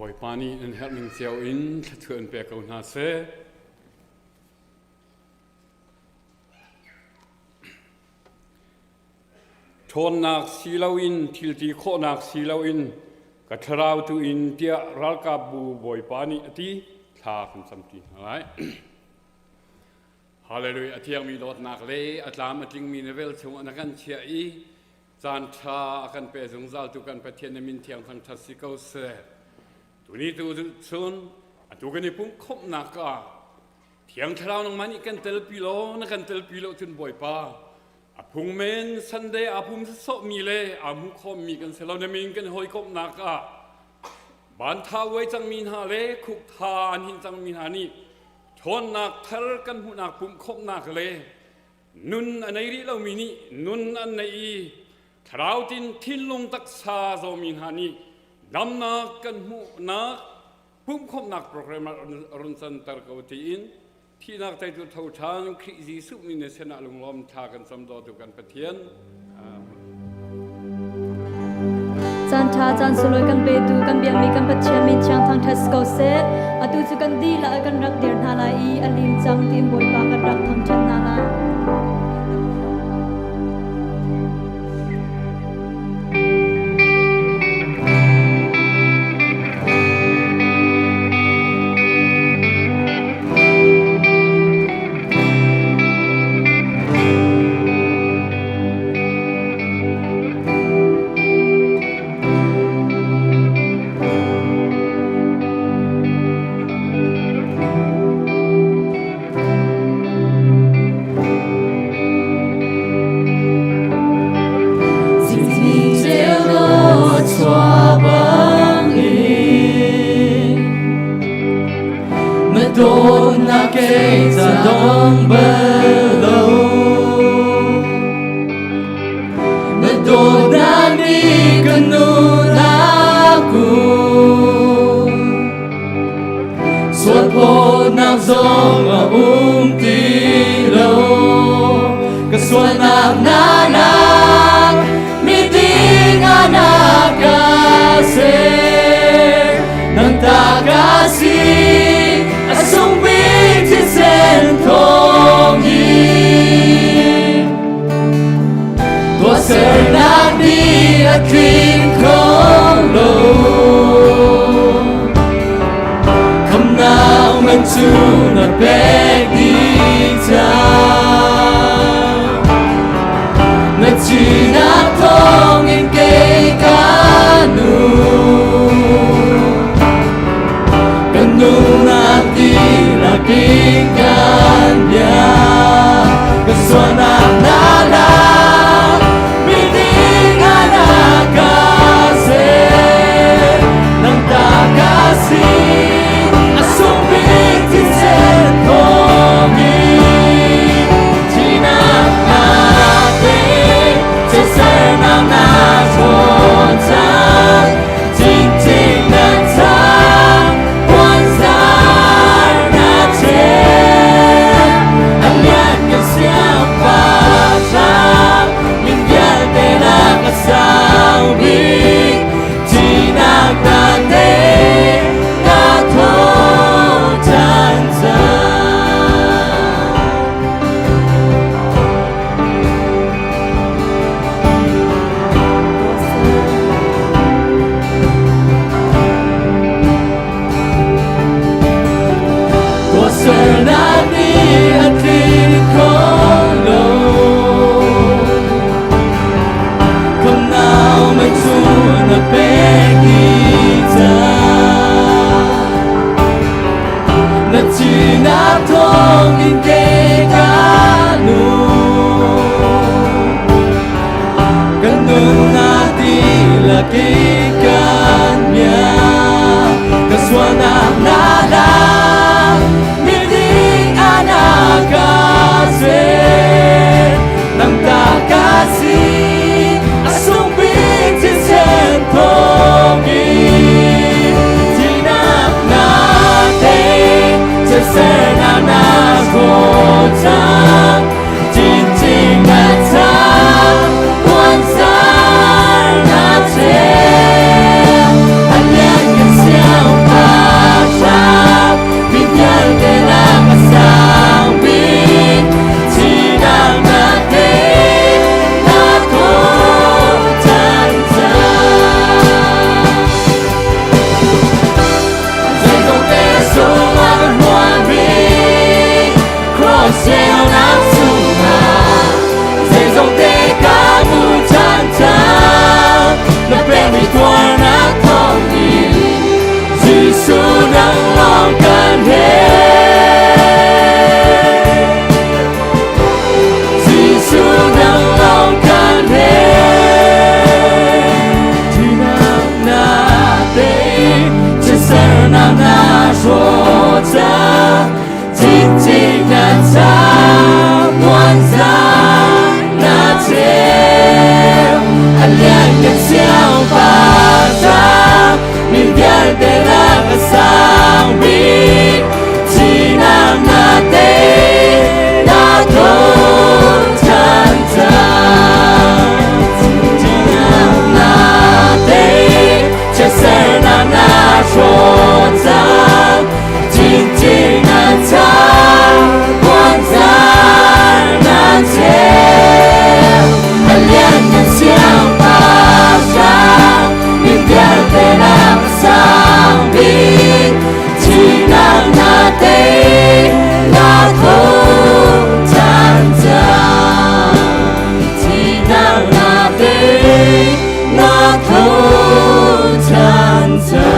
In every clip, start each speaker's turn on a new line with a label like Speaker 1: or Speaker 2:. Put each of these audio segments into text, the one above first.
Speaker 1: Bawipa nih nan herh ning cio in thluachuah in pe ko hna seh. Ṭhawnnak si loin thilti khawhnak si loin ka thlarau tu in tiah ralkapbu Bawipa nih a ti thla kan camṭi hna lai. Hallelujah a thiangmi dawtnak le a tlam a tlingmi na vel chungah na kan chiah i caan ṭha a kan pe zungzal tu kan Pathian na min thiang thangṭhat si ko seh. Tuni tu chun atu kan i pumh khawmhnak ah Thiang Thlarau nangmah nih kan telpi law na kan telpi lo cun Bawipa a phung men Sunday aa pum sawhmi le aa hmu khawmmi kan si lo na min kan hawikomhnak ah ban tha uai cangmi hna le khuk tha an hin cangmi hna nih ṭhawnnak thar kan hmuhnak pumh khawmhnak le nun a nei rih lomi nih nun an nei i thlarau tin thinlung taksa zawmi hna nih damnak kan hmuhnak pumhkhawmhnak program ah run canter ko tiin thihnak teitu tho ṭhan Khrih Jesuh min in sinah lunglawm thla kan cam dawtu kan Pathian.
Speaker 2: Caan ṭha caan sulawi kan petu kan biakmi kan Pathian min thiang thangṭhat si ko seh. Atu cu kan dihlak kan rak dir hna lai i a lim cang tiin Bawipa kan rak thangṭhat hna lai.
Speaker 3: Madonna kei ca dong bal lo Madonna ni ka nu na ku Sualphawtnak zong a um ti lo Ka sualnak na lak miding ah na ka ser Nang ta ka si a sung bik thisen. a tling kho lo. Khamnak man cu na pek dih cang. Na thihnak thawngin kei ka nung. Kan nunnak dihlak in kan bia. Kan sualnak na lak, miding ah na ka ser. Nang ta ka si, a sung bik thisen thawngin. Thihnak na tei, chiatsernak na ṭhawn cang. Cingcing na thang, puanzar na ṭhen. A lianngan siangpahrang, min vialte lak a sang bik. Thihnak na tei, na tho ṭhan cang. Tuahsernak nih a tling kho lo. Khamnau mei cu na pek dih cang. Na thihnak thawngin kei ka nung. Kan nunnak dihlak in kan miak. Ka sualnak na lak, miding ah na ka ser. Nang ta ka si, a sung bik thisen thawngin. Thihnak na tei, chiatsernak na hlaw cang. Cingcing na thang, puanzar na ṭhen. A lianngan siangpahrang, mi vialte lak a sang bik. Thihnak na tei, na thaw ṭhan cang. Zeizongte sungah kan hmuan rih, Cross ceunak chungah zeizongte ka hmu ṭhan cang. Na pekmi tuarnak thawngin Jesuh nang lawng kan herh. Jesuh nang lawng kan herh. Thihnak na tei, chiatsernak na hrawh cang. Cingcing na thang, puanzar na cheu. A lianngan siangpahrang, mi vialte lak a sang bik. Thihnak na tei, na tho ṭhan cang. Thihnak na tei, chiatsernak na hrawh cang. Cingcing na thang, puanzar na cheu. A lianngan siangpahrang, mi vialte lak a sang bik. Thihnak na tei, na tho ṭhan cang. Thihnak na tei, na tho ṭhan cang.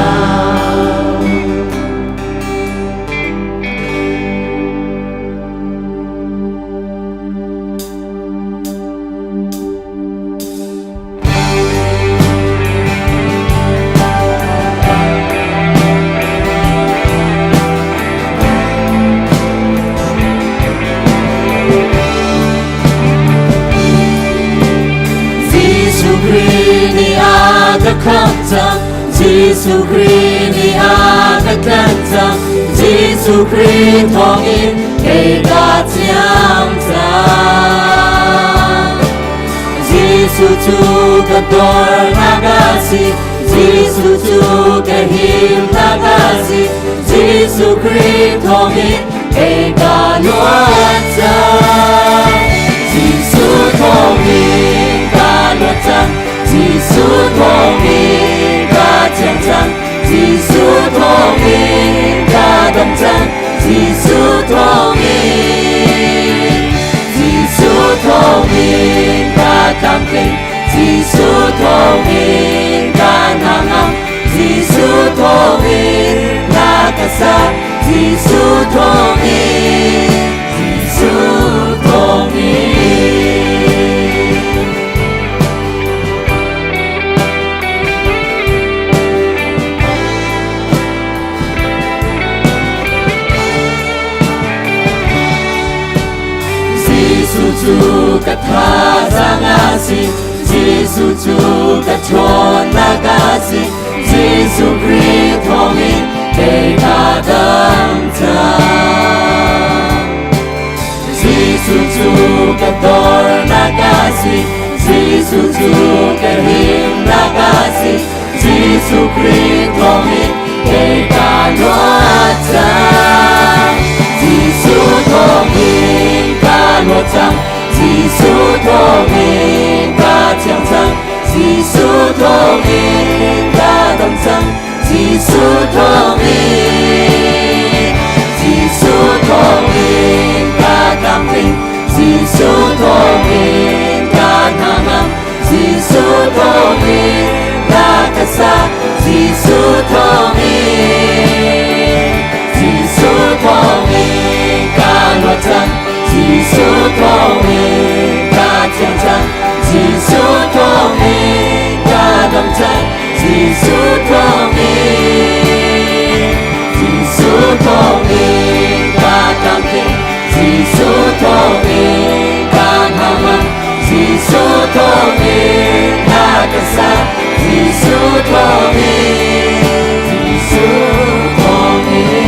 Speaker 3: Jesuh Khrih nih a ka khamh cang. Jesuh Khrih nih a ka tlanh cang. Jesuh Khrih thawngin kei ka thiang cang. Jesuh cu ka dornak a si. Jesuh cu ka himnak a si. Jesuh Khrih thawngin kei ka luat cang. Jesuh thawngin ka luat cang. Jesuh thawngin ka thiang cang. Jesuh thawngin ka dam cang. Jesuh thawngin. Jesuh thawngin ka tlamtling. Jesuh thawngin ka hnangam. Jesuh thawngin hla ka sa. Jesuh thawngin. Jesuh thawngin. Jesuh cu ka thazaang a si. Jesuh cu ka ṭhawnnak a si. Jesuh Khrih thawngin kei ka dam cang. Jesuh cu ka dornak a si. Jesuh cu ka himnak a si. Jesuh Khrih thawngin kei ka luat cang. Jesuh thawngin ka luat cang. Jesuh thawngin ka thiang cang. Jesuh thawngin ka dam cang. Jesuh thawngin. Jesuh thawngin ka tlamtling. Jesuh thawngin ka hnangam. Jesuh thawngin hla ka sa. Jesuh thawngin. Jesuh thawngin ka luat cang. Jesuh thawngin ka thiang cang. Jesuh thawngin ka dam cang. Jesuh thawngin. Jesuh thawngin ka tlamtling. Jesuh thawngin ka hnangam. Jesuh thawngin hla ka sa. Jesuh thawngin. Jesuh thawngin.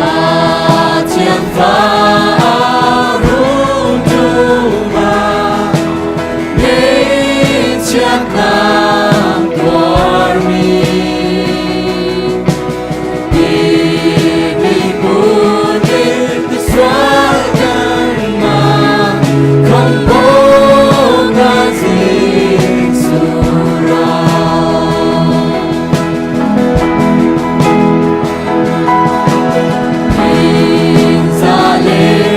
Speaker 3: Pathian fa rung ṭum ah ngeihchiatnak tuarmi Tihput in misual kanmah khamhbawmnak Jesuh ra. Min za le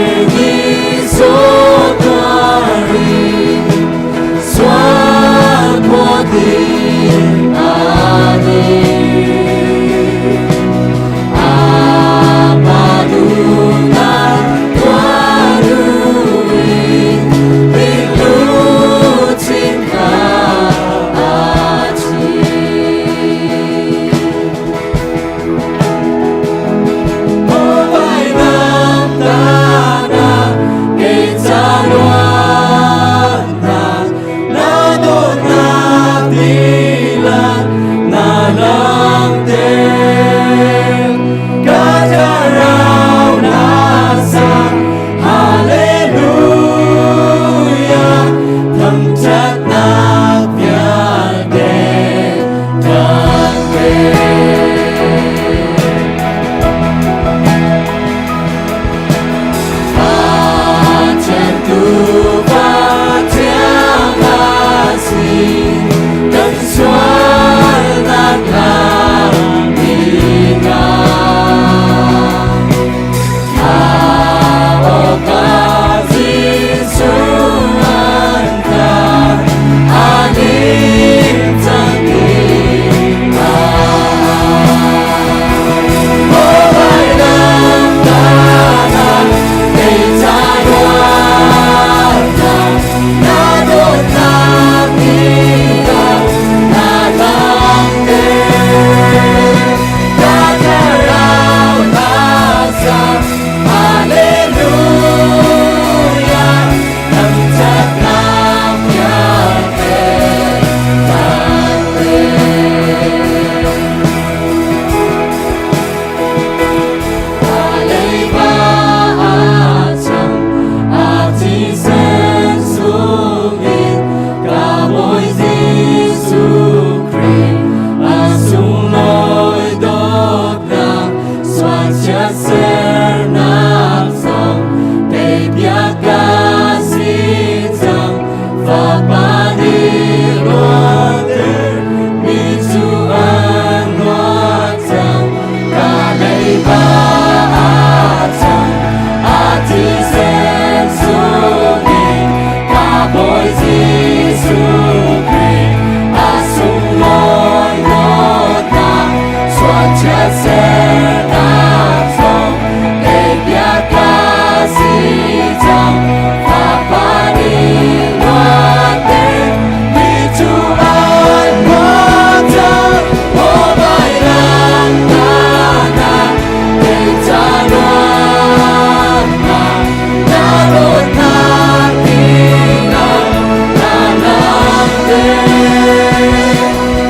Speaker 3: Chiatsernak zong teipiak ka si cang. Fapa nih luatter mi cu an luat cang. Ka leiba a cang, a thisen sungin ka Bawi Jesuh Khrih a sunglawi dawtnak sual chiatsernak zong teipiak ka si cang. Fapa nih luatter mi cu an luat cang. Aw vailam tahnak kei ca luatnak na dawtnak dingah na langhter.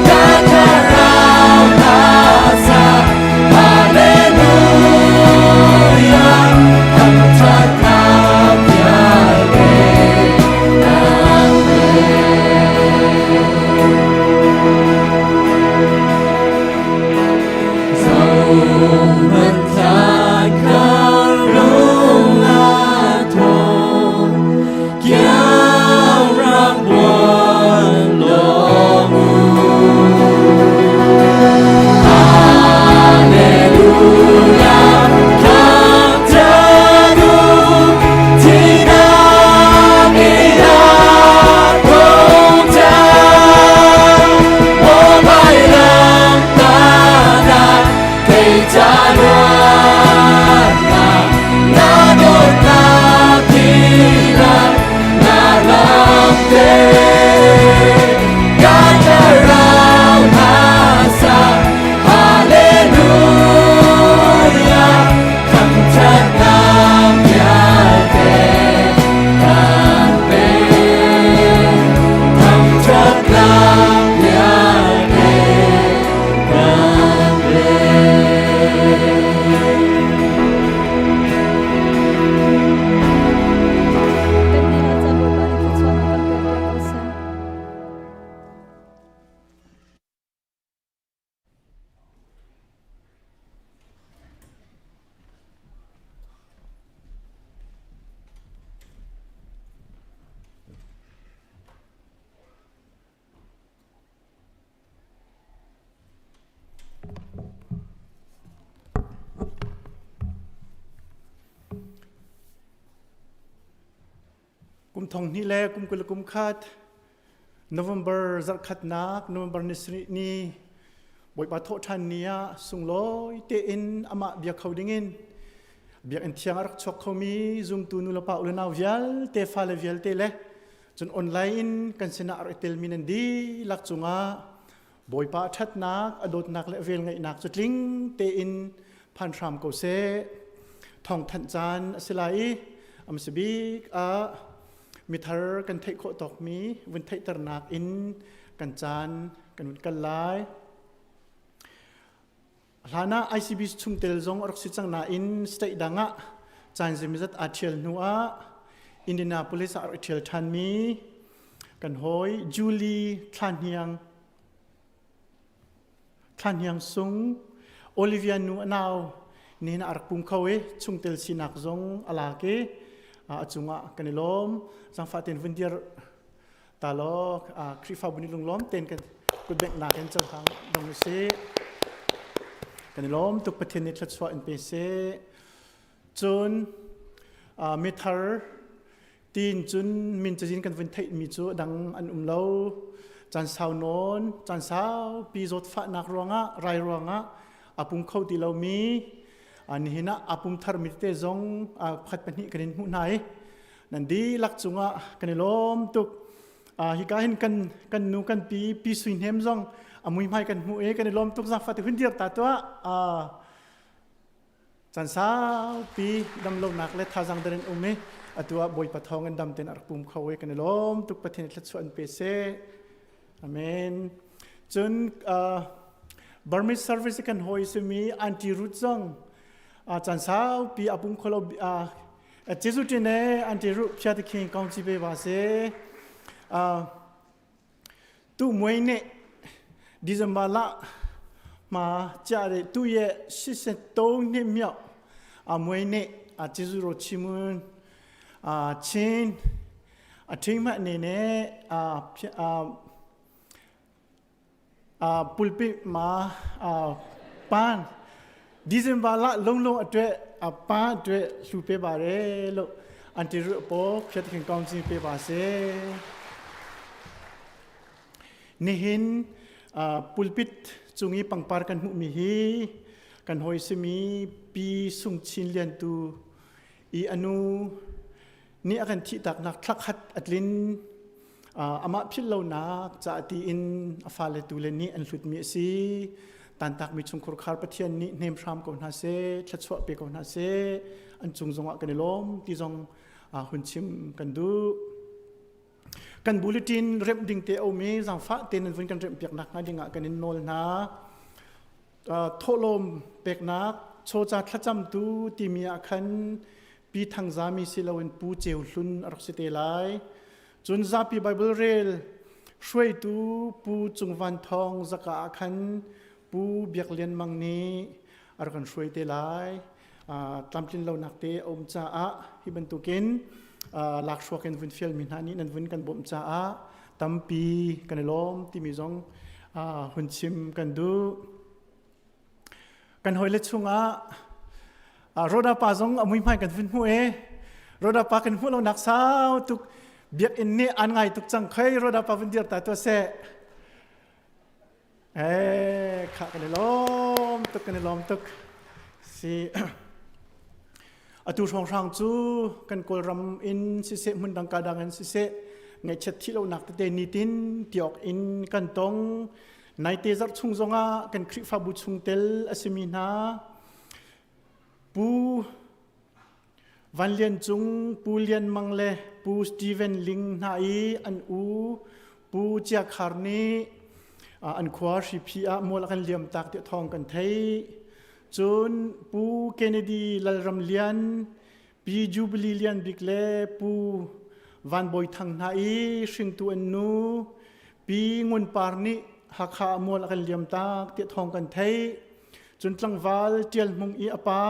Speaker 3: Ka thlarau hna sa Hallelujah thangṭhatnak vialte kan Zohhmanh thlai kha lung a thaw, kiang ram buan lawm u. Hallelujah, thangṭhat u, thihnak in a tho cang. Aw vailam tahnak kei ca luatnak na dawtnak dihlak na langhter. Ka thlarau hna sa Hallelujah thangṭhatnak vialte kan pek. Thangṭhatnak vialte kan pek.
Speaker 2: Kan dihlak ca Bawipa nih thluachuahnak kan pekpiak ko seh.
Speaker 4: Kum thong hnih le kum 20 le kum khat November zarhkhatnak November ni sarih ni Bawipa thawhṭhan ni ah sunglawi tein amah bia kho dingin biakinn thiang a rak chuak khomi zumtu nulepa ulenau vialte fale vialte le cun online in kan sinah a rak i telmi nan dihlak cungah Bawipa a ṭhatnak a dawtnak le a velngeihnak cu tling tein phan hram ko seh. Thawngthanh caan a si lai i a hmasa bik ah mithar kan theih khawh tawkmi vun theihternak in kan caan kan vun kal lai. Hlan ah ICB chungtel zong a rak si cang nain state dang ah caan zeimawzat aa ṭhial hnu ah Indianapolis ah a rak i ṭhial ṭhanmi kan hawi Julie Thla Hniang Sung, Olivia nu a nau nihin ah a rak pum kho i chungtel sinak zong a lak i a cungah kan i lawm. Zaangfah tein vun dir ta law Khrihfabu nih lunglawm tein kan kutbenghnak in cohlang dong u sih. Kan i lawm tuk. Pathian nih thluachuah in pe seh. Cun mithar tiin cun min cazin kan vun theihmi cu a dang an um lo. Caan sau nawn, caan saupi zawtfahnak ruangah, rai ruangah a pum kho ti lomi nihin ah a pum tharmi tete zong pakhat pahnih kan in hmuh hna i nan dihlak cungah kan i lawm tuk. Hika hin kan kan nu kan pi pi Sui Hnem zong a muihmai kan hmuh i kan i lawm tuk. Zaangfah te hun dir ta tuah. Caan saupi damlonak le thazaang der in um i atu ah Bawipa thawng in dam tein a rak pum kho i kan i lawm tuk. Pathian thluachuah in pe seh. Amen. Cun Burmese service kan hawi simi Auntie Ruth zong caan saupi a pum kholo. ကျေးဇူးတင်တယ်အန်တီရုဖျားသခင်ကောင်းချီးပေးပါစေအာသူ့မွေးနေ့ဒီဇင်ဘာလမှာကြာတဲ့သူ့ရဲ့83နှစ်မြောက် A muai nih a ကျေးဇူးတော်ချီးမွမ်းအာချင်းအထိမ်းအမှတ်အနေနဲ့အာအာအာ pulpit မှာအာပန်းဒီဇင်ဘာလလုံးလုံးအတွက်အပန်းအတွက်လှူပေးပါတယ်လို့အန်တီရုအပေါ်ဖျက်ခင်ကောင်းခြင်းပေးပါစေနေဟင်အာ pulpit cung i pangpar kan hmuhmi hi kan hoi simi pi sung chin lian tu i anu nih a kan thihtaknak thlakhat a tlin amah philh lonak ca ti in a fale tu le nih an hlutmi a si. Tantakmi chungkhur khar Pathian nih hnem hram ko hna seh, thluachuah pe ko hna seh, an cung zongah kan i lawm ti zong hun chim kan duh. Kan bulletin remh ding te a um i zaangfah tein nan vun kan remh piak nakhnga dingah kan in nawl hna. Thawhlawm peknak chawca thlacamtu timi ah khan Pi Thangzami si loin Pu Ceu Hlun a rak si te lai. Cun zapi Bible rel hruaitu Pu Cung Van Thawng zaka ah khan Pu Biak Lian Mang nih a rak kan hruai te lai. Tlamtlin lonak te a um caah hi bantukin lakhruak in vun fialmi hna nih nan vun kan bawmh caah tampi kan i lawm timi zong hun chim kan duh. Kan hawile chungah Roda pa zong a muihmai kan vun hmuh e. Roda pa kan hmuh lonak sau tuk biakinn nih an ngai tuk cang khei Roda pa vun dir ta tuah seh. Eh, kha kan i lawm tuk kan i lawm tuk. Si atu hrawnghrang cu kan Kawlram in siseh hmun dang ka dang in siseh ngaihchiat thi lonak tete nitin tiok in kan tong. Naite zarh chung zongah kan Khrihfabu chungtel a simi hna Pu Van Lian Cung, Pu Lian Mang le Pu Steven Ling hna i an u Pu Chia Khar nih an khua Hriphi ah mual a kan liam tak tiah thawng kan theih. Cun Pu Kennedy Lalram Lian, Pi Jubilee Lian Bik le Pu Van Bawi Thang hna i hringtu an nu Pi Ngun Par nih Hakha ah mual a kan liam tak tiah thawng kan theih. Cun tlangval Ṭial Hmung i a pa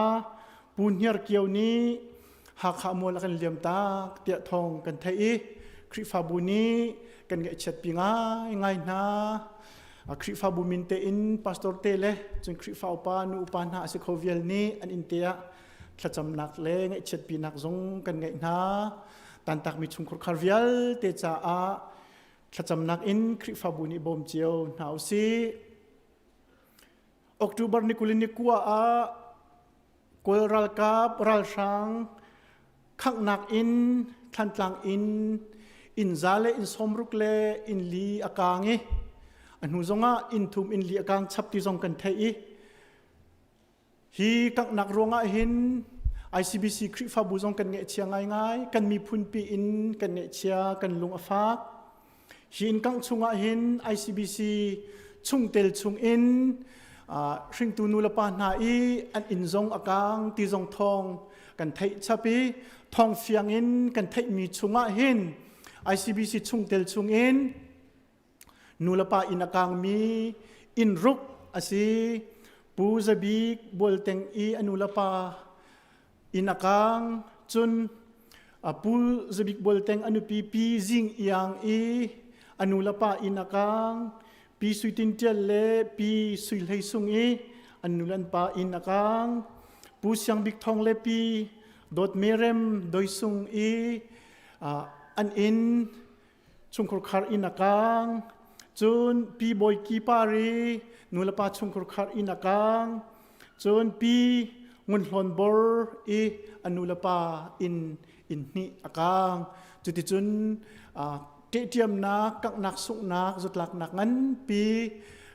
Speaker 4: Pu Hniar Kio nih Hakha mual a kan liam tak tiah thawng kan theih i Khrihfabu nih kan ngaihchiatpi ngaingai hna. Khrihfabu min tein pastor te le cun Khrihfa upa nu upa hna a si kho vial nih an inn te ah thlacamnak le ngaihchiatpinak zong kan ngeih hna. Tantakmi chungkhur khar vialte caah thlacamnak in Khrihfabu nih bawm cio hna u sih. October ni 20 ni kua ah Kawl ralkap ralhrang khanghnak in Thlantlang in inn za le inn 60 le inn li a kaang i a hnu zongah inn thum inn li a kaang chap ti zong kan theih i hi kanghnak ruangah hin ICBC Khrihfabu zong kan ngaihchia ngaingai kan miphun pi in kan ngaihchia kan lung a fak Hi inn kangh chungah hin ICBC chungtel chungin hringtu nu le pa hna i an inn zong a kang ti zong thawng kan theih chap i thawng fiang in kan theihmi chungah hin ICBC chungtel chungin nu le pa inn a kangmi inn ruk a si. Pu Zabik Bualteng i a nu le pa Inn a kaang, cun a pu Zabik Bualteng a nupi Pi Zing Iang i a nu le pa inn a kaang, Pi Sui Tin Ṭial le Pi Sui Hlei Sung i an nu le an pa inn a kaang, Pu Siang Bik Thawng le Pi Dawt Merem Doi Sung i an inn chungkhur khar inn a kaang, cun Pi Bawi Ki Par i nu le pa chungkhur khar inn a kaang, cun Pi Ngun Hlawn Bor i a nu le pa inn inn hnih a kaang. Cuticun ṭehṭiamnak, kanghnak, sunghnak, zutlaknak nganpi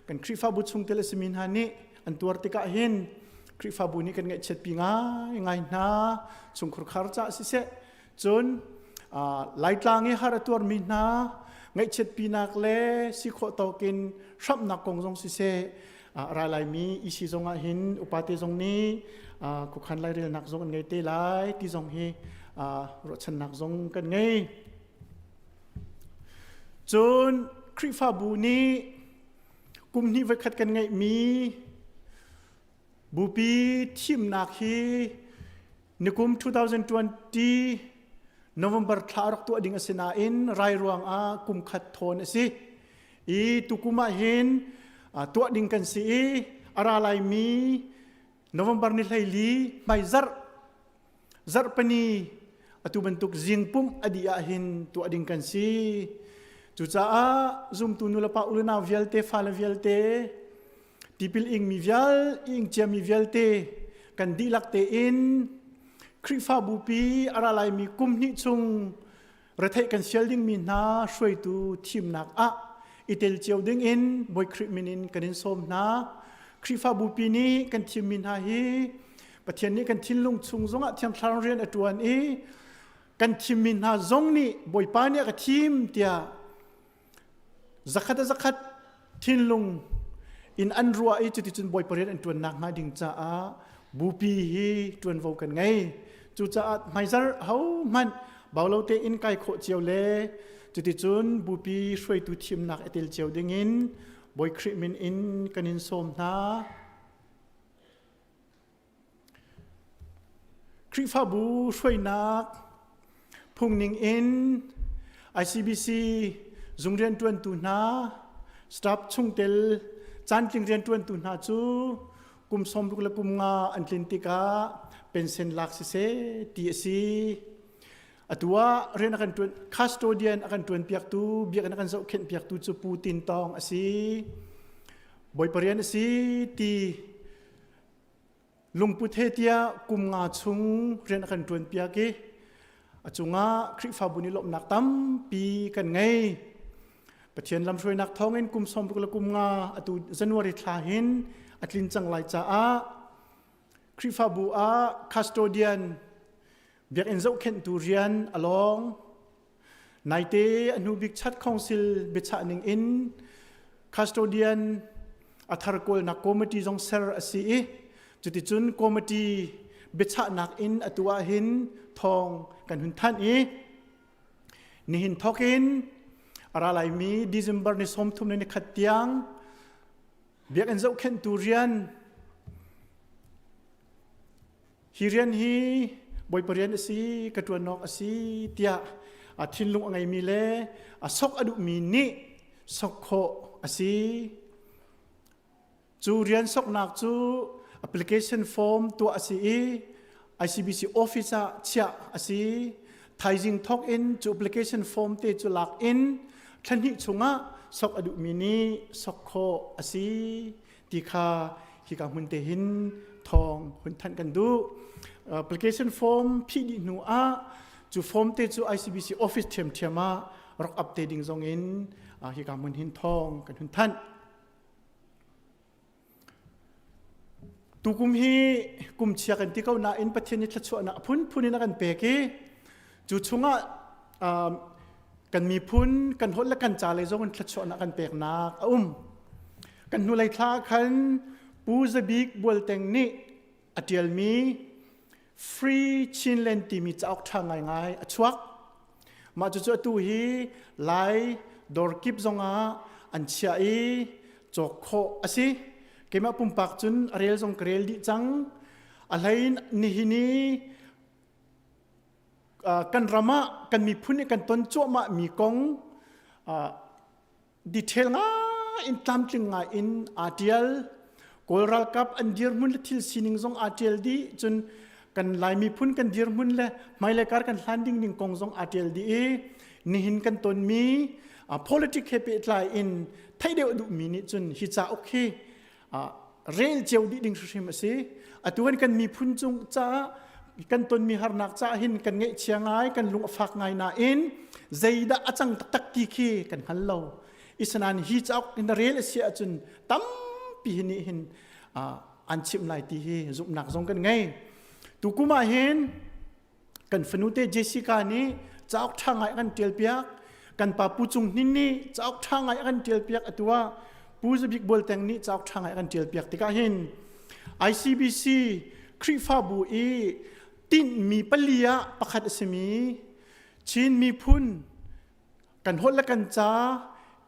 Speaker 4: kan Khrihfabu chungtel a simi hna nih an tuar tikah hin Khrihfabu nih kan ngaihchiatpi ngaingai hna. Chungkhur khar caah siseh, Cun Laitlang i har a tuarmi hna ngaihchiatpinak le si khawh tawkin hramhnak kong zong siseh ra laimi EC zong ah hin upate zong nih khuakhan lairelnak zong an ngei te lai ti zong hi ruahchannak zong kan ngei. Cun Khrihfabu nih kum hnih voikhat kan ngeihmi bupi thimnak hi. Nikum 2020 November thla rak tuah ding a si nain rai ruangah kum khat thawn a si. I tukum ah hin tuah ding kan si i a ra laimi November ni 14 hmai zarh zarhpani atu bantuk zingpumh a dih ah hin tuah ding kan si. Cucaah zumtu nulepa unau vialte fale vialte tipil ingmi vial ing ciami vialte kan dihlak tein Khrihfabu pi a ra laimi kum hnih chung retheih kan sial dingmi hna hruaitu thimnak ah i tel cio ding in Bawi Khrih min in kan in sawm hna. Khrihfabu pi nih kan thimmi hna hi Pathian nih kan thinlung chung zongah Thiang Thlarau rian a ṭuan i kan thimmi hna zong nih Bawipa nih a ka thim tiah zakhat a zakhat thinlung in an ruah i cuticun Bawipa rian an ṭuan nakhnga ding caah bupi hi ṭuanvo kan ngei. Cucaah hmaizarh hohmanh baulo tein kai khawh cio le cuticun bupi hruaitu thimnak i tel cio dingin Bawi Khrih min in kan in sawm hna. Khrihfabu hruainak phungning in ICBC zung rianṭuantu hna, staff chungtel caantling rianṭuantu hna cu kum 60 le kum nga an tlin tikah pension lak siseh ti a si. Atu ah rian a kan ṭuan custodian a kan ṭuanpiaktu, biakinn a kan zohkhenhpiaktu cu Pu Tin Tawng a si. Bawipa rian a si ti Lungput he tiah kum nga chung rian a kan ṭuanpiak i a cungah Khrihfabu nih lawmhnak tampi kan ngei. Pathian lamhruainak thawngin kum 60 le kum nga atu January thla hin a tlin cang lai caah Khrihfabu ah custodian biakinn zohkhenhtu rian a lawng. Naite a hnu bik chat council biachah ning in custodian a thar kawlnak committee zong ser a si i cuticun committee biachahnak in atu ah hin thawng kan hun thanh i nihin thawk in a ra laimi December ni 30 ni khat tiang biakinn zohkhenhtu rian Hi rian hi Bawipa rian a si, ka ṭuan awk a si tiah a thinlung a ngeimi le a sok a duhmi nih sok khawh a si. Cu rian soknak cu application form tuah a si i ICBC office ah chiah a si. Thaizing thawk in cu application form te cu lak in thla hnih chungah sok a duhmi nih sok khawh a si. ti kha hika hmun te hin thawng hun thanh kan duh. Application form phih dih hnu ah cu form te cu ICBC office ṭhiamṭhiam ah rak up te ding zong in hika hmun hin thawng kan hun thanh. Tukum hi kum chia kan ti ko nain Pathian nih thluachuahnak a phunphun in a kan pek i cu chungah kan miphun kan holh le kan ca lei zong in thluachuahnak kan peknak a um. Kan hnulei thla khan Pu Zabik Bualteng nih a ṭialmi Free Chinland timi cauk ṭha ngaingai a chuak. Mah cucu atu hi Lai dawr kip zongah an chiah i cawk khawh a si. Keimah pumpak cun a rel zong ka rel dih cang. A hlei in nihin i kan ram ah kan miphun nih kan ton cuahmah mi kong detail ngai in tlamtling ngai in aa tial. Kawl ralkap an dirhmun le thil sining zong aa tial dih. Cun kan Lai miphun kan dirhmun le hmailei kar kan hlan ding ning kong zong aa tial dih i nihin kan tonmi politic he pehtlai in theih deuh duhmi nih cun hi cauk hi rel cio dih ding hrimhrim a si. Atu kan kan miphun cung caah kan tonmi harnak caah hin kan ngaihchia ngai, kan lung a fak ngai nain zeidah a cang taktak ti khi kan hngal lo. Isanain hi cauk in rel a si ahcun tampi hi nih hin an chimh lai ti hi zumhnak zong kan ngei. Tukum ah hin kan fanute Jessica nih cauk ṭha ngai a kan ṭialpiak. Kan pa Pu Cung Hnin nih cauk ṭha ngai a kan ṭialpiak. Atu ah Pu Zabik Bualteng nih cauk ṭha ngai a kan ṭialpiak tikah hin ICBC Khrihfabu i tinhmi pali ah pakhat a simi Chin miphun kan holh le kan ca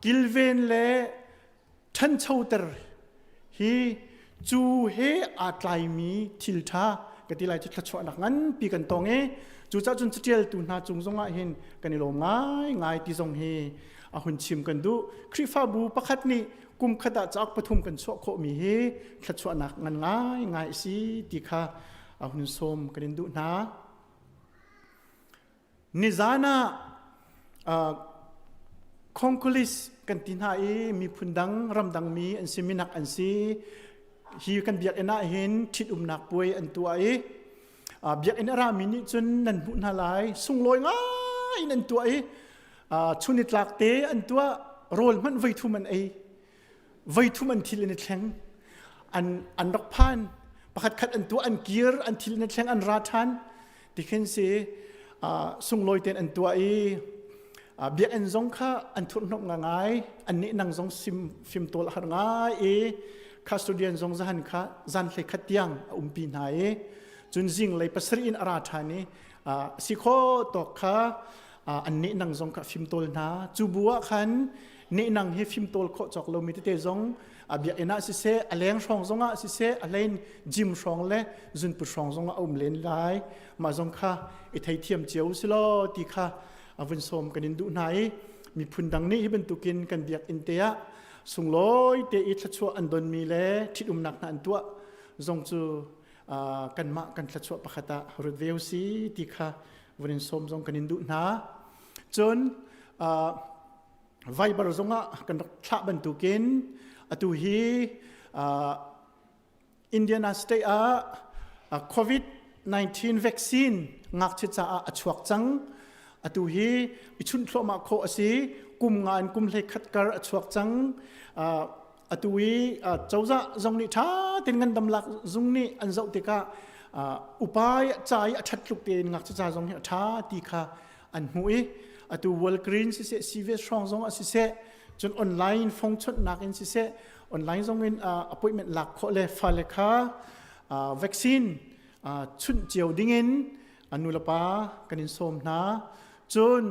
Speaker 4: kilven le ṭhanchoter hi cu he aa tlaimi thil ṭha ka ti lai cu thluachuahnak nganpi kan tong i cucaah cun catialtu hna cung zongah hin kan i lawm ngai ngai ti zong hi a hun chim kan duh. Khrihfabu pakhat nih kum khat ah cauk pathum kan chuah khawhmi hi thluachuahnak ngan ngai ngai a si ti kha a hun sawm kan in duh hna. Nizan ah Congolese kan ti hna i miphun dang ramdang mi an si minak an si hi kan biakinn ah hin ṭhitumnak puai an tuah i biakinn a rami nih cun nan hmuh hna lai sunglawi ngai in an tuah i chunitlak te an tuah rawl hmanh voi thum an ei voi thum an thil in i thleng an an rak phan pakhat khat an tuah an kir an thil in i thleng an ra ṭhan tikhin si sunglawi ten an tuah i biakinn zong kha an thurhhnawmh ngai an nih nang zong sim fimtawl a har ngai i custodian zong zahan kha zan hlei khat tiang a umpi hna i cun zinglei pasarih in a ra ṭhan i si kho tawk kha an nih nang zong kha fimtawl hna cu bu ah khan nehnang hi fimtawl khawh cawk lomi tete zong a biakinn ah siseh a leng hrawng zong ah siseh a hlein gym hrawng le zunput hrawng zong ah a um len lai mah zong kha i theithiam cio si law ti kha a vun sawm kan in duh hna i miphun dang nih hi bantukin kan biakinn te ah sunglawi te i thluachuah an donmi le ṭhitumnak hna an tuah zong cu kanmah kan thluachuah pakhat ah ruat ve si ti kha vun in sawm zong kan in duh hna cun Viber zongah kan rak thlah bantukin atu hi Indiana State ah COVID-19 vaccine ngakchia caah a chuak cang. Atu hi i chunh thluahmah khawh a si. Kum nga in kum hlei khat kar a chuak cang. Atu i cozah zong nih ṭha tein ngandamlak zung nih an zoh tikah upa ca i a ṭhat tluk tein ngakchia ca zong hi a ṭha ti kha an hmuh i atu Walgreens siseh CVS hrawng zong ah siseh cun online phone chawnhnak in siseh online zong in appointment lak khawh le fale kha vaccine chunh cio dingin nulepa kan in sawm hna cun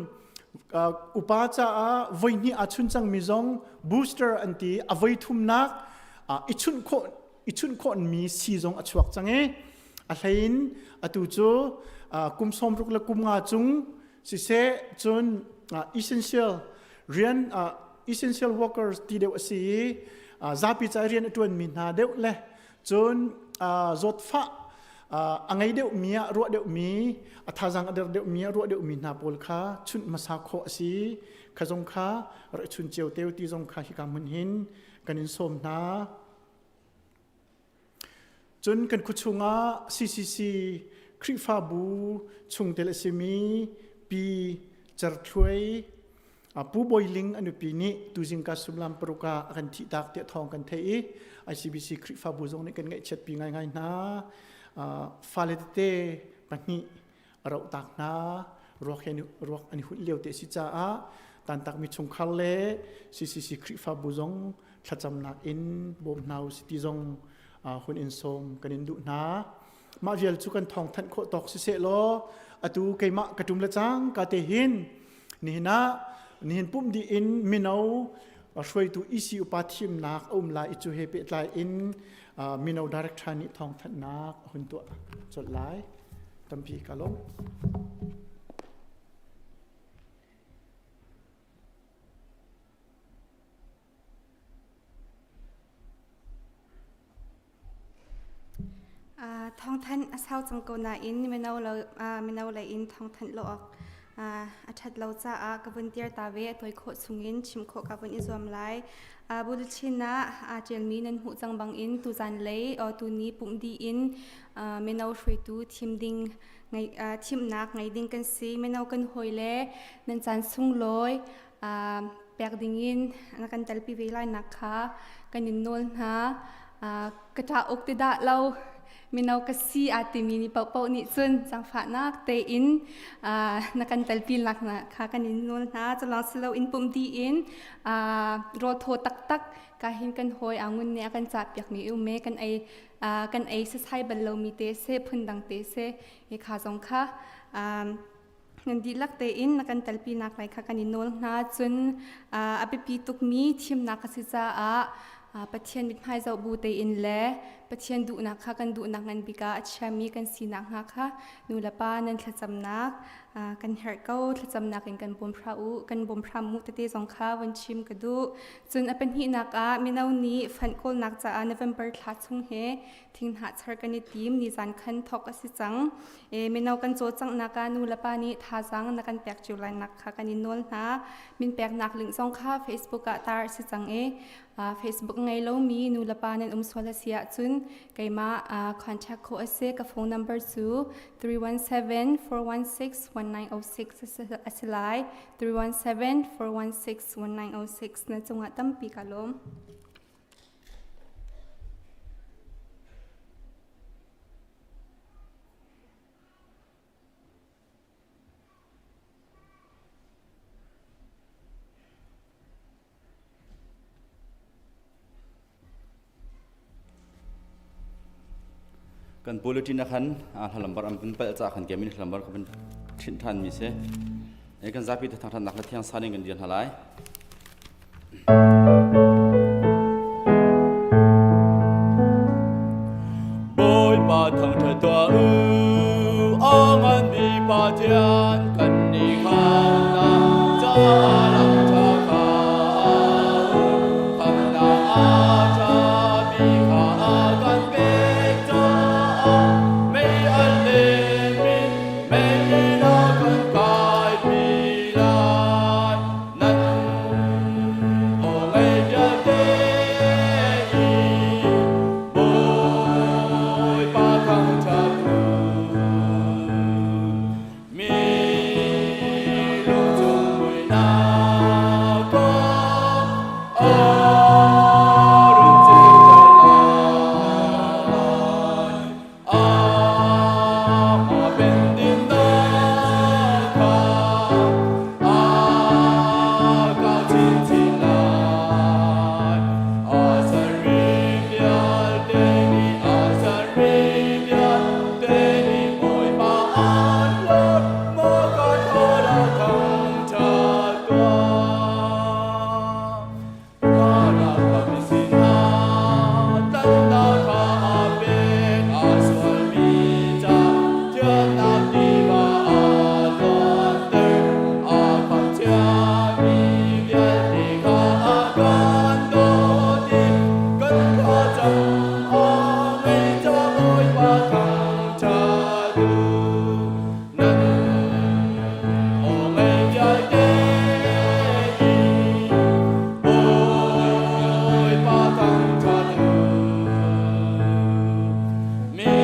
Speaker 4: upa caah voi hnih aa chun cangmi zong booster an ti a voi thumnak i chunh khawh i chunh khawhmi sii zong a chuak cang i A hlein atu cu kum 60 le kum nga cung siseh cun essential rian essential workers ti deuh a si i zapi ca rian a ṭuanmi hna deuh le cun zawtfah a ngei deuhmi ah ruah deuhmi a thazaang a der deuhmi ah ruah deuhmi hna pawl kha chunh hmasa khawh a si kha zong kha rak chun cio teo ti zong kha hika hmun hin kan in sawm hna. Cun kan khuachung ah CCC Khrihfabu chungtel a simi Pi Cer Thluai, Pu Bawi Ling a nupi nih tuzing ka sumlam paruk ah a kan thihtak tiah thawng kan theih i ICBC Khrihfabu zong nih kan ngaihchiatpi ngaingai hna. Fale tete pahnih a rohtak hna. Ruak he ruak an i hunh lio te si caah tantakmi chungkhar le CCC Khrihfabu zong thlacamnak in bawm hna u si ti zong hun in sawm kan in duh hna. Mah vial cu kan thawng thanh khawh tawk siseh law atu keimah ka ṭum le cang ka te hin nihin ah nihin pumh dih in mino hruaitu EC upa thimnak a um lai i cu he pehtlai in mino director nih thawngthanhnak a hun tuah colh lai. Tampi ka lawm.
Speaker 5: Thawngthanh a sau cang ko nain mino lo mino lei in thawngthanh lo awk a ṭhat lo caah ka vun tir ta ve a tawi khawh chungin chim khawh ka vun i zuam lai. Bulletin ah aa ṭialmi nan hmuh cang bangin tuzan lei tuni pumh dih in mino hruaitu thim ding thimnak ngei ding kan si. Mino kan hawi le nan caan sunglawi pek dingin na kan telpi ve lai nak kha kan in nawl hna. Ka ṭa uk ti dah lo mino ka si aa timi ni paohpaoh nih cun zaangfahnak tein na kan telpi nak kha kan in nawl hna. Culawng si loin pumh dih in rawl thaw taktak ka hin kan hawi angun nih a kan cahpiak mi um e kan ei kan ei sasai bal lomi te se phundang te se i kha zong kha nan dihlak tein na kan telpinak lai kha kan i nawl hna cun a biapi tukmi thimnak a si caah Pathian mithmai zoh bu tein le Pathian duhnak kha kan duhnak ngan bik ah a chiami kan sinak hnga kha nu le pa nan thlacamnak kan herh ko. Thlacamnak in kan bawm hra u, kan bawm hram mu tete zong kha vun chim ka duh. Cun a pahnihnak ah mino nih fund kawlnak caah November thla chung he thinghnah char kan i tim. Nizan khan thawk a si cang. Mino kan cawlcanghnak ah nu le pa nih thazaang na kan pek cio lai nak kha kan in nawl hna. Min peknak link zong kha Facebook ah tar a si cang i Facebook ngei lomi nu le pa nan um sual a si ahcun keimah contact khawh a si. Ka phone number cu 317 416 1906 a si lai. 317 416 1906 na cungah tampi ka lawm.
Speaker 6: Kan bulletin ah khan hlalambar an vun palh caah khan kemin hlalambar ka vun ṭhinh ṭhan mi si. Kan zapi te thangṭhatnak le thiang san in kan dir hna lai.
Speaker 7: Bawipa thangṭhat tuah u, a nganmi Pathian kan nih khamnak caah lam ṭha kha khamnak a ṭhami kha a kan pek caah mei al le min mei in a kan kaipi lai. Nan aw ngei vialte i Bawipa thangṭhat u. Mi lungchung muihnak kong a run ceuter lai. Amah pendinnak kha a kau chinchin lai. A sermi vialte nih, a sermi vialte nih Bawipa an hlawt, maw ka thawra thangṭhat tuah. Nan aw ngei vialte Bawipa thangṭhat u. Mi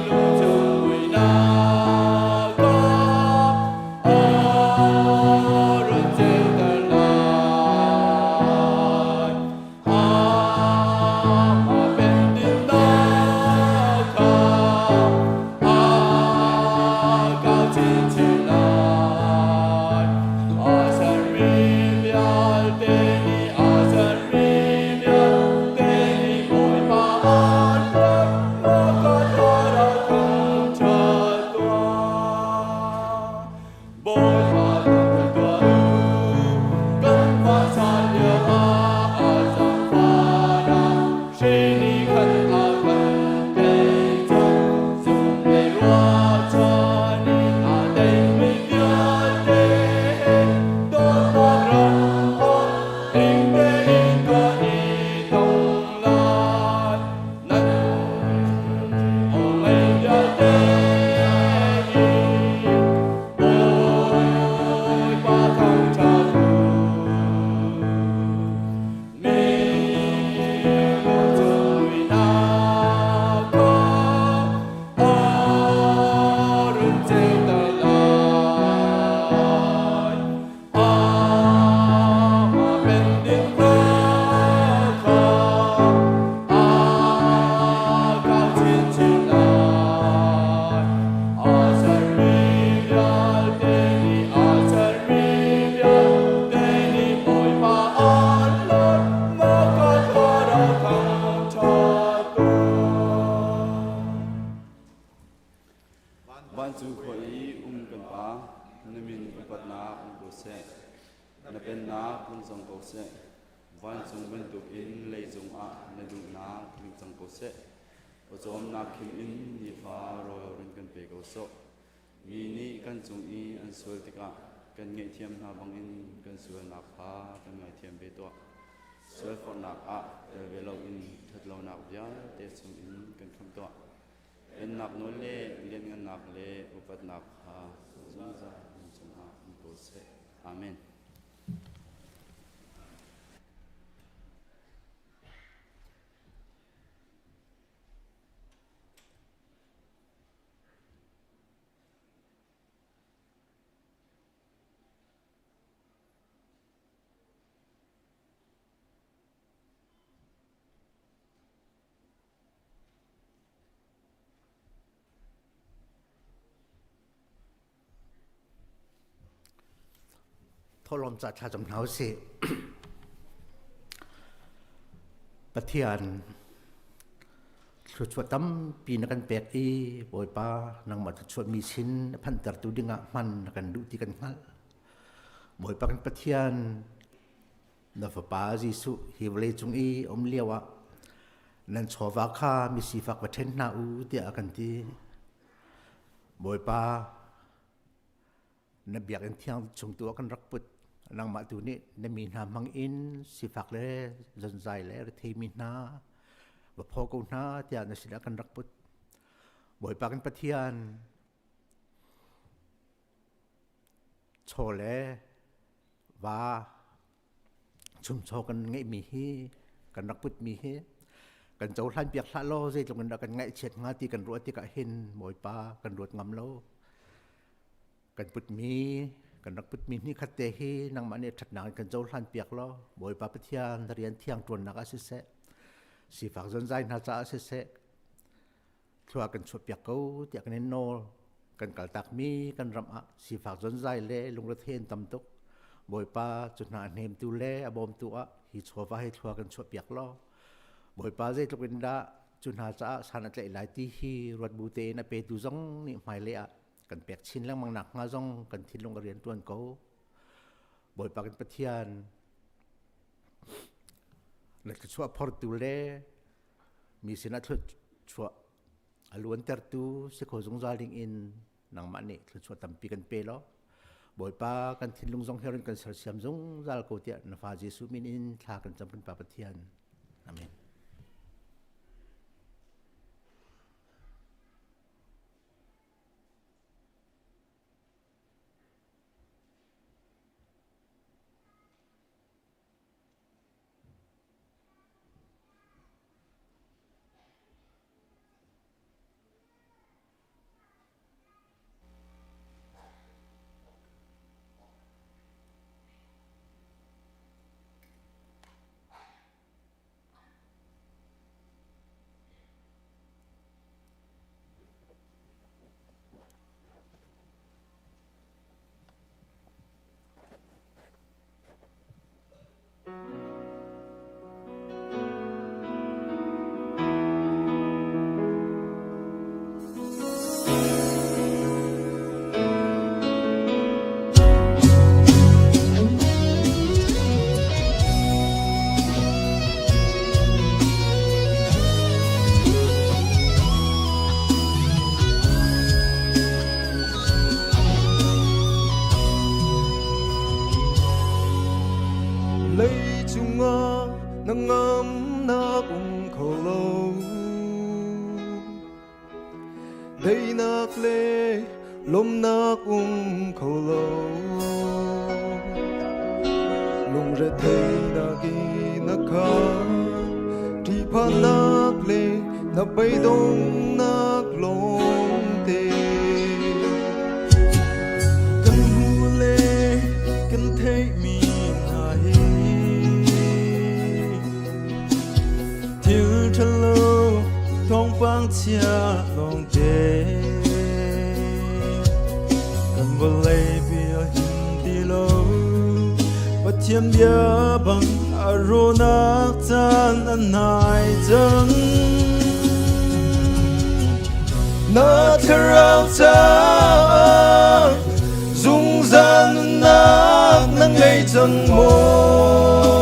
Speaker 7: lungchung muihnak kha a run ceuter lai. Amah pendinnak kha a kau chinchin lai. A sermi vialte nih, a sermi vialte nih Bawipa an hlawt, maw ka thlarau thangṭhat tuah. Bawipa thangṭhat tuah u, kan vansan lioah a zaangfahnak hri nih khan a kan tei cang. Zumh le ruahchan in aa teimi vialte he dawtnak ram ah hing tein kan i tong lai. Nan aw ngei vialte in Bawipa thangṭhat u. Mi lungchungnak kha a run ceuter lai. Amah pendinnak kha a kau chinchin lai. A sermi vialte nih, a sermi vialte nih Bawipa an hlawt, maw ka thlarau thangṭhat tuah.
Speaker 6: Vancung khua i um kan Pa, na min upatnak um ko seh. Na pennak tlung cang ko seh. Vancung bantukin leicung ah na duhnak tling cang ko seh. Pawcawmnak khim in nifa rawl run kan pe ko sawh. Mi nih kan cung i an sual tikah kan ngaihthiam hna bangin kan sualnak kha kan ngaithiam ve tuah. Sualforhnak ah tel ve loin ṭhatlonak vialte chungin kan khamh tuah. Pennak nawl le lianngannak le upatnak kha zungzal nan cungah um ko seh. Amen.
Speaker 8: Thawhlawm ca thlacam hna usih. Pathian thluachuah tampi na kan pek i Bawipa nangmah thluachuah mi sin a phanhtertu dingah hman na kan duh ti kan hngalh. Bawipa kan Pathian na fapa Jesuh hi vawlei cung i um lio ah nan chawva kha mi sifak va ṭhen hna u tiah a kan ti. Bawipa na biakinn thiang chung tu ah kan rak put nangmah tu nih na mi hna hmang in sifak le zonzai le rethei mi hna va phaw ko hna tiah na sinah kan rak put. Bawipa kan Pathian chaw le va chumchaw kan ngeihmi hi kan rak putmi hi kan cohlan piak hlah law zeitluk in dah kan ngaihchiat hnga ti kan ruah tikah hin Bawipa kan ruat ngam lo kan putmi kan rak putmi hni khat te hi nangmah nih ṭhatnak in kan cohlan piak law Bawipa Pathian na rian thiang ṭuannak ah siseh sifak zonzai hna caah siseh thlua kan chuahpiak ko tiah kan in nawl. Kan kaltakmi kan ram ah sifak zonzai le lungrethei an tam tuk. Bawipa cu hna a hnemtu le a bawmtu ah hi chawva hi thlua kan chuahpiak law Bawipa zeitluk in dah cu hna caah san a tlaih lai ti hi ruat bu tein a petu zong nih hmailei ah kan pek chin lengmang nak hnga zong kan thinlung a rian ṭuan ko. Bawipa kan Pathian na thluachuah phortu le mi sinah thluachuah a luantertu si kho zungzal ding in nangmah nih thluachuah tampi kan pe law Bawipa kan thinlung zong herin kan sersiam zungzal ko tiah na fa Jesuh min in thla kan cam kan Pa Pathian. Amen.
Speaker 9: Leicung ah na ngamnak um kho lo Daihnak le lawmhnak um kho lo Lungretheihnak in na khat Ṭihphannak le na beidonghnak lawngte Kan hmuh le kan theihmi hna hi Thil ṭhalo thawngpang chia lawngte Kan vawlei bia hin ti lo Pathian bia bang a rawhnak caan a nai cang. Na thlarau caah zungzal nunnak na ngei cang maw?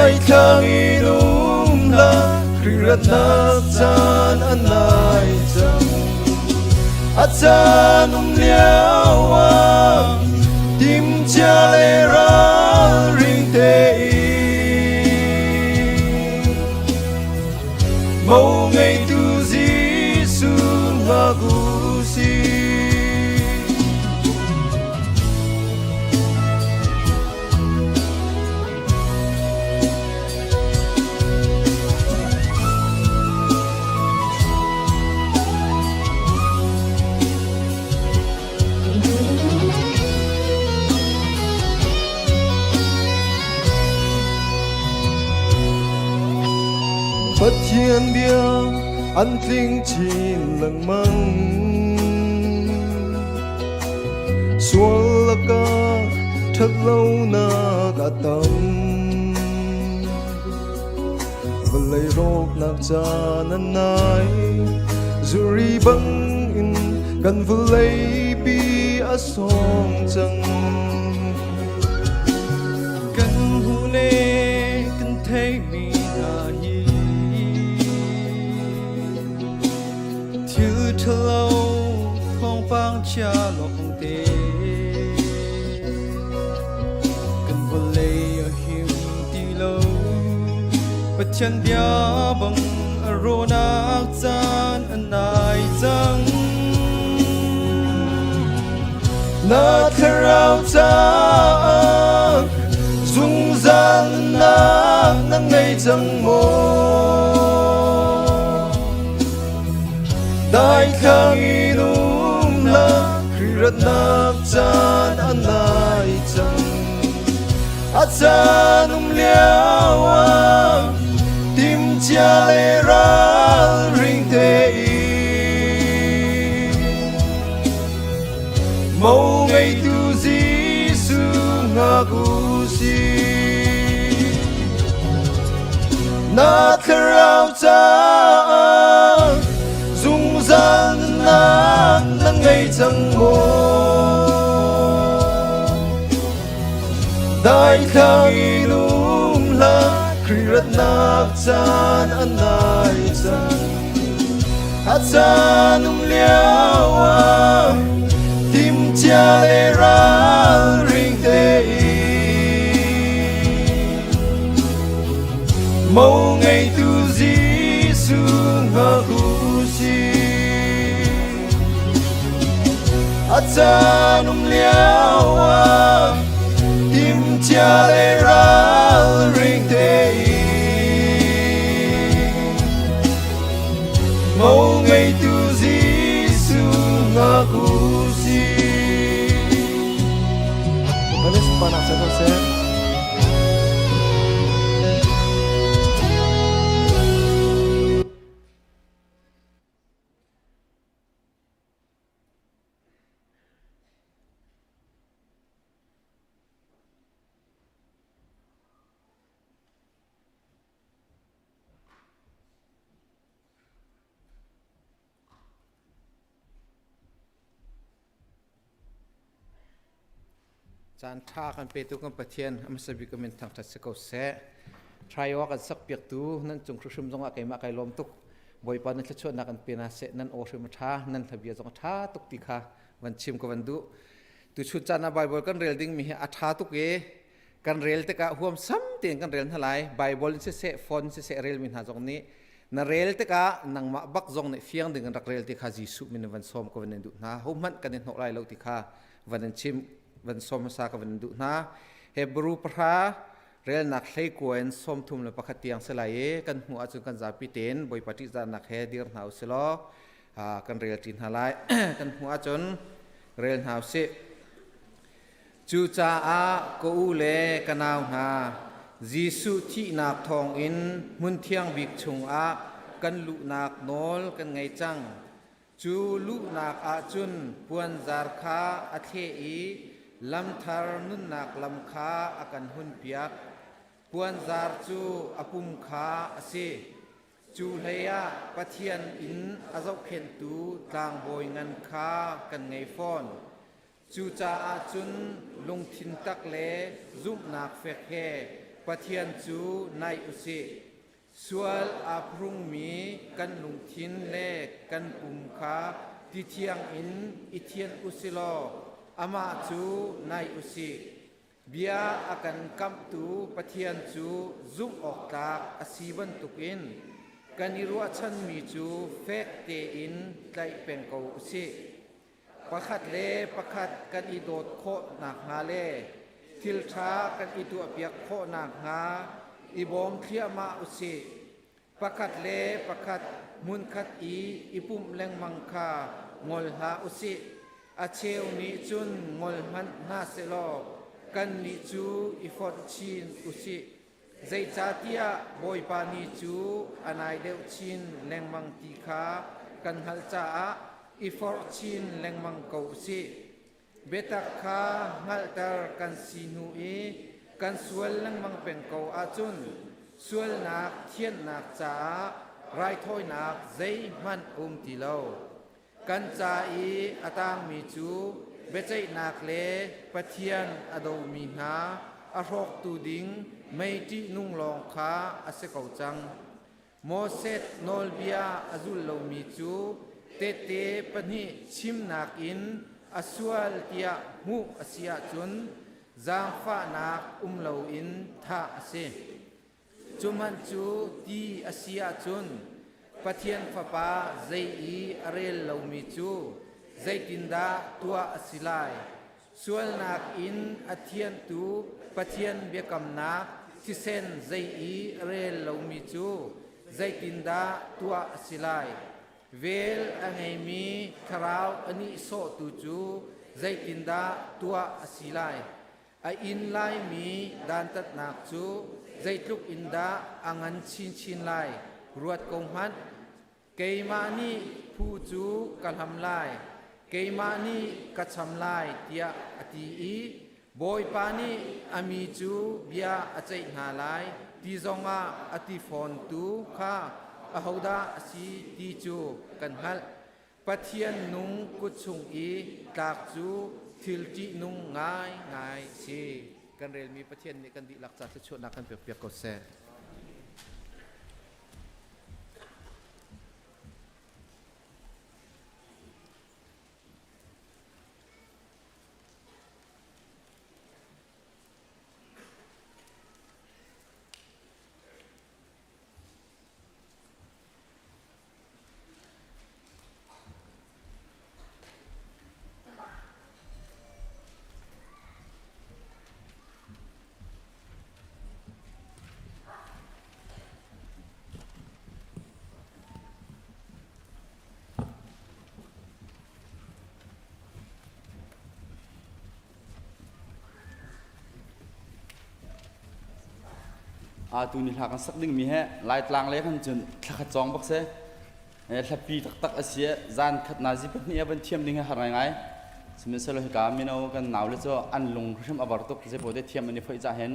Speaker 9: Daithlang in um hlah, Khrih ratnak caan a nai cang. A caan um lio ah timcia le ralring tein mo ngeitu Jesuh hngak u sih. Pathian bia an tling chin lengmang. Sual lakah ṭhatlonak a tam. Vawlei rawknak caan a nai. Zuri bangin kan vawleipi a sawng cang.
Speaker 7: Kan hmuh le kan theihmi hna hi Thil ṭhalo thawngpang chia lawngte kan vawlei a him ti lo. Pathian bia bang a rawhnak caan a nai cang.
Speaker 9: Na thlarau caah zungzal nunnak na ngei cang maw? Daithlang in um hlah, Khrih ratnak caan a nai cang. A caan um lio ah timcia le ralring tein mo ngeitu Jesuh hngak u sih. Na thlarau caah zungzal nunnak na ngei cang maw? Daithlang in um hlah, Khrih ratnak caan a nai cang. A caan um lio ah timcia le ralring tein Mo ngeitu Jesuh hngak u sih. A caan um lio ah timcia le ralring tein Mo ngeitu Jesuh hngak u sih.
Speaker 4: Balis panak sa ko seh.
Speaker 8: Caan ṭha kan petu kan Pathian a hmasa bik min thangṭhat si ko seh. Try awk an sak piaktu nan cung hrimhrim zongah keimah kai lawm tuk. Bawipa nan thluachuahnak an pe na seh, nan aw hrim a ṭha, nan hlabia zong a ṭha tuk ti kha van chim ka van duh. Tuchun caan ah Bible kan rel dingmi hi a ṭha tuk i kan rel tikah huamsam tein kan rel hna lai. Bible in siseh, phone siseh relmi hna zong nih na rel tikah nangmah bak zong nih fiang ding in rak rel ti kha Jesuh min in van sawm ka van in duh hna. Hohmanh kan i hnawh lai lo ti kha van in chim van sawm hmasa ka van in duh hna. Hebrew pahra relnak hleikua in 31 tiang si lai i kan hmuh ahcun kan zapi tein Bawipa ṭihzahnak he dir hna u si law kan rel ṭi hna lai. Kan hmuh ahcun rel hna u sih. Cucaah ka u le ka nau hna, Jesuh thihnak thawngin hmun thiang bik chungah kan luhnak nawl kan ngei cang. Cu luhnak ah cun puanzar kha a thleh i lamthar nunnak lam kha a kan hunpiak. Puanzar cu a pum kha a si. Cu hleiah Pathian inn a zohkhenhtu tlangbawi ngan kha kan ngei fawn. Cucaah cun lungthin tak le zumhnak fek he
Speaker 10: Pathian cu naih u sih. Sual aa phrungmi kan lungthin le kan pum kha ti thiang in i thianh u si law amah cu naih u sih. Bia a kan kamhtu Pathian cu zumh awk tlak a si bantukin kan i ruahchanmi cu fek tein tlaih peng ko u sih. Pakhat le pakhat kan i dawt khawh nakhnga le thil ṭha kan i tuahpiak khawh nakhnga i bawm thliahmah u sih. Pakhat le pakhat hmunkhat i i pumh lengmang kha ngol hlah u sih. A cheu nih cun ngol hmanh hna sehlaw kannih cu i fonh chin u sih. Zeicahtiah Bawipa ni cu a nai deuh chin lengmang ti kha kan hngalh caah i forh chin lengmang ko u sih. Biatak kha hngalhter kan si hnu i kan sual lengmang peng ko ahcun sualnak thianhnak caah raithawinak zeihmanh um ti lo. Kan ca i a tangmi cu biaceihnak le Pathian a domi hna a hrawktu ding mei ṭihnung lawng kha a si ko cang. Moses nawlbia a zul lomi cu tehte pahnih chimnak in a sual tiah hmuh a si ahcun zaangfahnak um loin thah a si. Cu hmanh cu ti a si ahcun Pathian Fapa zei i a rel lomi cu zeitindah tuah a si lai? Sualnak in a thianhtu Pathian biakamnak thisen zei i a rel lomi cu zeitindah tuah a si lai? Vel a ngeimi thlarau a nihsawhtu cu zeitindah tuah a si lai? A in laimi dantatnak cu zeitluk in dah a ngan chinchin lai ruat ko hmanh. Keimah nih phu cu ka hlam lai, keimah nih ka cham lai tiah a ti i Bawipa nih a mi cu bia a ceih hna lai ti zongah a ti fawntu kha ahodah a si ti cu kan hngalh. Pathian nung kut chung i tlak cu thil ṭihnung ngaingai a si. Kan relmi Pathian nih kan dihlak ca thluachuahnak kan pekpiak ko seh.
Speaker 6: Tu ni hla kan sak dingmi he Laitlang le kan cun thlakhat cawng bak si. Hlapi taktak a si. Zan khat nazi pahnih a van thiam ding hi har ngaingai. Sihmanhsehlaw hika mino kan nau le cu an lung hrim a var tuk. Zeipaoh te thiam an i foih cah hin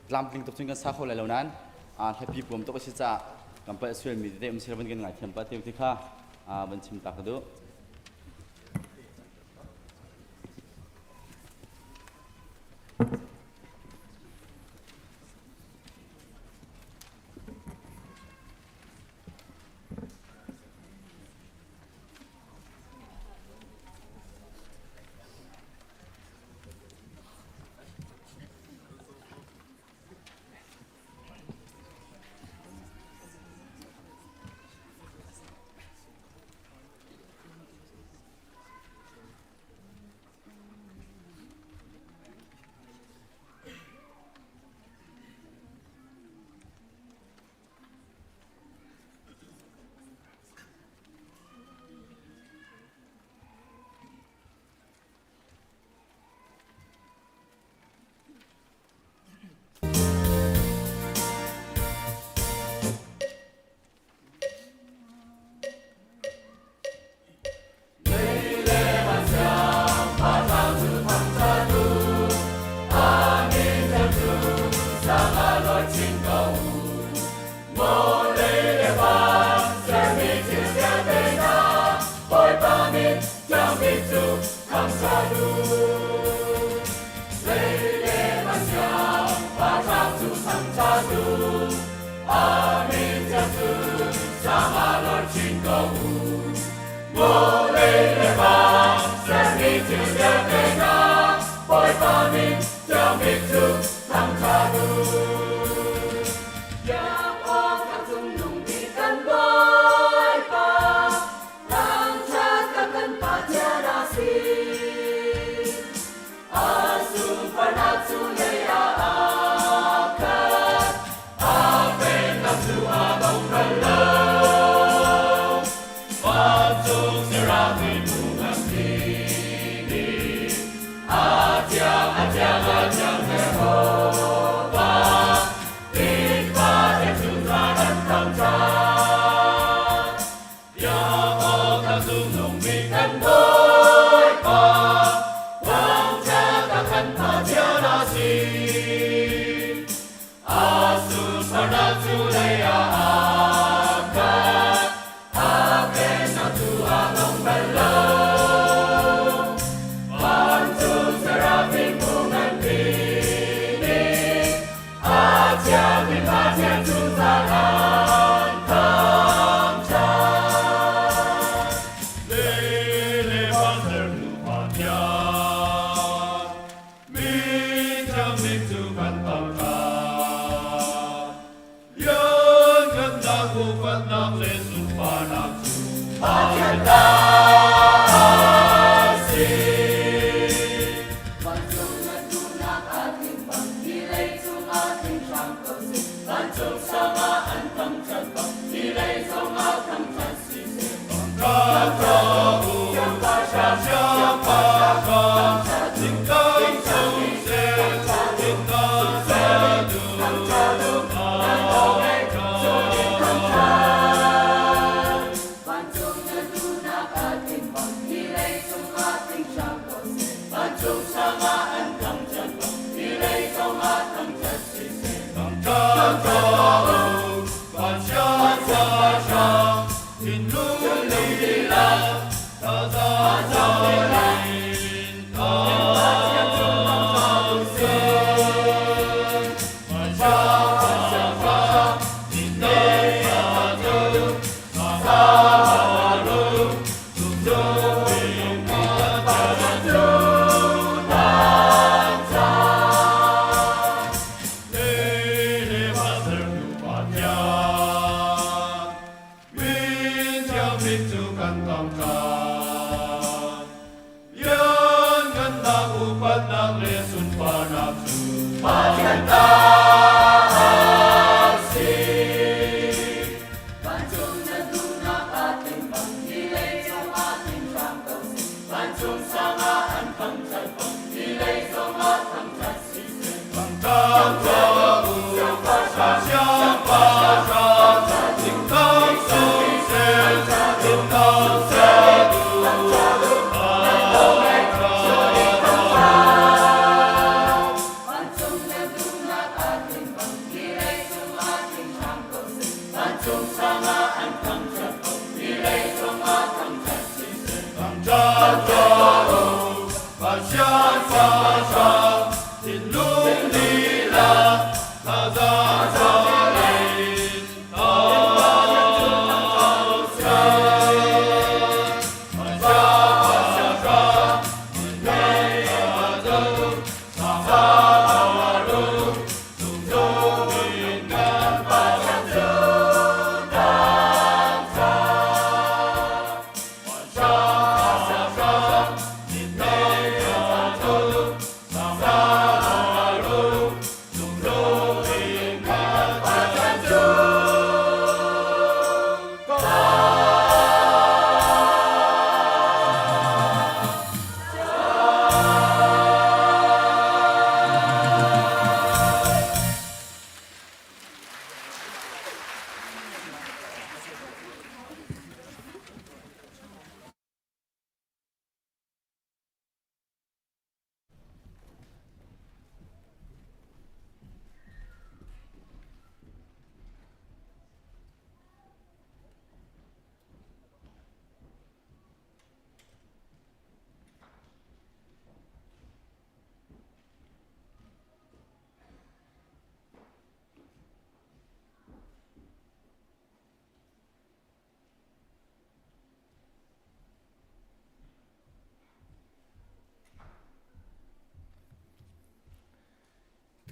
Speaker 6: tlamtling tuk cun kan sa kho lai lo nain hlapi puam tuk a si caah kan palh sualmi tete um sila van kan ngaithiam pah te ti kha van chim ta ka duh.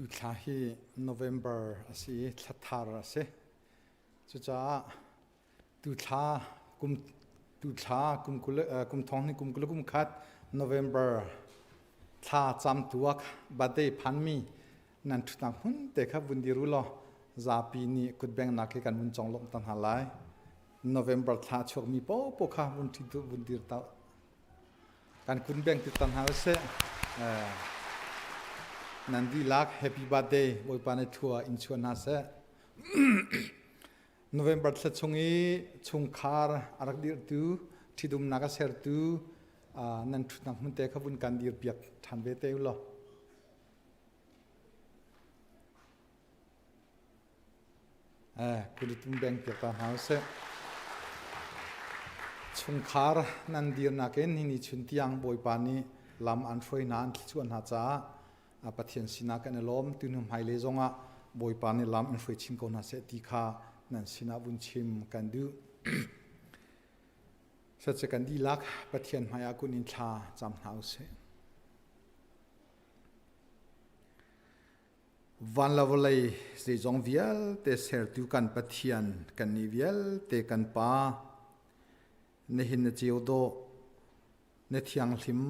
Speaker 11: Tu thla hi November a si i thla thar a si. Cucaah tu thla kum tu thla kum kul kum thong ni kum kul kum khat November thla cam tuak birthday phanmi nan ṭhutnak hmun te kha vun dir u law zapi nih kutbengnak hi kan vun conglawmh ta hna lai. November thla chuakmi paohpaoh kha vun ṭhi vun dir ta kan kun beng ti tan hna seh. Nan dihlak happy birthday Bawipa nih thlua in chuah hna seh. November thla chung i chungkhar a rak dirhtu ṭhitumnak a sertu nan ṭhutnak hmun te kha vun kan dir piak ṭhan ve te u law. Kulitum beng piak ta hna usih. Chungkhar nan dirnak in hi ni chun tiang Bawipa nih lam an hruai hna an thluachuah hna caah Pathian sinah kan i lawm. Tunu hmailei zongah Bawipa nih lam in hruai chin ko hna seh ti kha nan sinah vun chim kan duh. Sace kan dihlak Pathian hmaiah kun in thla cam hna usih. Van le vawlei zeizong vialte sertu kan Pathian kannih vialte kan Pa, nihin na ceu dawh, na thianghlim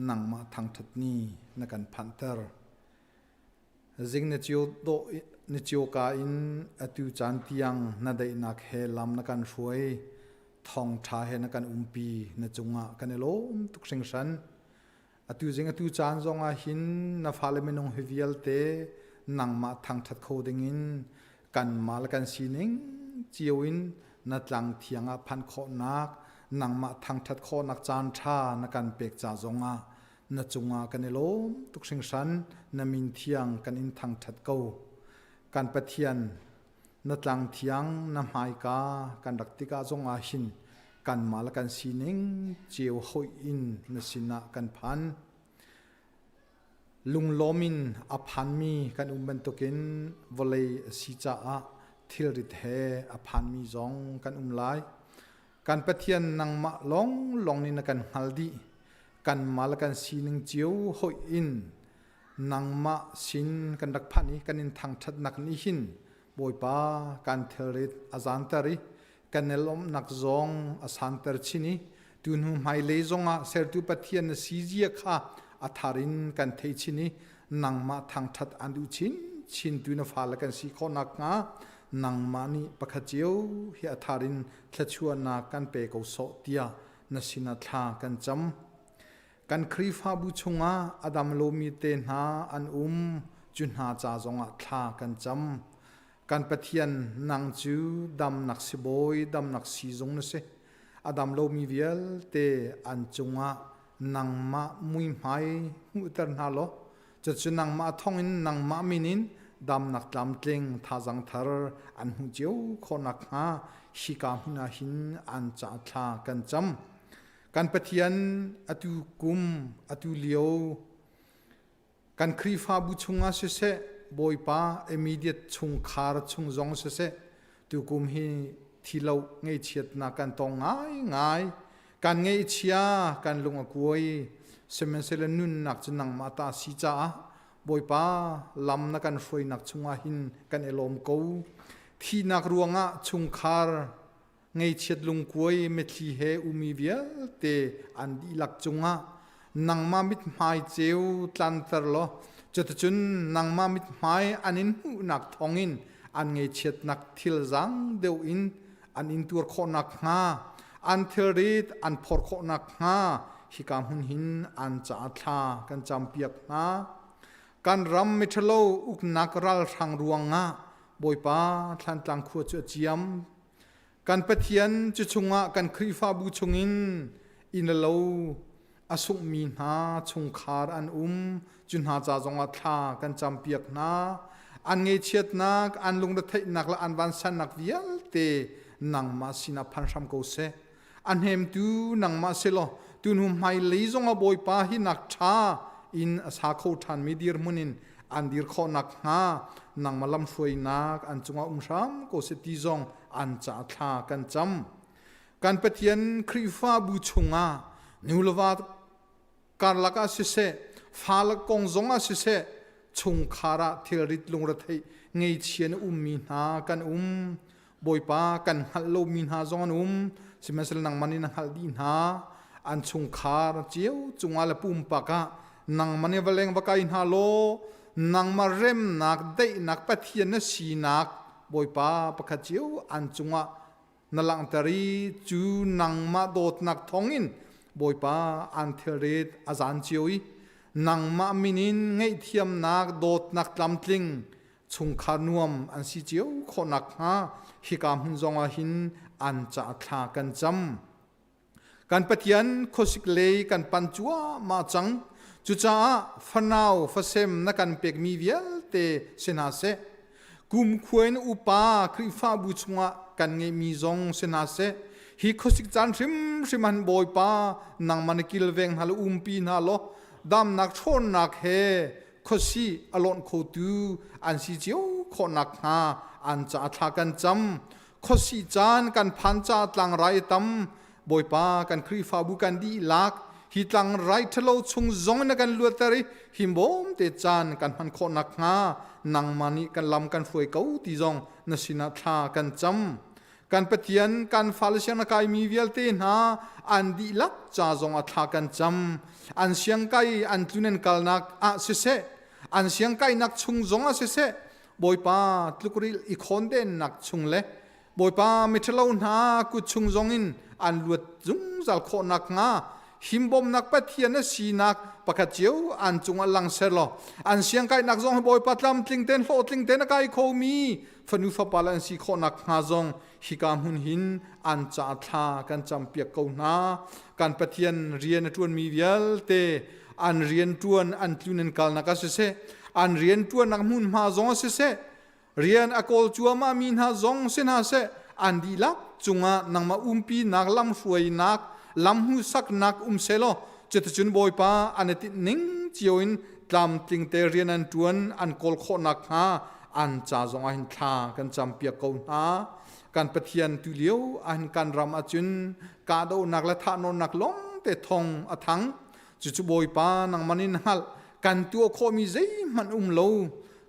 Speaker 11: nangmah thangṭhat ni na kan phanhter. Zing na ceu dawh na ceu ka in atu caan tiang na daihnak he lam na kan hruai, thawngṭha he na kan umpi, na cungah kan i lawm tuk hringhran. Atu zing atu caan zongah hin na fale minung hi vialte nangmah thangṭhat kho dingin kanmah le kan sining cio in na tlang thiang ah phanh khawhnak nangmah thangṭhat khawhnak caan ṭha na kan pek ca zongah na cungah kan i lawm tuk hringhran. Na min thiang kan in thangṭhat ko. Kan Pathian, na tlang thiang na hmaika kan rak tikah zongah hin kanmah le kan sining cio hoih in na sinah kan phan. Lunglawm in a phanmi kan um bantukin vawlei a si caah thilrit he a phanmi zong kan um lai. Kan Pathian nangmah lawnglawng nih na kan hngal dih. Kanmah le kan sining cio hoih in nangmah sin kan rak phanh i kan in thangṭhatnak nih hin Bawipa kan thilrit a zaanter i kan i lawmhnak zong a santer chin i tuhnu hmailei zongah sertu Pathian na si zia kha a thar in kan thei chin i nangmah thangṭhat an duh chin chin tu na fale kan si khawh nakhnga nangmah nih pakhat cio hi a thar in thluachuahnak kan pe ko sawh tiah na sinah thla kan cam. Kan Khrihfabu chungah a dam lomi te hna an um cu hna ca zongah thla kan cam. Kan Pathian nang cu damnak sibawi, damnak siizung na si. A dam lomi vialte an cungah nangmah muihmai hmuhter hna law cucu nangmah thawngin nangmah min in damnak tlamtling thazang thar an hmuh cio khawh nakhnga hika hmun ah hin an ca thla kan cam. Kan Pathian atu kum atu lio kan Khrihfabu chungah siseh Bawipa immediate chungkhar chung zong siseh tukum hi thilo ngeichiatnak kan tong ngaingai kan ngeihchia kan lung a kuai sihmanhsehlaw nunnak cu nangmah ta si caah Bawipa lam na kan hruainak chungah hin kan i lawm ko thihnak ruangah chungkhar Ngeichiat lungkuai mitthli he umi vialte an dihlak cungah nangmah mithmai ceu tlanter law cuticun nangmah mithmai an in hmuhnak thawngin an ngeichiatnak thil zaang deuh in an in tuar khawh nakhnga an thilrit an phor khawh nakhnga hika hmun hin an caah thla kan campiak hna. Kan ram miṭhalo uknak ralhrang ruangah Bawipa Thlantlang khua cu a ciam. Kan Pathian cu chungah kan Khrihfabu chungin inn le lo a sunghmi hna chungkhar an um. Cu hna ca zongah thla kan campiak hna. An ngeichiatnak, an lungretheihnak le an vansannak vialte nangmah sinah phan hram ko seh. A hnemtu nangmah si law tuhnu hmailei zongah Bawipa hi nak ṭha in a sa kho ṭhanmi dirhmun in an dir khawh nakhnga nangmah lamhruainak an cungah um hram ko seh ti zong an ca thla kan cam. Kan Pathian Khrihfabu chungah nu le va karlak ah siseh, fale kong zong ah siseh, chungkhar ah thilrit lungretheih ngeichia na ummi hna kan um. Bawipa kan hngalh lomi hna zong an um. Sihmanhsehlaw nangmah nih na hngalh dih hna. An chungkhar cio cungah le pumpak ah nangmah nih va leng va kai hna law nangmah remnak daihnak Pathian na sinak Bawipa pakhat cio an cungah. na langhter i cu nangmah dawtnak thawngin Bawipa an thilrit a zan cio i nangmah min in ngaihthiamnak dawtnak tlamtling chungkhar nuam an si cio khawh nakhnga hika hmun zongah hin an ca thla kan cam. Kan Pathian khuasik lei kan pan cuahmah cang. Cucaah fanau fasem na kan pekmi vialte si hna seh. Kumkhua in upa Khrihfabu chungah kan ngeihmi zong si hna seh. Hi khuasik caan hrimhrim han Bawipa nangmah na kilveng hna le umpi hna law damnak ṭhawnnak he khuasi a lawnh khotu an si cio khawh nakhnga an caah thla kan cam. Khuasi caan kan phan ca tlangrai tam Bawipa kan Khrihfabu kan dihlak hi tlangrai ṭhalo chung zong in na kan luatter i himbawm te caan kan hman khawh nakhnga nangmah nih kan lam kan hruai ko ti zong na sinah thla kan cam. Kan Pathian kan fale siang na kaimi vialte hna an dihlak ca zong ah thla kan cam. An siangkai an tlun an kalnak ah siseh, an siangkainak chung zong ah siseh, Bawipa tlukril i khawndennak chung le Bawipa miṭhalo hna kut chung zongin an luat zungzal khawh nakhnga himbawmnak Pathian na sinak pakhat cio an cungah lang ser law an siangkainak zong hi Bawipa tlamtling tein hlawhtling tein a kai khomi fanu fapa le an si khawh nakhnga zong hika hmun hin an ca thla kan campiak ko hna. Kan Pathian rian a ṭuanmi vialte an rian ṭuan an tlun an kalnak ah siseh an rian ṭuannak hmunhma zong ah siseh rian a kawl cuahmah mi hna zong si hna seh an dihlak cungah nangmah umpinak lamhruainak lam hmuhsaknak um selaw cuticun Bawipa an i tinh ning cio in tlamtling te rian an ṭuan an kawl khawh nakhnga an ca zong ah hin thla kan campiak ko hna. Kan Pathian tu lio ahhin kan ram ahcun kahdohnak le thahnawnnak lawng te thong a thang. Cucu Bawipa nangmah nih na hngalh. Kan tuah khawhmi zeihmanh um lo.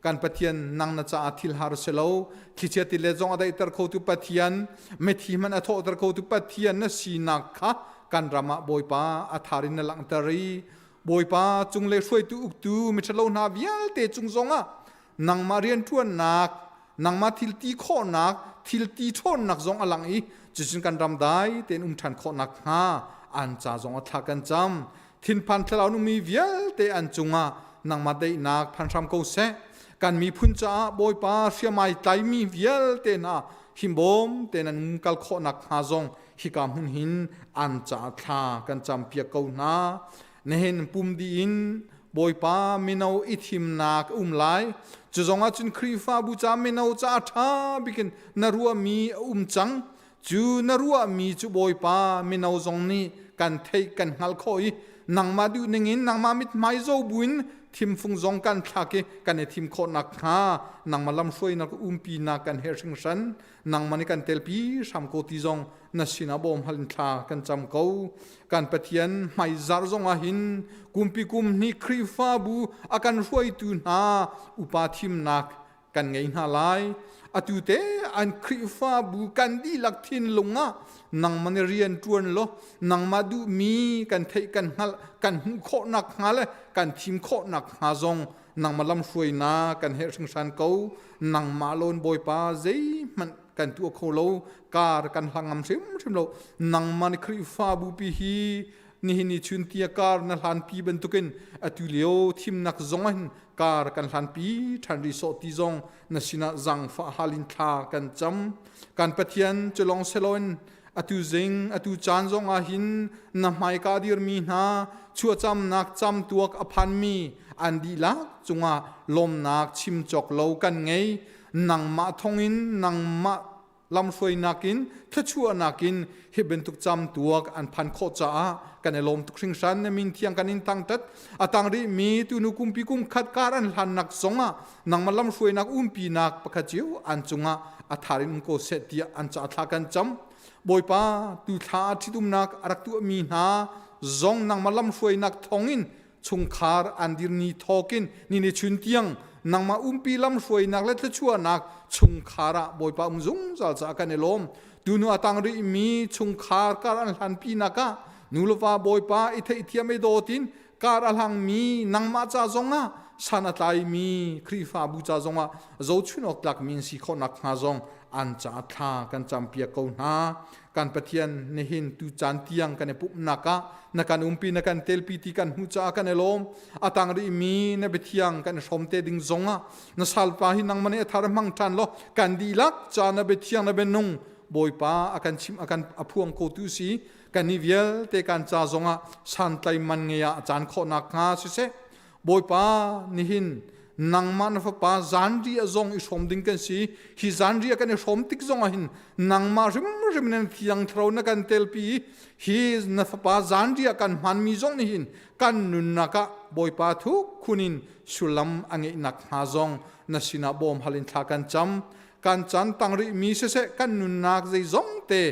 Speaker 11: Kan Pathian nang na caah thil har si lo. Thlichia tilet zong a daihter khotu Pathian, mithi hmanh a thawhter khotu Pathian na sinak kha kan ram ah Bawipa a thar in na langhter i Bawipa cunglei hruaitu uktu miṭhalo hna vialte cung zongah nangmah rianṭuannak nangmah thil ti khawhnak thil ti ṭhawnnak zong a lang i cucun kan ram dai tein um ṭhan khawh nakhnga an ca zong a thla kan cam. Thinphan thlarau nungmi vialte an cungah nangmah daihnak phan hram ko seh. Kan miphun caah Bawipa hriamai tlaimi vialte hna himbawm tein an um kal khawh nakhnga zong hika hmun hin an caah thla kan campiak ko hna. Nihin pum dih in Bawipa mino i thimnak um lai. Cu zongah cun Khrihfabu ca mino ca ṭha bikin na ruahmi a um cang. Cu na ruahmi cu Bawipa mino zong nih kan theih kan hngalh khawh i nangmah duh ningin nangmah mithmai zo buin thimfung zong kan thlak i kan i thim khawh nakhnga nangmah lamhruainak umpinak kan herh hringhran. Nangmah nih kan telpi hram ko ti zong na sinah bawm hal in thla kan cam ko. Kan Pathian hmaizar zong ah hin kumpi kum hnih Khrihfabu a kan hruaitu hna upa thimnak kan ngei hna lai. Atu te an Khrihfabu kan dihlak thinlung ah nangmah nih rian ṭuan law nangmah duhmi kan theih kan hngalh kan hmuh khawh nakhnga le kan thim khawh nakhnga zong nangmah lamhruainak kan herh hringhran ko. Nangmah lawn Bawipa zeihmanh kan tuah kho lo kar kan hlang ngam hrimhrim lo. Nangmah nih Khrihfabu pi hi nihin ni chun tia kar na hlanpi bantukin atu lio thimnak zong ah hin kar kan hlanpi ṭhan rih sawh ti zong na sinah zaangfah hal in thla kan cam. Kan Pathian cu lawng seloin atu zing atu caan zong ah hin na hmaika dirmi hna chuahcamnak camtuak a phanmi an dihlak cungah lawmnak chim cawk lo kan ngei. Nangmah thawngin nangmah lamhruainak in thluachuahnak in hi bantuk camtuak an phan khawh caah kan i lawm tuk hringhran. Na min thiang kan in thangṭhat. A tang rihmi tunu kumpi kum khat kar an hlannak zongah nangmah lamhruainak umpinak pakhat cio an cungah a thar in um ko seh tiah an ca thla kan cam. Bawipa, tu thla ṭhitumnak a rak tuahmi hna zong nangmah lamhruainak thawngin chungkhar an dirni thawkin ni ni chun tiang nangmah umpi lamhruainak le thluachuahnak chungkhar ah Bawipa um zungzal caah kan i lawm. Tunu a tang rihmi chungkhar kar an hlanpi nak ah nu le va Bawipa i theihthiam i dawtin kar a hlangmi nangmah ca zongah san a tlaimi Khrihfabu ca zongah zohchun awk tlakmi an si khawh nakhnga zong An caah thla kan campiak ko hna. Kan Pathian nihin tu caan tiang kan i pumhnak ah na kan umpi na kan telpi ti kan hmuh caah kan i lawm. A tang rihmi na biathiang kan i hrawm te ding zong ah na salpa hi nangmah nih a thar hmang ṭhan law kan dihlak ca na biathiang na bianung Bawipa a kan chim a kan a phuang ko tu si kan ni vialte kan ca zongah santlai man ngei ah a caan khawh nakhnga siseh. Bawipa, nihin nangmah na fapa zanriah zong i hrawm ding kan si. Hi zanriah kan i hrawm tik zong ah hin nangmah hrimhrim in thiang thlarau na kan telpi i hi na fapa zanriah kan hmanmi zong nih hin kan nunnak ah Bawipa thuk khun in sullam a ngeih nakhnga zong na sinah bawm hal in thla kan cam. Kan caan tang rihmi siseh kan nunnak zeizong te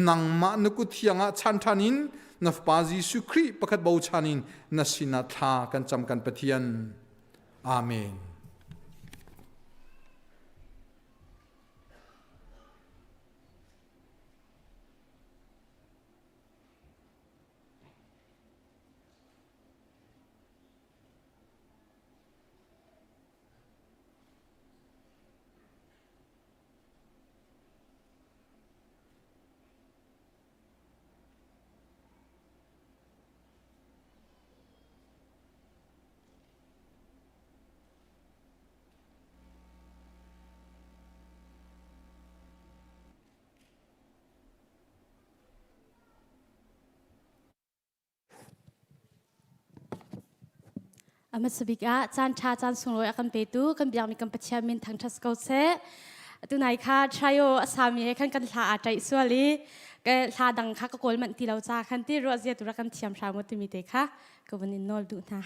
Speaker 11: nangmah na kut thiang ah chan ṭhan in na Fapa Jesuh Khrih pakhat bochan in na sinah thla kan cam kan Pathian. Amen.
Speaker 12: A hmasa bik ah caan ṭha caan sunglawi a kan petu kan biakmi kan Pathian min thangṭhat ko seh. Tunai kha trio a sami he khan kan hla aa ṭaih sual i hla dang kha ka kawl manh ti lo ca khan ti ruah zia tu rak kan thiam hram u timi te kha ka vun in nawl duh hna.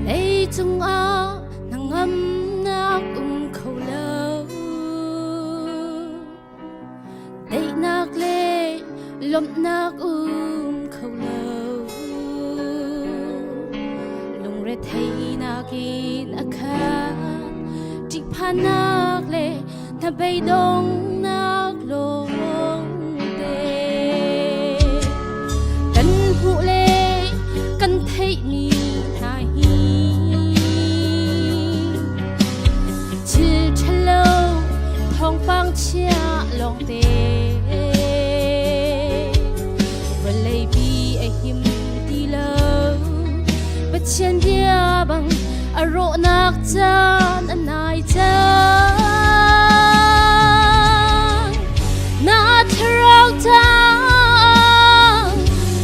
Speaker 12: Leicung ah hnangamnak um kho lo. Daihnak le lawmhnak um kho lo. Lungretheihnak in a khat. Ṭihphannak le hnabeidongnak lawngte. Kan hmuh le kan theihmi hna hi thil ṭhalo thawngpang chia lawngte. Vawleipi a him ti lo. Pathian bia bang a rawhnak caan a nai cang. Na thlarau tang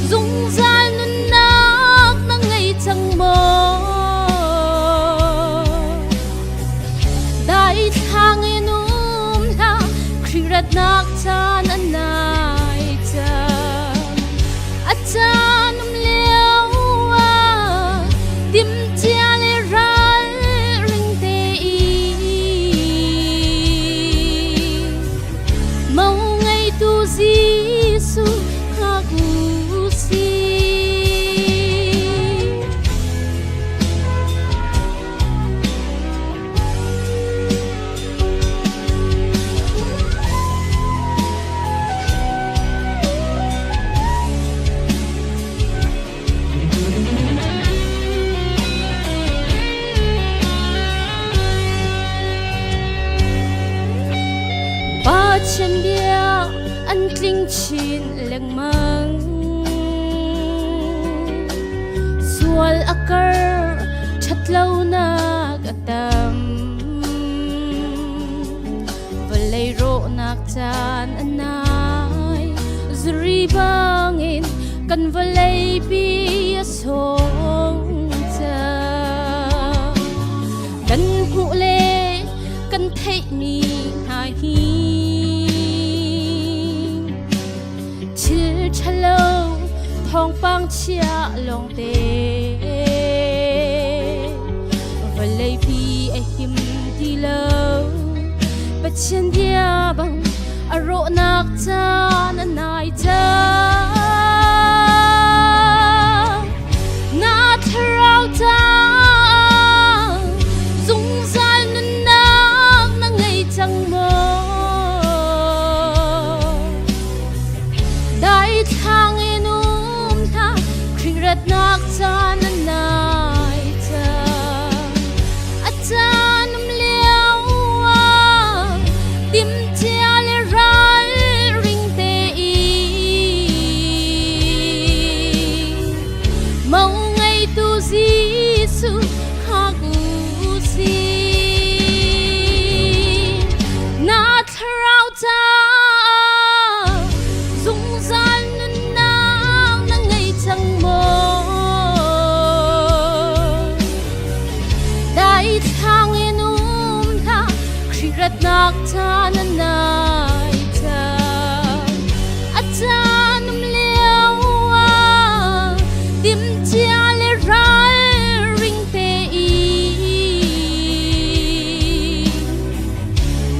Speaker 12: zungzal nunnak na ngei cang maw? Daithlang in um hlah, Khrih ratnak caan a nai cang. A caan um lio ah timhcia le ralring tein mo ngeitu Jesuh hngak u sih. Pathian bia an tling chin lengmang. Sual a kar ṭhatlonak a tam. Vawlei rawhnak caan a nai. Zuri bangin kan vawleipi a sung cang. Kan hmuh le kan theihmi hna hi thil ṭhalo thawngpang chia lawngte. Vawleipi a him ti lo. Pathian bia bang a rawhnak caan a nai cang. Na thlarau caah zungzal nunnak na ngei cang maw? Daithlang in um hlah, Khrih ratnak caan a nai cang. A caan um lio ah timhcia le ralring tein mo ngeitu Jesuh hngak u sih. Na thlarau caah zungzal nunnak na ngei cang maw? Daithlang in um hlah, Khrih ratnak caan a nai cang. A caan um lio ah timhcia le ralring tein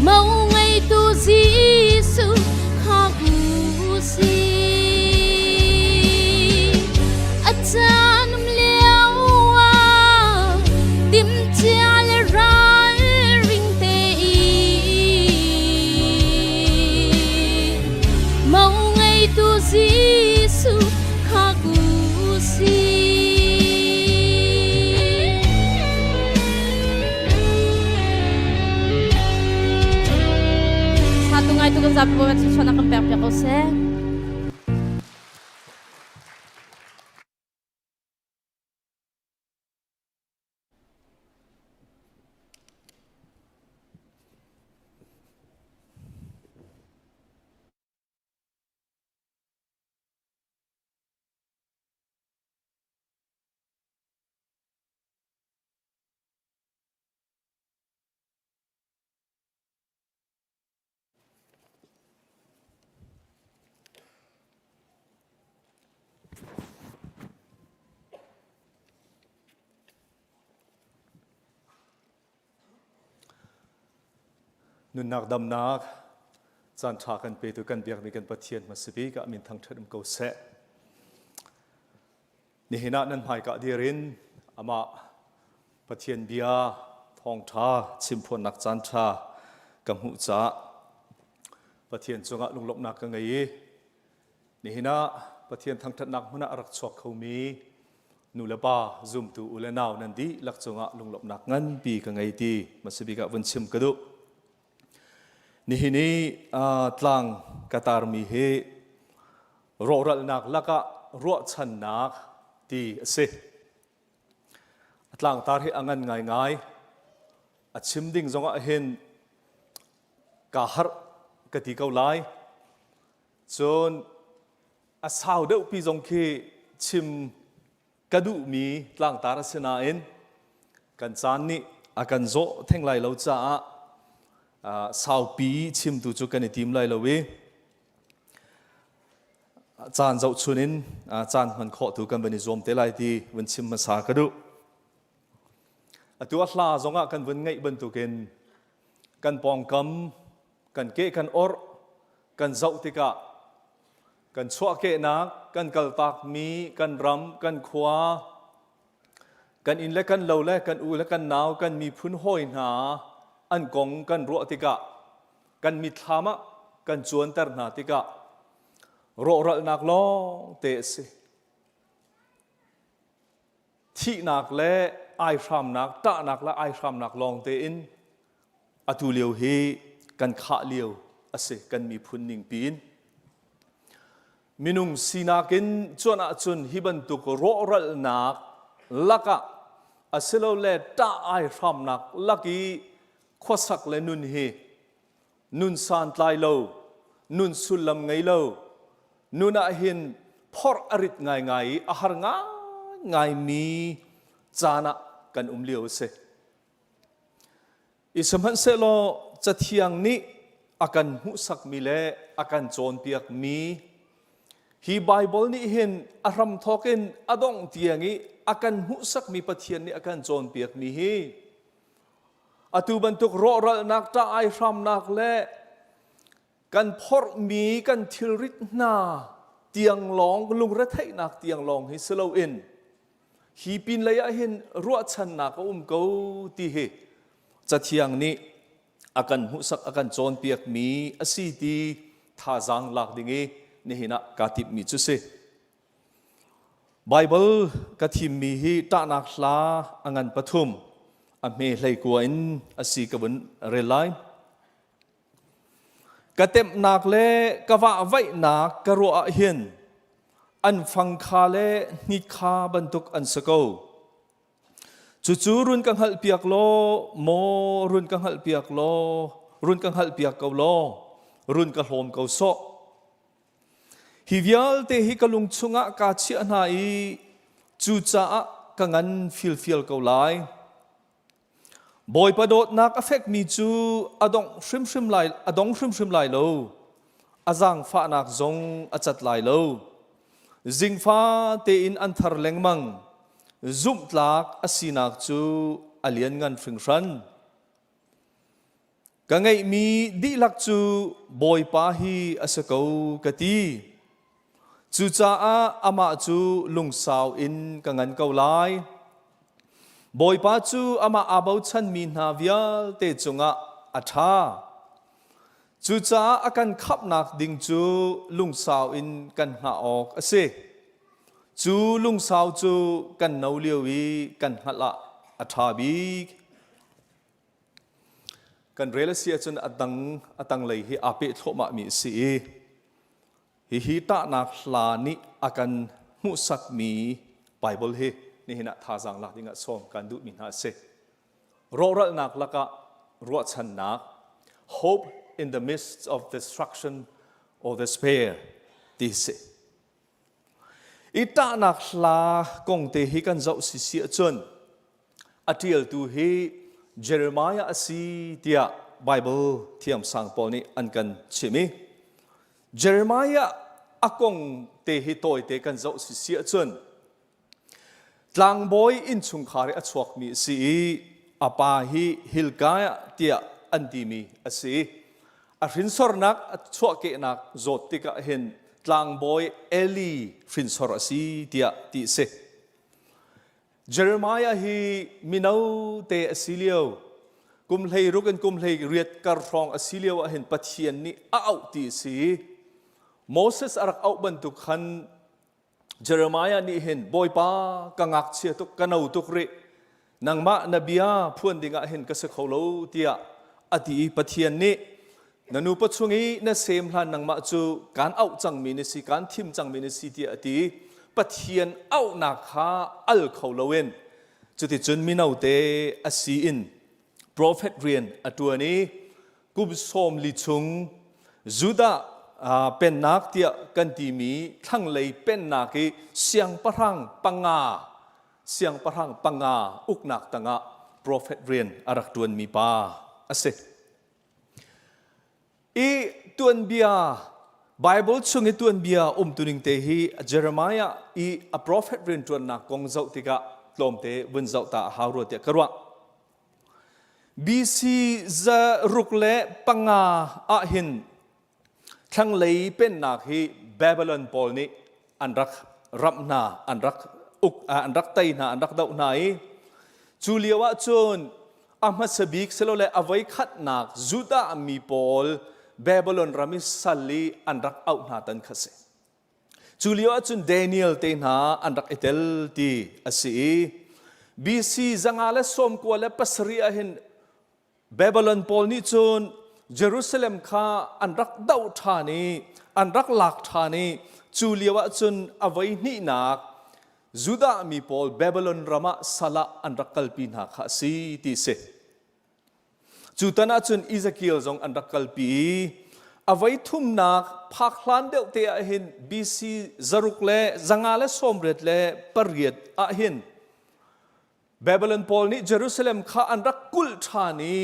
Speaker 12: Mo ngeitu Jesuh hngak u sih. A caan um lio ah timhcia le ralring tein Mo ngeitu Jesuh hngak u sih. Satu ngai tu kan zapi bawi thluachuahnak kan pek piak ko seh.
Speaker 13: Nunnak damnak caan ṭha kan petu kan biakmi kan Pathian hmasa bik ah min thangṭhat um ko seh. Nihin ah nan hmaika dir in amah Pathian bia thawngṭha chimphuannak caan ṭha ka hmuh caah Pathian cungah lunglawmhnak ka ngei i nihin ah Pathian thangṭhatnak hmun ah a rak chuak khomi nu le pa zumtu u le nau nan dihlak cungah lunglawmhnak nganpi ka ngei ti hmasabik ah vun chim ka duh. Nihin i tlang ka tarmi hi rawhralhnak lakah ruahchannak ti a si. A tlangtar hi a ngan ngaingai. A chim ding zongah hin kaa harh ka ti ko lai. Cun a sau deuhpi zong khi chim ka duhmi tlangtar a si nain kan caan nih a kan zawh theng lai lo caah saupi chimtu cu kan i tim lai lo i caan zohchun in caan hman khawh tu kan van i zuam te lai ti vun chim hmasa ka duh. Atu a hla zongah kan vun ngaih bantukin kan pawngkam kan ke kan orh kan zoh tikah kan chuahkehnak kan kaltakmi kan ram kan khua kan inn le kan lo le kan u le kan nau kan miphun hawi hna an kong kan ruah tikah kan mitthlam ah kan cuanter hna tikah rawhralhnak lawng te a si thihnak le aihramnak ṭahnak le aihramnak lawng tein atu lio hi kan khah lio a si kan miphun ning piin minung sinak in cuan ahcun hi bantuk rawhralhnak lakah asilole ṭah aihramnak lak i khuasak le nun hi nun santlai lo nun sullam ngei lo nun ah hin phorh a rit ngaingai i a har ngaingaimi caan ah kan um lio a si. I sihmanhsehlaw Cathiang nih a kan hmuhsakmi le a kan cawnpiakmi hi Baibal nih hin a hramthawk in a dongh tiang i a kan hmuhsakmi Pathian nih a kan cawnpiakmi hi. Atu bantuk rawhralnak, ṭah ai hramnak le kan phorhmi kan thilrit hna tiang lawng lungretheihnak tiang lawng hi si loin hi pinlei ah hin ruahchannak a um ko ti hi Cathiang nih a kan hmuhsak a kan cawnpiakmi a si ti thazaang lak ding i nihin ah kaa timhmi cu si. Baibal ka thimmi hi ṭahnak hla a ngan pathum a hme hleikua in a si ka vun rel lai. Ka temhnak le ka vahvaihnak ka ruah ah hin an fang kha le hnit kha bantuk an si ko. Cucu run ka hngalhpiak law, maw run ka hngalhpiak law, run ka hngalhpiak ko law, run ka hlawm ko sawh. Hi vialte hi ka lung chungah kaa chiah hna i cucaah ka ngan filfial ko lai. Bawipa dawtnak a fekmi cu a dongh hrimhrim lai, a dong hrimhrim lai lo. A zaangfahnak zong a cat lai lo. Zingfa tein an thar lengmang. Zumhtlak a sinak cu a lianngan hringhran. Ka ngeihmi dihlak cu Bawipa hi a si ko ka ti. Cucaah amah cu lungsau in ka ngan ko lai. Bawipa cu amah aa bochanmi hna vialte cungah a ṭha. Cucaah a kan khamhnak ding cu lungsau in kan hngah awk a si. Cu lungsau cu kan no lio i kan hngalh ah a ṭha bik. Kan rel a si ahcun a dang a tanglei hi aa peh thluahmahmi a si i hihi tahnak hla nih a kan hmuhsakmi Bible hi nihin ah thazaang lak dingah sawm kan duhmi hna a si. Rawhralhnak lakah ruahchannak hope in the midst of destruction or despair ti si. I ṭahnak hla kong te hi kan zoh sisi ahcun a ṭialtu hi Jeremiah a si tiah Bible thiamsang pawl nih an kan chim i Jeremiah a kong te hi tawite kan zoh sisi ahcun Tlangbawi innchungkhar i a chuakmi a si i a pa hi Hilkiah tiah an timi a si. A hrinsornak a chuahkehnak zawt tikah hin tlangbawi Eli hrinsor a si tiah ti a si. Jeremiah hi mino te a si lio, kum 16 in kum 18 kar hrawng a si lio ah hin Pathian nih a auh ti a si. Moses a rak auh bantuk khan Jeremiah nih hin Bawipa ka ngakchia tuk ka no tuk rih nangmah na bia phuan dingah hin ka si kho lo tiah a ti i Pathian nih na nupa chung i na sem hlan nangmah cu kaan auh cangmi na si kaan thim cangmi na si tiah a ti Pathian auhnak kha al kho loin cuticun mino te a si in Profet rian a ṭuan i kum 40 chung Judah pennak tiah kan timi thlanglei pennak i siangpahrang panga siangpahrang panga uknak tangah profet rian a rak ṭuanmi pa a si. I tuanbia Bible chung i tuanbia umtuning te hi Jeremiah i a profet rianṭuannak kong zoh tikah tlawmte vun zoh ta a hau rua tiah ka ruah. BC 605 ahhin thlanglei pennak hi Babylon pawl nih an rak ramh hna, an rak uk, an rak tei hna, an rak doh hna i cu lio ah cun a hmasa bik silole a voi khatnak Judah mi pawl Babylon ram i sal i an rak auh hna tan kha si. Cu lio ahcun Daniel te hna an rak i tel ti a si i BC 597 ahhin Babylon pawl nih cun Jerusalem kha an rak doh ṭhan i an rak lak ṭhan i cu lio ahcun a voi hnihnak Judah mi pawl Babylon ram ah sal ah an rak kalpi hna kha a si ti a si. Cu tan ahcun Ezekiel zong an rak kalpi i a voi thumnak phak hlan deuh te ah hin BC 688 ah hin Babylon pawl nih Jerusalem kha an rak kulh ṭhan i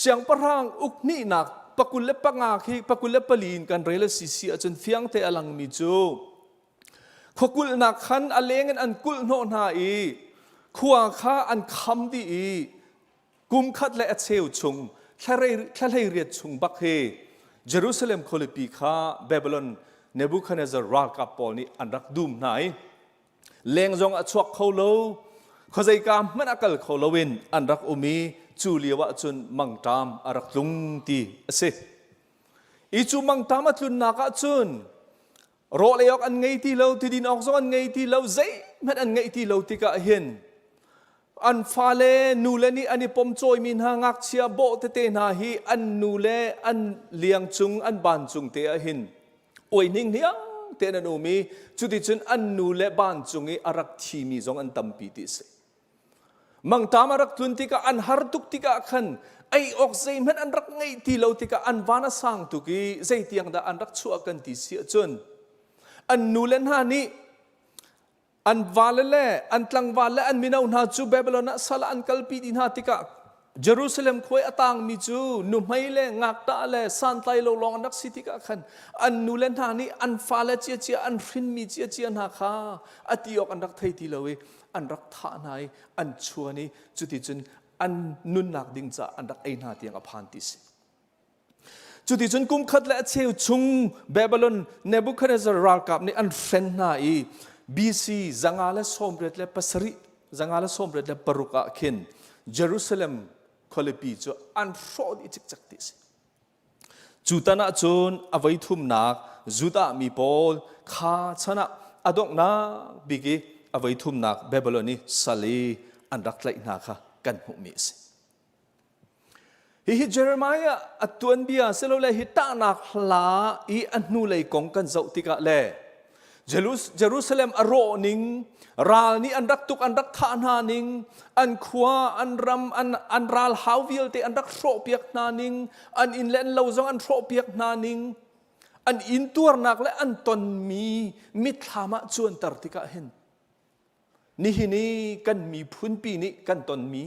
Speaker 13: siangpahrang uk hnihnak 25 khi 24 in kan rel a si si ahcun fiangte a langmi cu Khuakulhnak khan a leng in an kulh hnawh hna i khua kha an kham dih i Kum khat le a cheu chung thla riat chung bak hi Jerusalem khualipi kha Babylon Nebuchadnezzar ralkap pawl nih an rak dum hna i leng zong a chuak kho lo khuazeika hmanh a kal kho loin an rak um i cu lio ah cun mangṭam a rak tlung ti a si. I cu mangṭam a tlunnak ah cun rawl ei awk an ngei ti lo, tidin awk zong an ngei ti lo, zeihmanh an ngeih ti lo tikah hin an fale nule nih an i pomcawimi hna ngakchia bawh tete hna hi an nule an liang cung an ban cung te ah hin uai hning hniang tein an um i cuticun an nule ban cung i a rak thimi zong an tampi ti a si. Mangṭam a rak tlun tikah an har tuk tikah khan ei awk zeihmanh an rak ngeih ti lo tikah an van a sang tuk i zeitiang dah an rak chuah kan ti si ahcun an nule hna nih an vale le an tlangval le an mino hna cu Babylon ah sal ah an kalpi dih hna tikah Jerusalem khua i a tangmi cu nuhmei le ngakṭah le santlai lo lawng an rak si tikah khan an nule hna nih an fale ciacia an hrinmi ciacia hna kha a ti awk an rak thei ti lo i an rak thah hna i an chuan i cuticun an nunnak ding caah an rak ei hna tiang a phan ti si. Cuticun kum khat le a cheu chung Babylon Nebuchadnezzar ralkap nih an hren hna i BC 587 586 ah khin Jerusalem khualipi cu an hrawh dih cikcek ti a si. Cu tan ah cun a voi thumnak Judah mi pawl kha chan ah a donghnak bik i a voi thumnak Babylon i sal i an rak tlaih hna kha kan hmuhmi a si. Hihi Jeremiah a tuanbia silole hi tahnak hla i a hnulei kong kan zoh tikah le Jerusalem a rawh ning, ral nih an rak tuk an rak thah hna ning, an khua, an ram, an, an ral hau vialte an rak hrawhpiak hna ning, an inn le an lo zong an hrawhpiak hna ning, an intuarnak le an tonmi mitthlam ah cuanter tikah hin nihin i kan miphunpi nih kan tonmi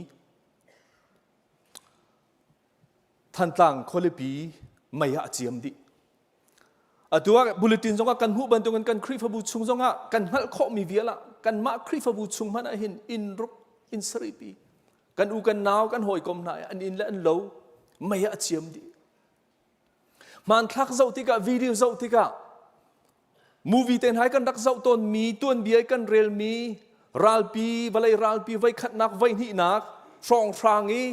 Speaker 13: Thantlang khualipi mei ah a ciam dih. Atu ah bulletin zongah kan hmuh bantukin kan Khrihfabu chung zongah kan hngalh khawhmi vial ah kanmah Khrihfabu chung hmanh ah hin inn ruk inn sarihpi kan u kan nau kan hawikom hna an inn le an lo mei ah a ciam dih. Hmanthlak zoh tikah video zoh tikah movie te hna kan rak zoh tawnmi tuanbia kan relmi ralpi vawlei ralpi voikhatnak voihnihnak hrawnghrang i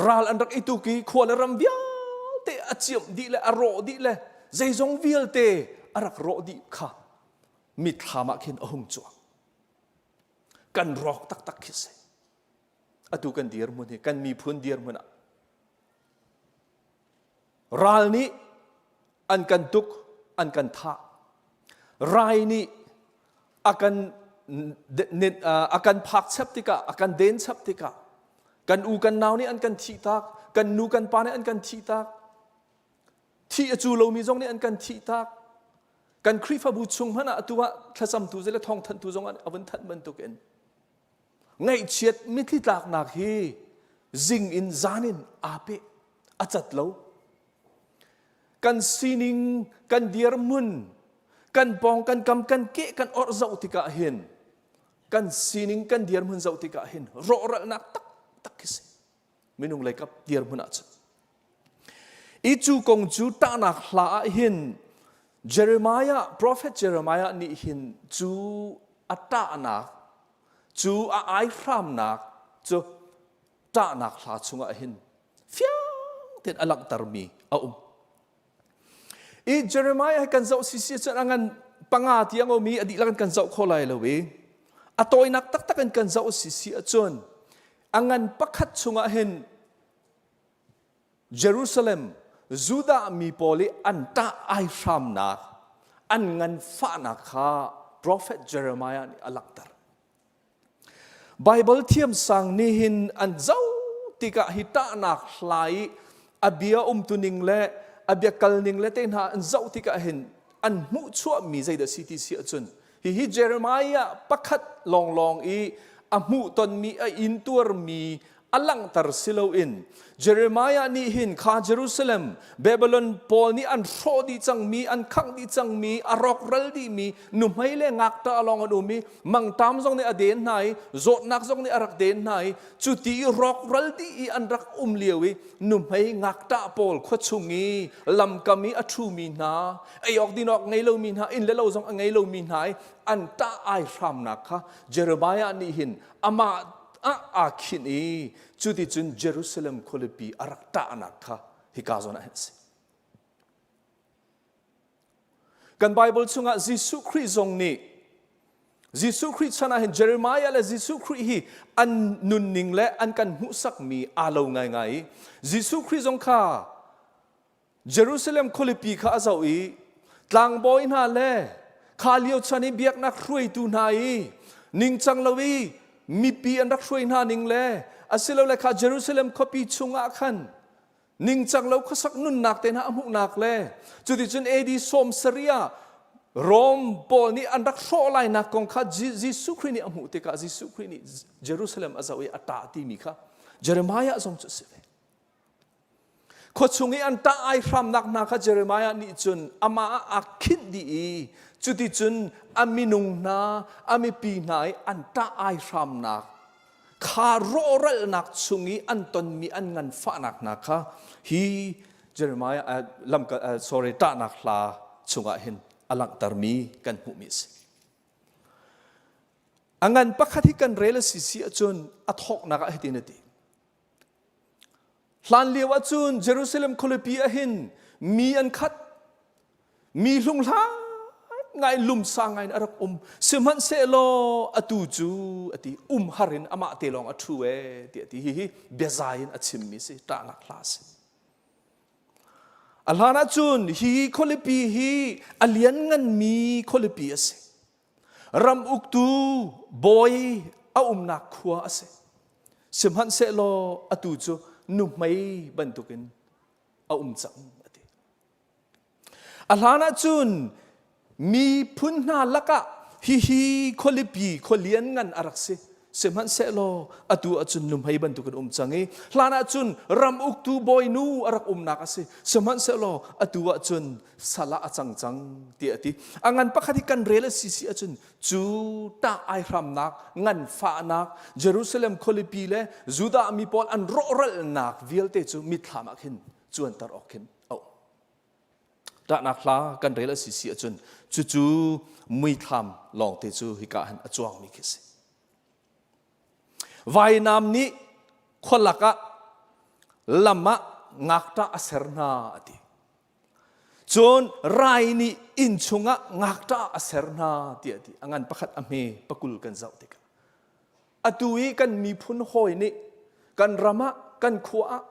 Speaker 13: ral an rak i tuk i khua le ram vialte a ciamh dih le a rawh dih le zeizong vialte a rak rawh dih kha mitthlam ah khin a hung cuang kan rawk taktak khi si atu kan dirhmun hi kan miphun dirhmun ah ral nih an kan tuk an kan thah rai nih a kan a kan phak chap tikah a kan den chap tikah kan u kan nau nih an kan thih tak kan nu kan pa nih an kan thih tak thih a cu lomi zong nih an kan thih tak kan Khrihfabu chung hmanh ah atu ah thlacamtu le thawngthanhtu zong a vun thanh bantukin ngaihchiat mitthli tlaknak hi zing in zan in aa peh a cat lo kan sining kan dirhmun kan pawng kan kam kan keh kan orh zoh tikah hin kan sining kan dirhmun zoh tikah hin rawhralnak taktak khi si minung leikap dirhmun ah cun i cu kong cu tahnak hla ah hin Jeremiah prophet Jeremiah nih hin cu a tahnak cu a aihramnak cu ṭahnak hla chungah hin fiang tein a langhtermi a um. I Jeremiah hi kan zoh sisi cun a ngan panga tiang um i a dihlak in kan zoh kho lai lo i a tawinak taktak in kan zoh sisi ahcun a ngan pakhat chungah hin Jerusalem Judah mi pawl i an ṭah aihramnak an nganfahnak kha prophet Jeremiah nih a langhter. Baibal thiamsang nih hin an zoh tikah hi ṭahnak hla i a bia umtuning le a bia kalning le te hna an zoh tikah hin an hmuhchuahmi zeidah si ti si ahcun hihi Jeremiah pakhat lawnglawng i a hmuhtonmi a intuarmi a langhter si loin Jeremiah nih hin kha Jerusalem Babylon pawl nih an hrawh dih cangmi, an khangh dih cangmi, a rawkral dihmi, nuhmei le ngakṭah lawng an um i mangṭam zong nih a den hna i zawtnak zong nih a rak den hna i cuti i rawkral dih i an rak um lio i nuhmei ngakṭah pawl khuachung i lamkam i a ṭhumi hna, ei awk din awk ngei lomi hna, inn le lo zong a ngei lomi hna i an ṭah ai hramnak kha Jeremiah nih hin amah ah aa khinh i cuticun Jerusalem khualipi a rak ṭahnak kha hika zawn ah hin a si. Kan Bible chungah Jesuh Khrih zong nih Jesuh Khrih chan ah hin Jeremiah le Jesuh Khrih hi an nunning le an kan hmuhsakmi aa lo ngaingai i Jesuh Khrih zong kha Jerusalem khualipi kha a zoh i tlangbawi hna le kha lio chan i biaknak hruaitu hna i ningcang lo i mipi an rak hruai hna ning le asilole kha Jerusalem khuapi chungah khan ningcang lo khuasak nunnak te hna a hmuhnak le cuticun AD sawm sarih ah Rom pawl nih an rak hrawh lainak kong kha Jesuh Khrih nih a hmuh tikah Jesuh Khrih nih Jerusalem a zoh i a ṭah timi kha Jeremiah zong cu a si ve. Khuachung i an ṭah ai hramnak hna kha Jeremiah nih cun amah ah aa khinh dih i cuticun a minung hna, a mipi hna i an ṭah ai hramnak kha rawhralhnak chung i an tonmi an nganfahnak hna kha hi Jeremiah lamkal sorry ṭahnak hla chungah hin a langhtermi kan hmuhmi a si. A ngan pakhat hi kan rel a si si ahcun a thawknak ah hitin a ti. Hlan lio ahcun Jerusalem khualipi ah hin mi an khat. Mi hlunghlai ngai lumsa ngai in a rak um. Sihmanhsehlaw atu cu a ti umhar in amah te lawng a ṭhu ee tiah a ti. Hihi biazai in a chimmi si, ṭahnak hla a si. A hlan ahcun hi khualipi hi a liannganmi khualipi a si. Ram uktu bawi a umnak khua a si. Sihmanhsehlaw atu cu nuhmei bantukin a um cang a ti. A hlan ahcun miphun hna lakah hihi khualipi khualian ngan a rak si. Sihmanhsehlaw atu ahcun nuhmei bantukin um cang i hlan ahcun ram uktu bawinu a rak umnak a si. Sihmanhsehlaw atu ahcun sal ah a cang cang tiah a ti. A ngan pakhat hi kan rel a si si ahcun cu tah ai hramnak nganfahnak Jerusalem khualipi le Judah mi pawl an rawhralhnak vialte cu mitthlam ah khin cuanter awk khin a um. Ṭahnak hla kan rel a si si ahcun cucu muithlam lawngte cu hika hin a cuangmi khi a si. Vainam nih khualak ah lam ah ngakṭah a ser hna a ti. Cun rai nih inn chungah ngakṭah a ser hna tiah a ti. A ngan pakhat a hme pakul kan zoh tikah. Atu i kan miphun hawi nih kan ram ah kan khua ah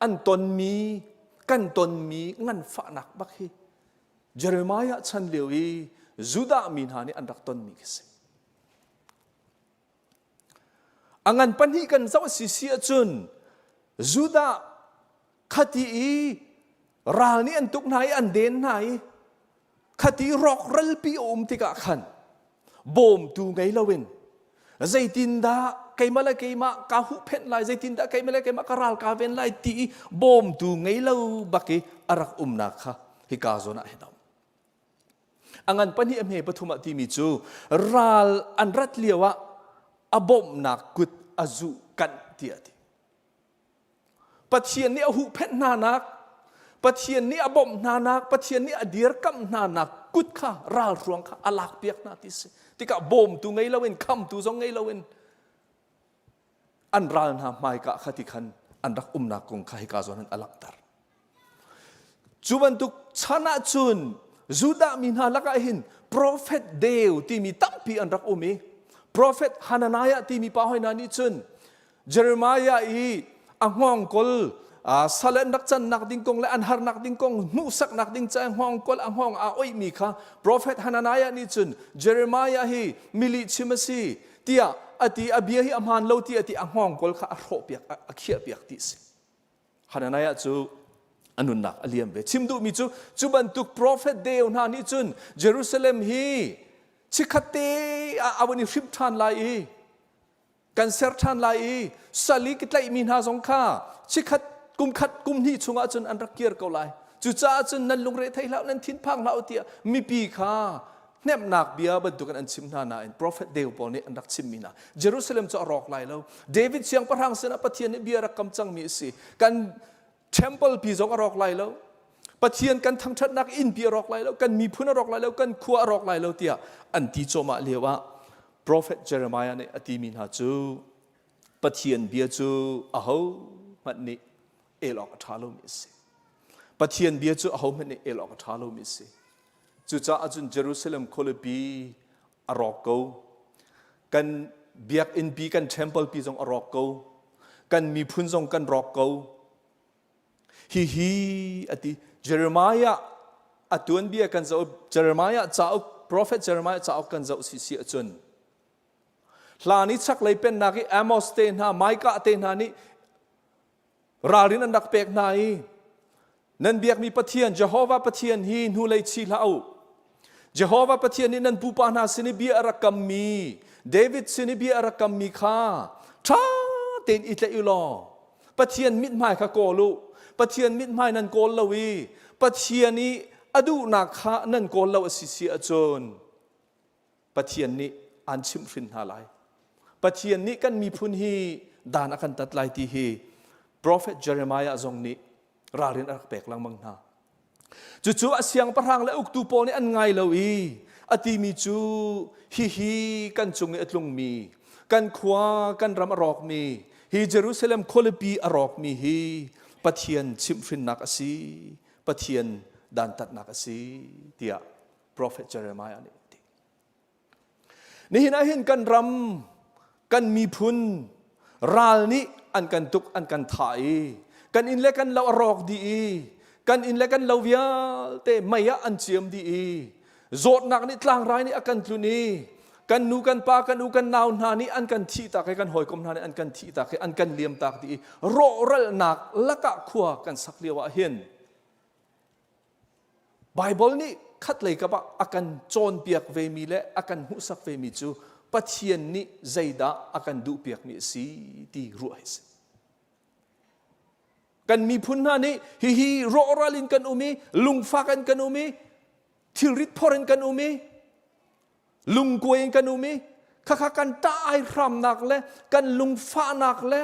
Speaker 13: an tonmi kan tonmi nganfahnak bak hi Jeremiah chan lio i Judah mi hna nih an rak tonmi khi si. A ngan pahnih kan zoh si si ahcun Judah khati i ral nih an tuk hna i an den hna i khati rawkralpi a um tikah khan bawmtu ngei loin zeitindah keimah le keimah kaa huhphenh lai zeitindah keimah le keimah ka ral kaa ven lai ti i bawmtu ngei lo bak i a rak umnak kha hika zawn ah hin a um. A ngan pahnih a hme pathum ah timi cu ral an rat lio ah a bawmhnak kut a zuh kanh tiah a ti. Pathian nih a huhphenh hnanak, Pathian nih a bawmh hnanak, Pathian nih a dirkamh hnanak kut kha ralhruang kha a lakpiak hna ti si. Tikah bawmtu ngei loin, khamtu zong ngei loin an ral hna hmaika kha ti khan an rak umnak kong kha hika zawn in a langhter. Cu bantuk chan ahcun Judah mi hna lakah hin profet deu timi tampi an rak um i profet Hananiah timi pa hoi hna nih cun Jeremiah i a hngawngkol sal an rak cannak ding kong le an harnak ding kong hmuhsaknak ding ca hngawngkol a hngawng aa oihmi kha profet Hananiah nih cun Jeremiah hi milih chim a si tiah a ti a bia hi a hmaan lo ti a ti a hngawngkol kha a hrawhpiak a khiahpiak ti a si Hananiah cu a nunnak a liam ve chim duhmi cu cu bantuk profet deu hna nih cun Jerusalem hi chikkhat te ah a vun i hrimh ṭhan lai i. Kan ser ṭhan lai i sal i ka tlaihmi hna zong kha chikkhat kum khat kum hnih chungah cun an rak kir ko lai. Cucaah cun nan lungre thei hlah nan thinphang hlah u tiah mipi kha hnemhnak bia bantukin an chim hna nain profet deu pawl nih an rak chimmi hna Jerusalem cu a rawk lai lo David siangpahrang sinah Pathian nih bia rak kam cangmi a si kan temple pi zong a rawk lai lo Pathian kan thangṭhatnak inn pi a rawk lai lo kan miphun a rawk lai lo kan khua a rawk lai lo tiah an ti cawmah lio ah Prophet Jeremiah nih a timi hna cu Pathian bia cu aho hmanh nih el awk a ṭha lomi a si. Pathian bia cu aho hmanh nih el awk a ṭha lomi a si. Cucaah cun Jerusalem khualipi a rawk ko. Kan biakinn pi, kan temple pi zong a rawk ko. Kan miphun zong kan rawk ko. Hihi a ti Jeremiah a tuanbia kan zoh Jeremiah cauk prophet Jeremiah cauk kan zoh si si ahcun hlan i chaklei pennak i Amos te hna Micah te hna nih ralrin an rak pek hna i nan biakmi Pathian Jehovah Pathian hi hnulei chi hlah u Jehovah Pathian nih nan pupa hna sin i bia a rak kammi David sin i bia a rak kammi kha ṭha tein i tlaih u law Pathian mithmai kha kawl u Pathian mithmai nan kawl lo i Pathian i a duhnak kha nan kawl lo a si si ahcun Pathian nih aan chimhhrin hna lai Pathian nih kan miphun hi dan a kan tat lai ti hi Prophet Jeremiah zong nih ralrin a rak pek lengmang hna. Cucu a siangpahrang le uktu pawl nih an ngai lo i a timi cu hihi kan cung i a tlungmi, kan khua kan ram a rawkmi, hi Jerusalem khualipi a rawkmi hi Pathian chimhhrinnak a si, Pathian dantatnak a si tiah Prophet Jeremiah nih a ti. Nihin ah hin kan ram, kan miphun ral nih an kan tuk, an kan thah i kan inn le kan lo a rawk dih i kan inn le kan lo vialte mei ah an ciam dih i zawtnak nih tlangrai nih a kan tlun i kan nu kan pa kan u kan nau hna nih an kan thih tak i kan hawikom hna nih an kan thih tak i an kan liam tak dih i rawhralnak lakah khua kan sak lio ah hin Baibal nih khatlei kap ah a kan cawnpiak vemi le a kan hmuhsak vemi cu Pathian nih zeidah a kan duhpiakmi a si ti ruah hi a si. Kan miphun hna nih hihi rawhral in kan um i lungfak in kan um i thilrit phor in kan um i lungkuai in kan um i khakha kan ṭah ai hramnak le kan lungfahnak le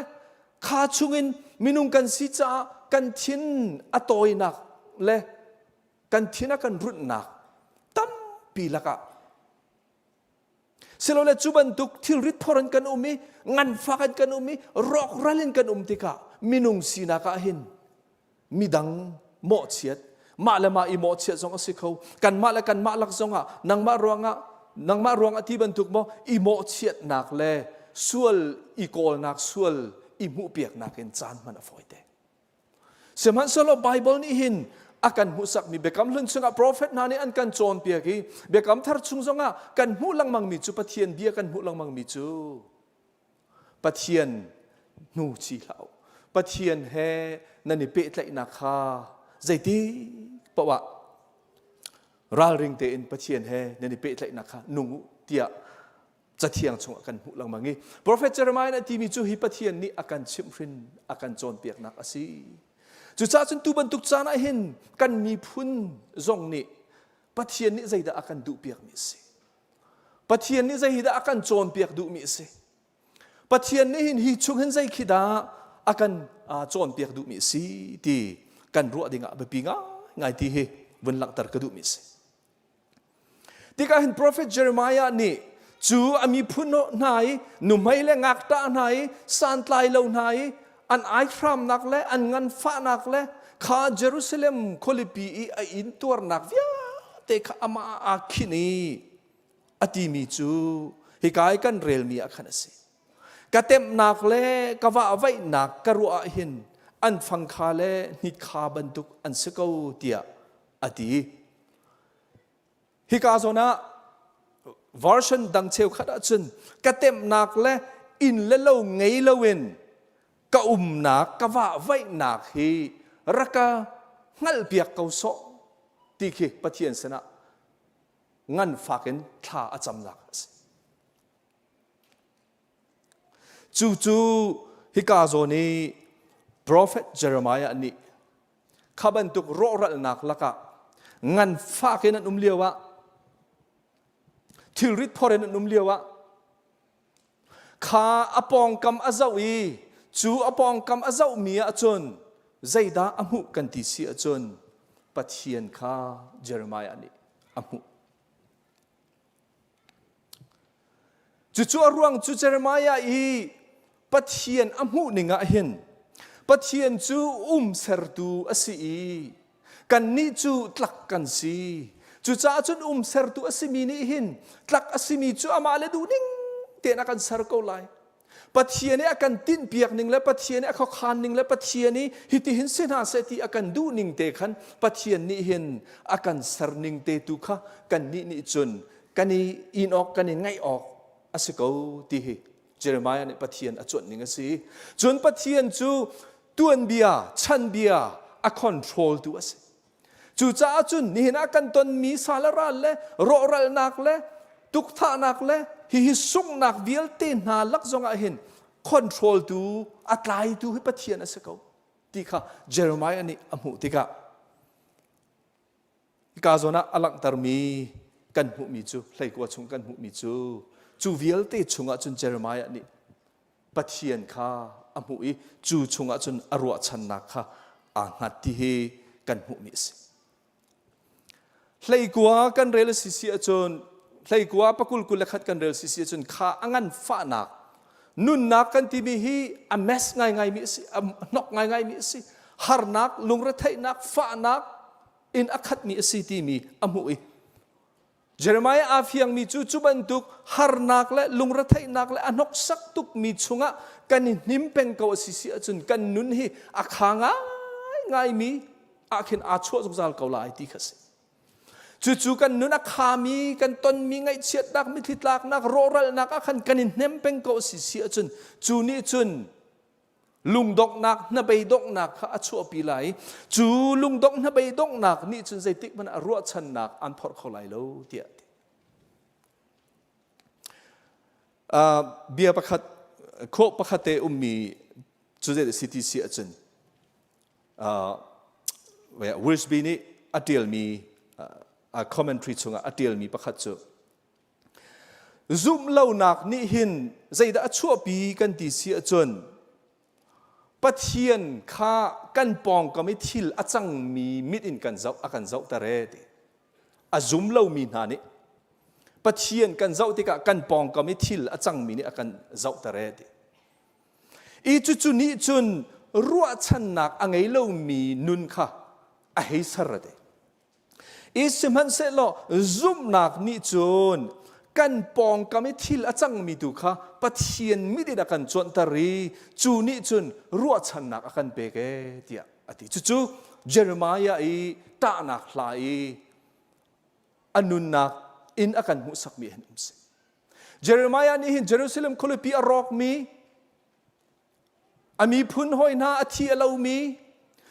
Speaker 13: kha chungin minung kan si caah kan thin a tawinak le kan thin a kan runhnak tampi lakah silole cu bantuk thilrit phor in kan um i nganfak in kan um i rawkral in kan um tikah minung sinak ah hin midang mawhchiat mah le mah i mawhchiat zong a si kho kanmah le kanmah lak zongah nangmah ruangah nangmah ruangah ti bantuk maw i mawhchiatnak le sual i kawlnak sual i hmuhpiaknak in caan hman a fawite sihmanhsehlaw Bible nih hin a kan hmuhsakmi biakam hlun chungah prophet hna nih an kan cawnpiak i biakam thar chung zongah kan hmuh lengmangmi cu Pathian bia kan hmuh lengmangmi cu Pathian hnu chi hlah u. Pathian he nan i pehtlaihnak kha zeitik paoh ah ralring tein Pathian he nan i pehtlaihnak kha nung u tiah cathiang chungah kan hmuh lengmang i Prophet Jeremiah nih a timi cu hi Pathian nih a kan chimhhrin a kan cawnpiaknak a si. Cucaah cun tu bantuk caan ah hin kan miphun zong nih Pathian nih zeidah a kan duhpiakmi a si. Pathian nih zei hi dah a kan cawnpiak duhmi a si? Pathian nih hin hi chung hin zei khi dah a kan cawnpiak duhmi a si ti kan ruah dingah biapi ngaingai ti hi vun langhter ka duhmi a si. Tikah hin Prophet Jeremiah nih cu a miphun hna i nuhmei le ngakṭah hna i santlai lo hna i an aihramnak le an nganfahnak le kha Jerusalem khualipi i a intuarnak vialte kha amah aa khinh i a timi cu hika i kan relmi ah khan a si. Ka temhnak le ka vahvaihnak ka ruah ah hin an fangkha le hnitkha bantuk an si ko tiah a ti. Hika zawn ah version dang cheukhat ahcun ka temhnak le inn le lo ngei loin ka umnak ka vahvaihnak hi rak ka hngalhpiak ko sawh ti khi Pathian sinah nganfak in thla a camnak a si. Cu cu hika zawn i Prophet Jeremiah nih kha bantuk rawhralnak lakah nganfak in an um lio ah thilrit phor in an um lio ah kha a pawngkam a zoh i cu a pawngkam a zohmi ahcun zeidah a hmuh kan ti si ahcun Pathian kha Jeremiah nih a hmuh. Cucu a ruang cu Jeremiah i Pathian a hmuh ning ah hin Pathian cu um sertu a si i kannih cu tlak kan si. Cucaah cun um sertu a simi nih hin tlak a simi cu amah le duhning tein a kan ser ko lai. Pathian i a kan tinhpiak ning le Pathian i a khuakhan ning le Pathian i hitihin si hna seh ti a kan duh ning te khan Pathian nih hin a kan ser ning te tu kha kannih nih cun kan i in awk kan i ngaih awk a si ko ti hi Jeremiah nih Pathian a cuanh ning a si. Cun Pathian cu tuanbia, chanbia a control tu a si. Cucaah cun nihin ah kan tonmi sal le ral le rawhralnak le tukthahnak le hihi sunghnak vialte hna lak zongah hin control tu a tlaitu hi Pathian a si ko ti kha Jeremiah nih a hmuh tikah hika zawn ah a langhtermi kan hmuhmi cu hleikua chung kan hmuhmi cu cu vialte chungah cun Jeremiah nih Pathian kha a hmuh i cu chungah cun a ruahchannak kha aa hngat ti hi kan hmuhmi a si. Hleikua kan rel a si si ahcun hleikua pakul 21 kan rel si si ahcun kha a nganfahnak nunnak kan timi hi a mess ngaingaimi a si a hnok ngaingaimi a si harnak lungretheihnak fahnak in a khatmi a si timi a hmuh i Jeremiah aa fiangmi cu cu bantuk harnak le lungretheihnak le a hnoksak tukmi chungah kan i hnim peng ko a si si ahcun kan nun hi a kha ngaingaimi ah khin aa chuah zungzal ko lai ti kha si. Cucu kan nun a khami, kan tonmi ngaihchiatnak, mitthli tlaknak, rawhralnak ah khan kan i hnem peng ko a si si ahcun cu nih cun lungdonghnak hnabeidonghnak kha a chuahpi lai cu lungdongh hnabeidonghnak nih cun zeitik hmanh ah ruahchannak an phorh kho lai lo tiah ti uh, bia pakhat khawh pakhat te ummi cu zei si ti si ahcun uh, Wiersbe nih a ṭialmi uh, commentary chungah a ṭialmi pakhat cu Zumh lonak nih hin zeidah a chuahpi kan ti si ahcun Pathian kha kan pawngkam i thil a cangmi mit in kan zoh a kan zohter ee ti. A zum lomi hna nih Pathian kan zoh tikah kan pawngkam i thil a cangmi nih a kan zohter ee ti. I cucu nih cun ruahchannak a ngei lomi nun kha a hei ser a ti. I sihmanhsehlaw zumhnak nih cun kan pawngkam i thil a cangmi tu kha Pathian mit in a kan cuanhter i cu nih cun ruahchannak a kan pek ee tiah a ti. Cucu Jeremiah i ṭahnak hla i a nunnak in a kan hmuhsakmi hin um si. Jeremiah nih hin Jerusalem khualipi a rawkmi A miphun hawi hna a thi a lomi,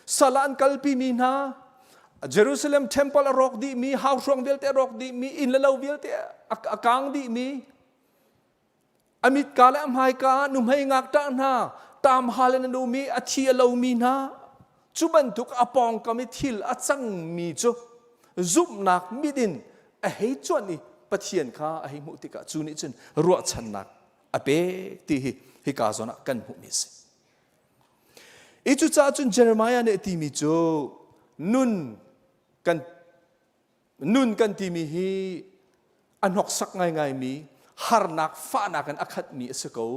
Speaker 13: sal ah an kalpimi hna, Jerusalem temple a rawk dihmi, hauhruang vialte a rawk dihmi, inn le lo vialte a kaang dihmi, a mitka le a hmaika ah nuhmei ngakṭah hna, taamhal in an um i a thi a lomi hna, cu bantuk a pawngkam i thil a cangmi cu zumhnak mit in a hei cuanh i Pathian kha a hei hmuh tikah cu nih cun ruahchannak a pek ti hi hika zawn ah kan hmuhmi a si. I cucaah cun Jeremiah nih a timi cu nun kan nun kan timi hi a hnoksak ngaingaimi harnak fahnak in a khatmi a si ko.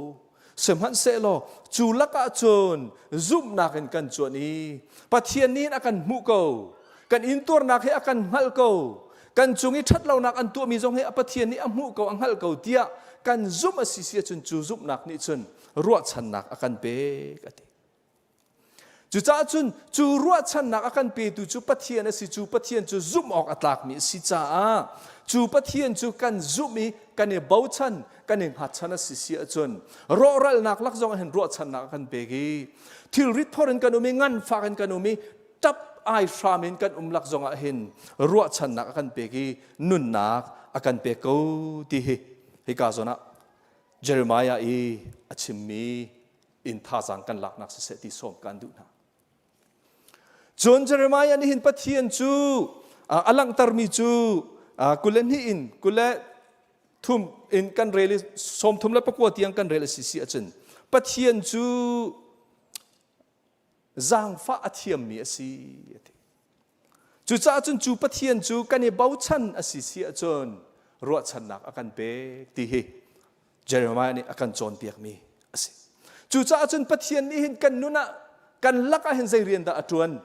Speaker 13: Sihmanhsehlaw cu lakah cun zumhnak in kan cuan i Pathian nih a kan hmuh ko. Kan intuarnak hi a kan hngalh ko. Kan cung i ṭhatlonak an tuahmi zong hi a Pathian nih a hmuh ko, a hngalh ko tiah kan zumh a si si ahcun cu zumhnak nih cun ruahchannak a kan pek a ti. Cucaah cun cu ruahchannak a kan petu cu Pathian a si cu Pathian cu zumh awk a tlakmi a si caah cu Pathian cu kan zumh i kan i bochan kan i hngatchan a si si ahcun rawhralnak lak zong ah hin ruahchannak a kan pek i thilrit phor in kan um i nganfak in kan um i ṭap ai hram in kan um lak zongah hin ruahchannak a kan pek i nunnak a kan pek ko ti hi hika zawn ah. Jeremiah i a chimmi in thazaang kan laknak siseh ti sawm kan duh hna. Cun Jeremiah nih hin Pathian cu a langhtermi cu 22 in 23 in kan rel i 34 tiang kan rel a si si ahcun Pathian cu zaangfah a thiammi a si a ti. Cucaah cun cu Pathian cu kan i bochan a si si ahcun ruahchannak a kan pek ti hi Jeremiah nih a kan cawnpiakmi a si. Cucaah cun Pathian nih hin kan nun ah kan lak ah hin zei rian dah a ṭuan?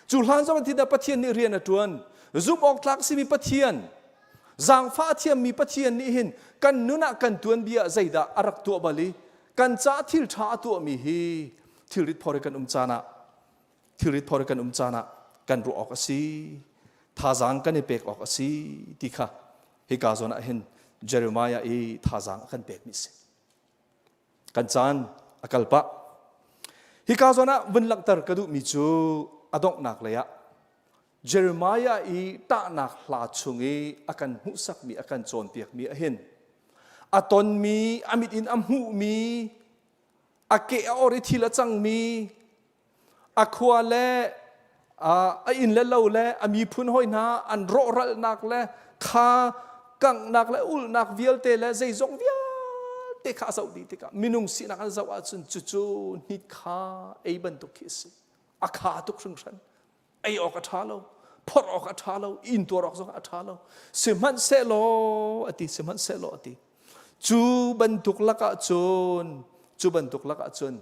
Speaker 13: Cu hlan zong in dah Pathian nih rian a ṭuan? Zumh awk tlak simi Pathian, zaangfah a thiammi Pathian nih hin kan nun ah kan tuanbia ah zeidah a rak tuah bal i kan caah thil ṭha a tuahmi hi thilrit phor i kan um caan ah thilrit phor i kan um caan ah kan ruah awk a si thazaang kan i pek awk a si ti kha hika zawn ah hin Jeremiah i thazaang a kan pekmi a si kan caan a kal pah hika zawn ah vun langhter ka duhmi cu a donghnak lei ah Jeremiah i tahnak hla chung i a kan hmuhsakmi a kan cawnpiakmi ah hin a tonmi a mit in a hmuhmi a ke a or i thil a cangmi a khua le a inn le lo le a miphun hawi hna an rawhralhnak le kha kanghnak le ulhnak vialte le zeizong vialte kha a zoh dih tikah minung sinak an zoh ahcun cucu hnit kha ei bantuk khi a si a kha tuk hringhran ei awk a ṭha lo phorh awk a ṭha lo intuar awk zong a ṭha lo sihmanhsehlaw a ti sihmanhsehlaw a ti cu bantuk lakah cun cu bantuk lakah cun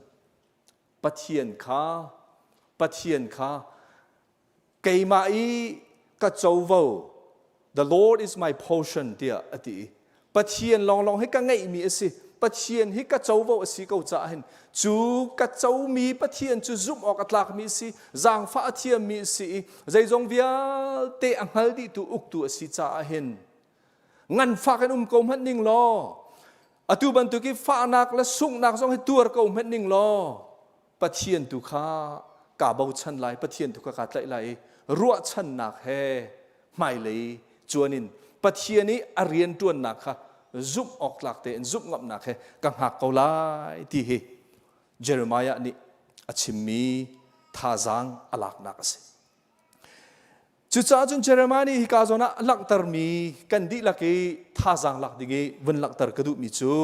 Speaker 13: Pathian kha Pathian kha keimah i ka covo the Lord is my portion tiah a ti i Pathian lawnglawng hi ka ngeihmi a si. Pathian hi ka covo a si ko caah hin cu ka comi Pathian cu zumh awk a tlakmi a si, zaangfah a thiammi a si i zeizong vialte a hngal dihtu uktu a si caah hin nganfak in um ko hmanh ning law atu bantuk i fahnak le sunghnak zong hi tuar ko hmanh ning law Pathian tu kha kaa bochan lai Pathian tu kha kaa tlaih lai i ruahchannak he hmailei cuan in Pathian i a rianṭuannak kha zumh awk tlak tein zumh ngamnak he ka hngak ko lai ti hi Jeremiah nih a chimmi thazaang a laknak a si. Cucaah cun Jeremiah nih hika zawn ah langhtermi kan dihlak i thazaang lak ding i vun langhter ka duhmi cu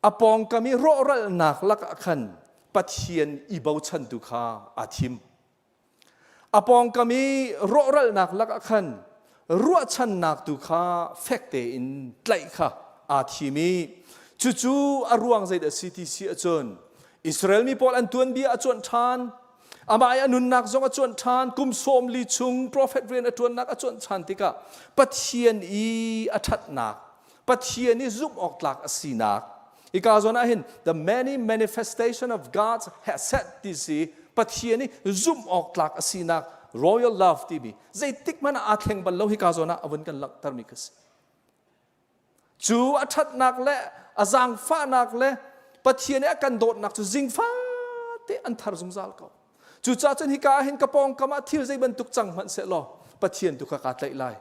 Speaker 13: a pawngkam i rawhralnak lakah khan Pathian i bochantu kha aa thim. A pawngkam i rawhralnak lakah khan ruahchannak tu kha fek tein tlaih kha aa thim i cucu a ruang zeidah a si ti si ahcun Israel mi pawl an tuanbia a cuanh ṭhan Amah i a nunnak zong a cuanh ṭhan. Kum 40 chung profet rian a ṭuannak a cuanh ṭhan tikah Pathian i a ṭhatnak, Pathian i zumh awk tlak a sinak, hika zawn ah hin the many manifestation of God's hesed ti si Pathian i zumh awk tlak a sinak royal love timi zeitik hmanh ah aa thleng bal lo hika zawn ah a vun kan langhtermi kha si. Cu a ṭhatnak le a zaangfahnak le Pathian i a kan dawtnak cu zingfate an thar zungzal ko. Cucaah cun hika ah hin ka pawngkam ah thil zei bantuk cang hmanh seh law Pathian tu kha kaa tlaih lai.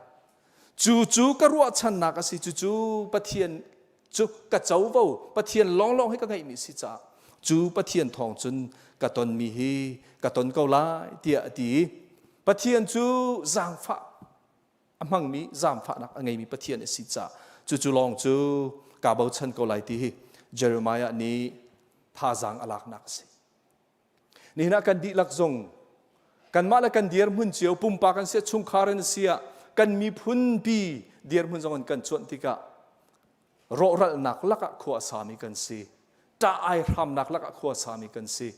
Speaker 13: Cu cu ka ruahchannak a si. Cucu Pathian cu ka covo, Pathian lawnglawng hi ka ngeihmi si caah cu Pathian thawng cun ka tonmi hi ka ton ko lai tiah a ti i Pathian cu zaangfah a hmangmi zaangfahnak a ngeimi Pathian a si caah cucu lawng cu kaa bochan ko lai ti hi Jeremiah nih thazaang a laknak a si. Nihin ah kan dihlak zong kanmah le kan dirhmun cio pumpak kan si chungkhar in si ah kan miphun pi dirhmun zong in kan cuanh tikah rawhralhnak lakah khua a sami kan si ṭah ai hramnak lakah khua a sami kan si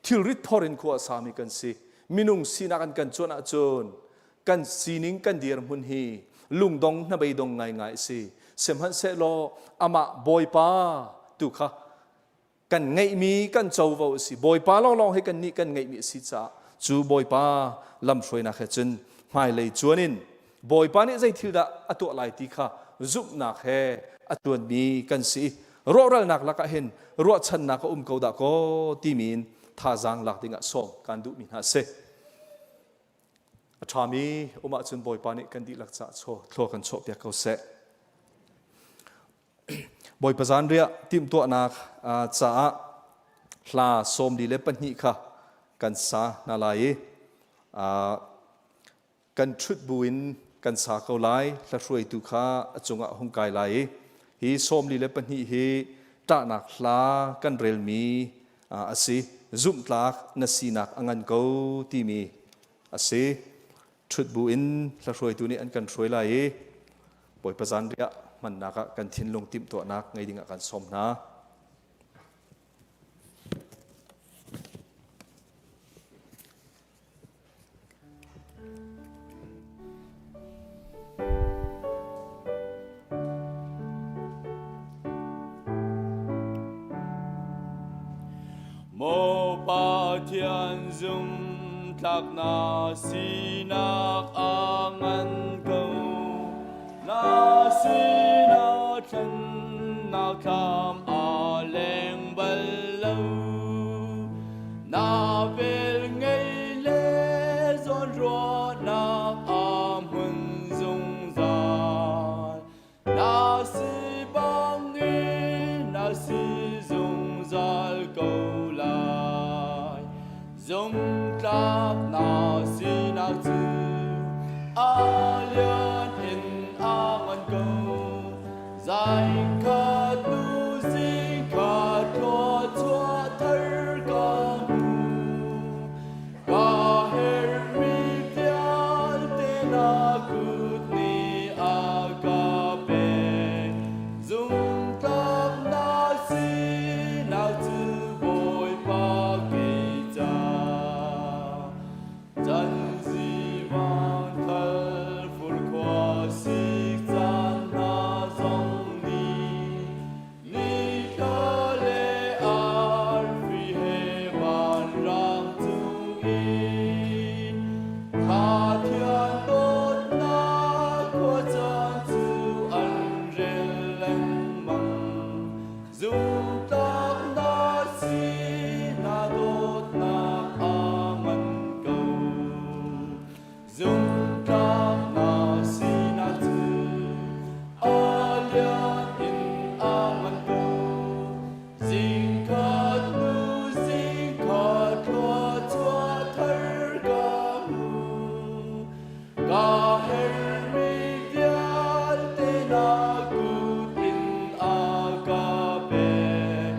Speaker 13: Thilrit phor in khua a sami kan si. Minung sinak an kan cuanh ahcun kan sining kan dirhmun hi lungdong hnabeidong ngaingai a si. Sihmanhsehlaw amah Bawipa tu kha kan ngeihmi kan covo a si. Bawipa lawnglawng hi kan nih kan ngeihmi a si caah cu Bawipa lamhruainak he cun hmailei cuan in Bawipa nih zei thil dah a tuah lai ti kha zumhnak he a ṭuanmi kan si. Rawhralnak lakah hin ruahchannak a um ko dah kaw timi in thazaang lak dingah sawm kan duhmi hna a si. A ṭhami um ahcun Bawipa nih kan dihlak caah chaw thlua kan chuahpiak ko seh. Bawipa zanriah timhtuahnak caah hla 42 kha kan sa hna lai i kan ṭhut buin kan sa ko lai. Hla hruaitu kha a cungah hung kai lai i hi 42 hi ṭahnak hla kan relmi a si. Zumhtlak na sinak a ngan ko timi a si. Ṭhut buin hla hruaitu nih an kan hruai lai i Bawipa zanriah hmannak ah kan thinlung timhtuahnak ngei dingah kan sawm hna.
Speaker 6: Maw Pathian zumtlak na sinak a ngan ko. Na sinah thlennak thlam a leng bal lo. Na vel ngei le zawnruahnak a hmun zungzal. Na si bangin na si zungzal ko lai. Zumtlak na sinak cu a lian in a ngan ko. Zaikhat nu zingkhat thluachuah thar ka hmu. Ka herhmi vialte na kut nih a ka pek. Zumtlak na sinak cu Bawipa kei ca. Can zivang thal fur khua sik caan hna zong nih Nithla le arfi he vanrang cung in Pathian dawtnak khuacaan cu an rel lengmang. Zumtlak na si na dawtnak a ngan ko. Zumtlak na sinak cu a lian in a ngan ko. Zingkhat hnu zingkhat thluachuah thar ka hmu. Ka herhmi vialte na kut in a ka pek.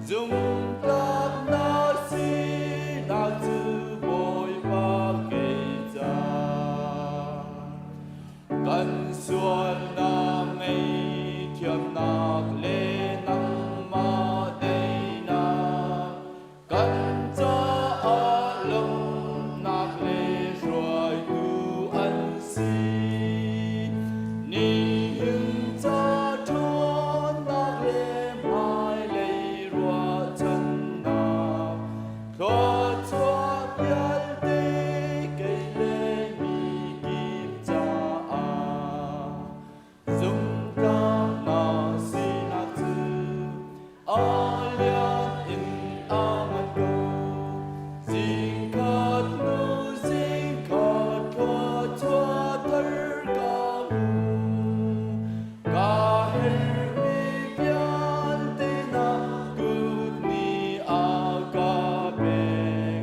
Speaker 6: Zumtlak na sinak cu Bawipa kei ca. Kan sualnak ngaihthiamnak le nangmah teinak kan caah lawmhnak le hruaitu an si. Nihin ca ṭhawnnak le hmailei ruahchannak thluachuah vialte kei le mi kip caah zumtlak na sinak cu a lian in a ngan ko. Zingkhat hnu zingkhat thluachuah thar ka hmu. Ka herhmi vialte na kut nih a ka pek.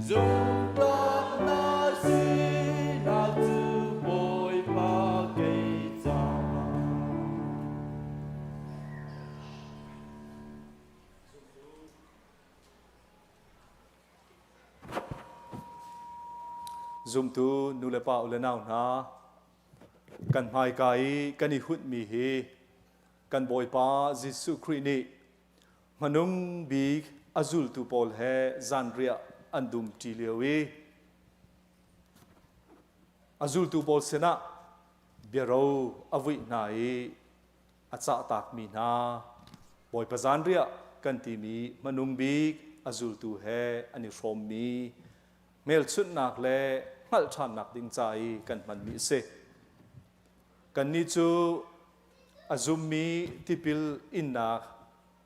Speaker 6: Zumtlak na sinak cu Bawipa kei caah.
Speaker 13: Zumtu nu le pa u le nau hna, kan hmaika i kan i hunhmi hi kan Bawipa Jesuh Khrih nih hmanung bik a zultu pawl he zanriah an dumṭi lio i a zultu pawl sinah biaro a vuih hna i a cahtakmi hna Bawipa zanriah kan timi hmanung bik a zultu he an i hrawmmi hmelchunhnak le hngalh ṭhannak ding ca i kan hmanmi a si. Kannih cu a zummi tipil innak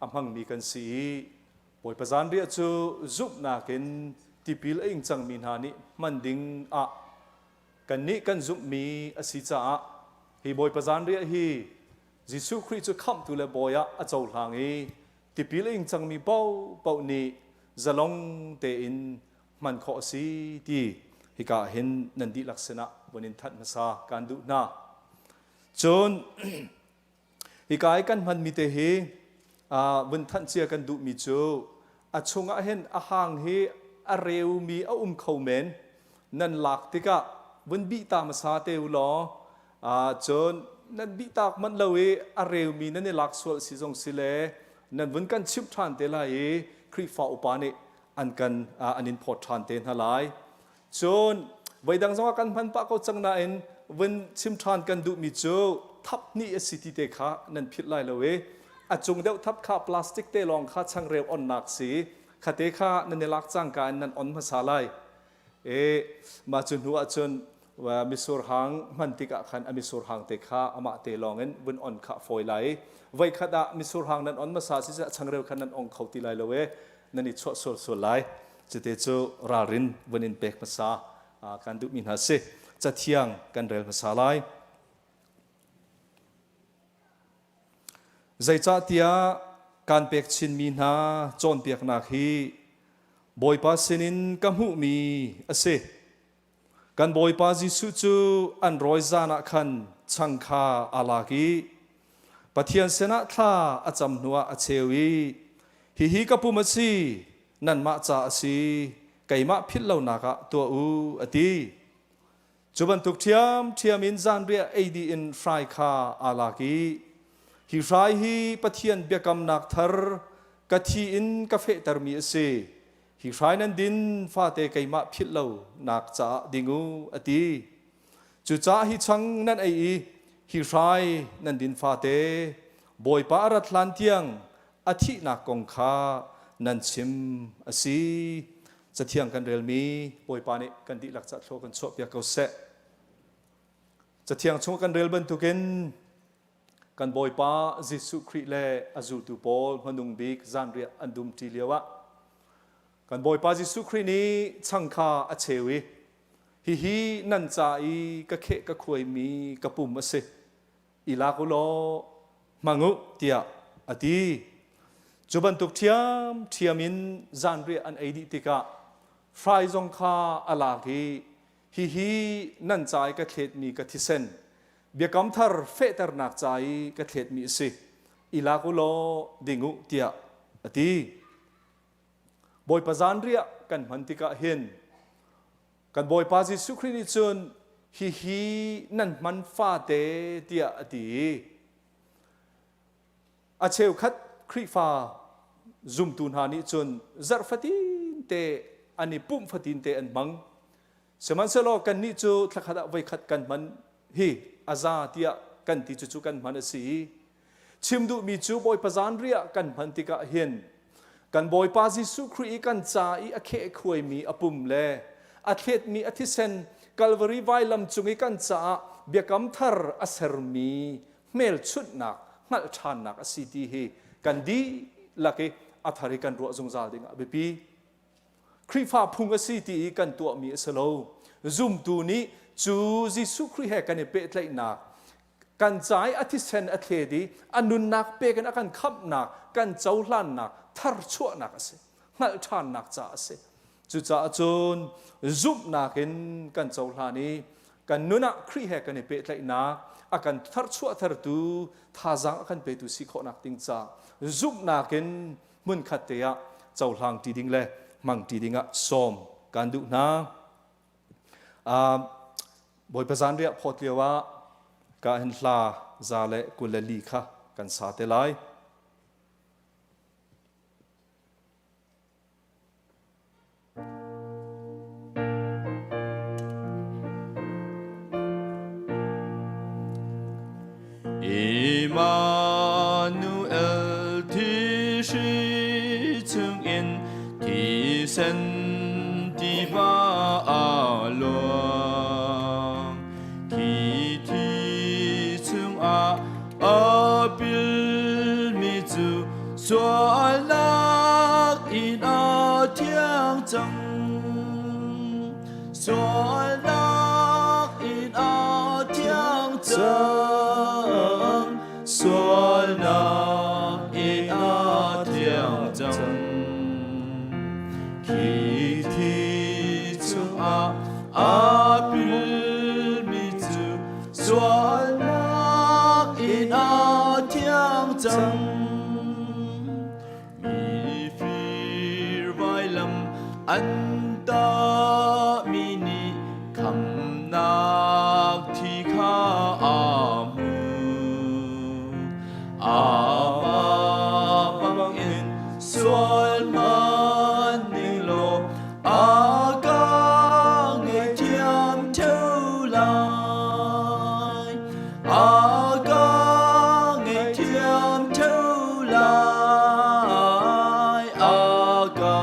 Speaker 13: a hmangmi kan si i Bawipa zanriah cu zumhnak in tipil a ing cangmi hna nih hman ding ah kannih kan zumhmi a si caah hi Bawipa zanriah hi Jesuh Khrih cu khamhtu le bawi ah a cohlang i tipil a ing cangmi paohpaoh nih zalong tein hman khawh a si ti hika ah hin nan dihlak sinah vun in thanh hmasa kaan duh hna. Cun hika i kan hmanmi te hi vun thanh cia kan duhmi cu a chungah hin a hang hi a reumi a um kho men nan lak tikah vun bih ta hmasa te u law cun nan bih tak manh lo i a reumi nan i lak sual si zong si le nan vun kan chimh ṭhan te lai i Khrihfa upa nih an kan an in phawt ṭhan te hna lai. Cun voidang zongah kan hman pah ko cang nain vun chim ṭhan kan duhmi cu thap hnih a si ti te kha nan philh lai lo i a cung deuh thap kha plastic te lawng kha changreu onnak si khate kha nan i lak cangka in nan on hmasa lai. E mah cu hnu ahcun misur hang hman tikah khan a misur hang te kha amah te lawng in vun on kha fawi lai i voikhat ah misur hang nan on hmasa si changreu kha nan ong kho ti lai lo e nan i chuah sual sual lai cute cu ralrin vun in pek hmasa kan duhmi hna si cathiang kan rel hmasa lai Zeicahtiah kaan pek chinmi hna cawnpiaknak hi Bawipa sinin ka hmuhmi a si. Kan Bawipa Jesuh cu an rawi zan ah khan chang kha aa lak i Pathian sinah thla a cam hnuah a cheu i, Hihi ka pum a si, nanmah ca a si, keimah philh lonak ah tuah u, a ti. Cu bantuk ṭhiamṭhiam in zanriah ei dih in hrai kha aa lak i, Hi hrai hi Pathian biakamnak thar ka thi in ka fehtermi a si. Hi hrai nan din fate keimah philh lonak caah ding u, a ti. Cucaah hi chang nan ei i hi hrai nan din fate Bawipa a rat hlan tiang a thihnak kong kha nan chim a si. Cathiang kan relmi Bawipa nih kan dihlak ca thlua kan chuahpiak ko seh. Cathiang chung kan rel bantukin kan Bawipa Jesuh Khrih le a zultu pawl hmanung bik zanriah an dumṭi lioah kan Bawipa Jesuh Khrih nih chang kha a cheu i hihi nan ca i ka kheh ka khuaimi ka pum a si i lak u law hmang u tiah a ti. Cu bantuk ṭhiamṭhiam in zanriah an ei dih tikah hrai zong kha a lak i hihi nan ca i ka thletmi ka thisen biakam thar fehternak ca i ka thletmi a si i lak u law ding u tiah a ti. Bawipa zanriah kan hman tikah hin Kan Bawipa Jesuh Khrih nih cun hihi nan hman fate tiah a ti. A cheukhat Khrihfa zumtu hna nih cun zarh fatin te an i pumh fatin te an hmang. Sihmanhsehlaw kannih cu thlakhat ah voikhat kan hman hi a za tiah kan ti cucu kan hman a si. Chim duhmi cu Bawipa zanriah kan hman tikah hin kan Bawipa Jesuh Khrih i kan ca i a khehkhuaimi a pum le a thletmi a thisen Kalvari vailam cung i kan caah biakam thar a sermi hmelchunhnak hngalh ṭhannak a si ti hi kan dihlak i a thar i kan ruah zungzal ding ah biapi. Khrihfa phung a si ti i kan tuahmi a si lo. Zumtu nih cu Jesuh Khrih he kan i pehtlaihnak kan ca i a thisen a thlet i a nunnak pek in a kan khamhnak kan cohlannak tharchuahnak a si hngalh ṭhannak caah a si cucaah cun zumhnak in kan cohlan i kan nun ah Khrih he kan i pehtlaihnak a kan tharchuahtertu thazaang a kan petu si khawhnak ding ca zumhnak in hmunkhat te ah cohlang ṭi ding le hmang ṭi ding ah sawm kan duh hna. Bawipa zanriah phawt lio ah ka hin hla za le 24 kha kan sa te lai.
Speaker 9: Emmanuel thi hri chungin thisen tiva a luang khi thi chungah a pilmi cu sualnak in a thiang cang sualnak in a thiang cang sual. Sualnak in a thiang cang. Khi thi chungah aa pilmi cu sualnak in a thiang cang. Mifir vailam an tahmi nih khamnak thi kha aa hmu. Amah bangin sual hman ning law a ka ngaihthiam ṭheo lai. A ka ngaihthiam ṭheo lai. A ka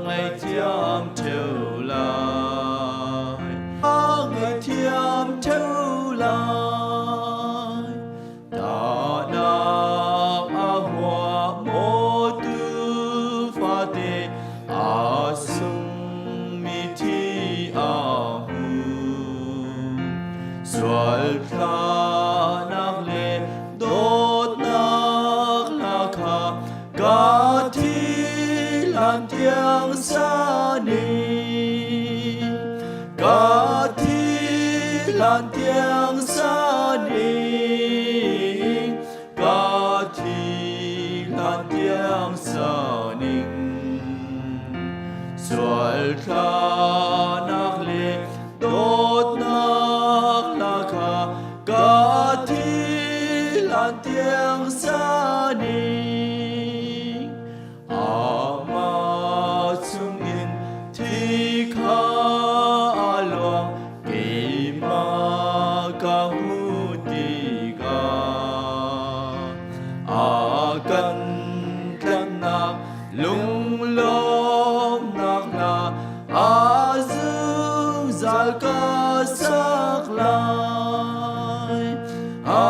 Speaker 9: ngaihthiam ṭheo lai. A ngaihthiam ṭheo lai. Tahnak a hua maw tu fate a sungmi thi a hmu. Sual thlanak le dawtnak hla kha ka thi hlan tiang sa ning. Ka thi hlan tiang sa ning. Ka thi hlan tiang sa ning. Sual thlanak le dawtnak hla kha ka thi hlan tiang sa ning. Amah chungin thi kha a luang keimah ka hmu tikah a kan tlanhnak lunglawmnak hla a zungzal ka sak lai a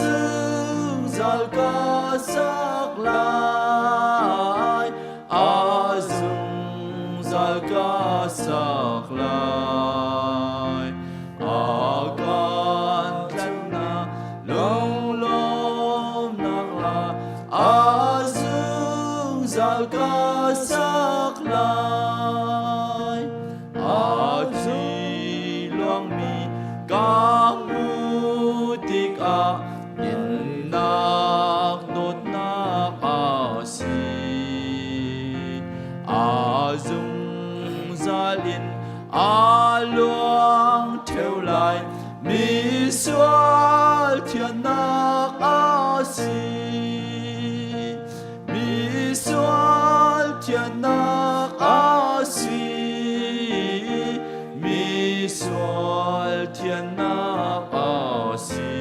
Speaker 9: zungzal ka sak lai a zungzal ka sak lai a kan tlanhnak lunglawmnak la a zungzal ka sak lai a thi luangmi ka hmu tikah Dinnak dawtnak a si. A zungzal in a luang ṭheo lai. Mi sual thiannak a si. Mi sual thiannak a si. Mi sual thiannak a si.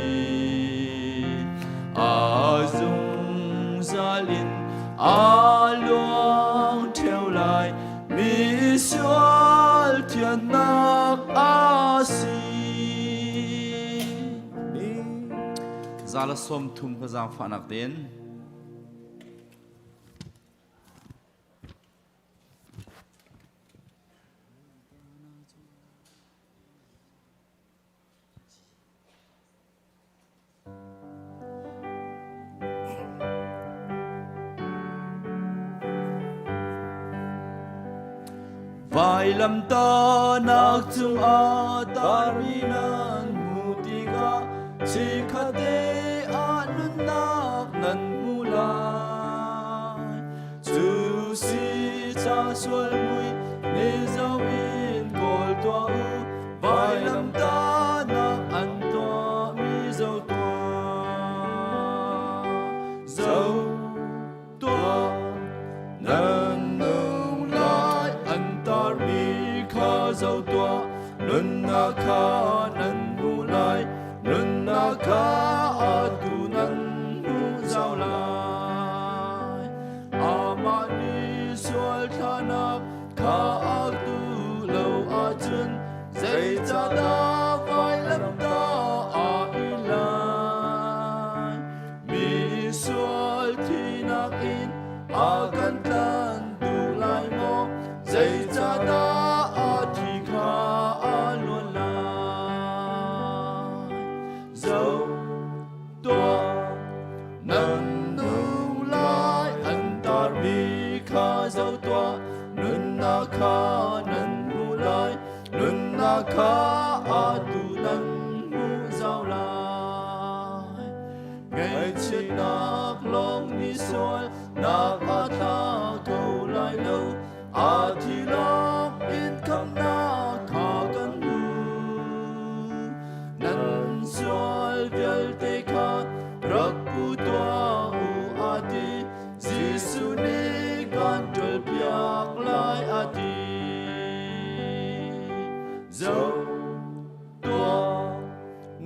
Speaker 9: A zungzal in a luang ṭheo lai. Mi sual thiannak a si.
Speaker 6: Zala 30 ka zaangfahnak tein.
Speaker 9: Vailamtahnak cungah tarmi nan hmuh tikah chikkhatte ah nunnak nan hmu lai. Cu si ca sual mui ni zoh in kawl tuah u, vailamtahnak an tuahmi zoh tuah. Zoh tuah, nan nung lai an tarmi kha zoh tuah, nunnak kha nan hmu lai, nunnak kha atu nan hmu zau lai. Amah nih sual thlanak kha a tu lo ahcun zeicahdah vailamtah aa i lai? Mi sual thinak in a kan tlan duh lai maw? Zeicahdah a thi kha a luan lai? Zoh tuah! sual nak a tla ko lai lo a thi lawng in khamnak kha kan hmu nan sual vialte kha rak pu tuah u a ti Jesuh nih kan ṭolpiak lai a ti. Zoh tuah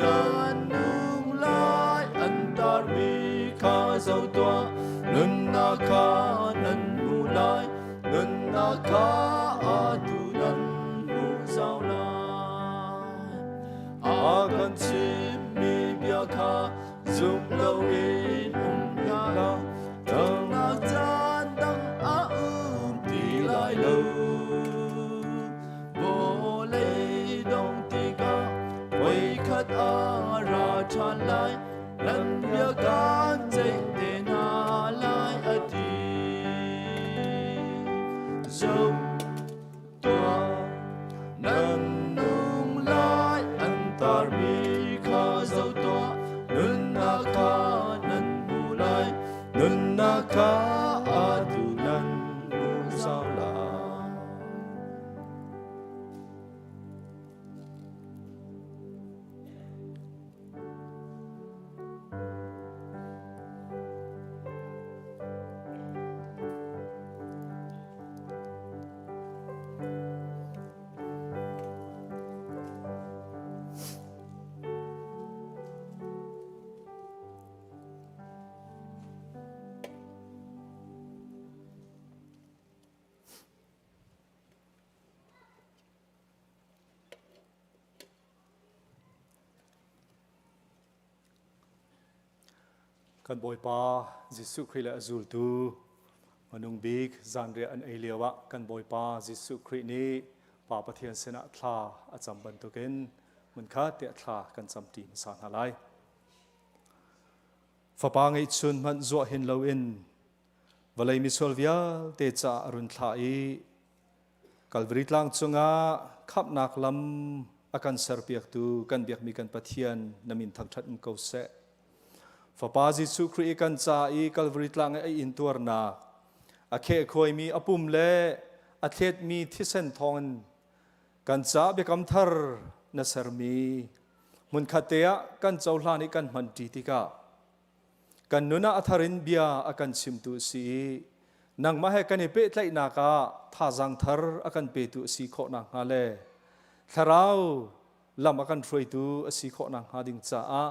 Speaker 9: nan nung lai an tarmi kha zoh tuah nunnak kha nan hmu lai nunnak kha atu nan hmu zau lai. A kan chimmi bia kha zum loin um hlah Ṭangnak caan dang a um ti lai lo. Vawlei dong tikah voikhat a ra ṭhan lai, nan bia kan ceih te hna lai a ti. Zoh tuah nan nung lai an tarmi kha zoh tuah nunnak kha nan hmu lai nunnak kha atu nan hmu zau lai.
Speaker 13: Kan Bawipa Jesuh Khrih le a zultu hmanung bik zanriah an ei lioah kan Bawipa Jesuh Khrih nih Pa Pathian sinah thla a cam bantukin hmunkhat tiah thla kan camṭi hmasa hna lai. Fapa ngeihchun hmanh zuah hin loin vawlei misual vialte caah a run thlah i Kalvari tlang cungah khamhnak lam a kan serpiaktu kan biakmi kan Pathian na min thangṭhat um ko seh. Fapa Jesuh Khrih i kan ca i Kalvari tlang i a intuarnak, a khehkhuaimi a pum le a thletmi thisen thawngin kan ca biakam thar na sermi hmunkhat te ah kan cohlan i kan hmanṭi tikah Kan nun ah a thar in bia a kan chimtu a si i nangmah he kan i pehtlaihnak ah thazaang thar a kan petu a si khawh nakhnga le thlarau lam a kan hruaitu a si khawh nakhnga ding caah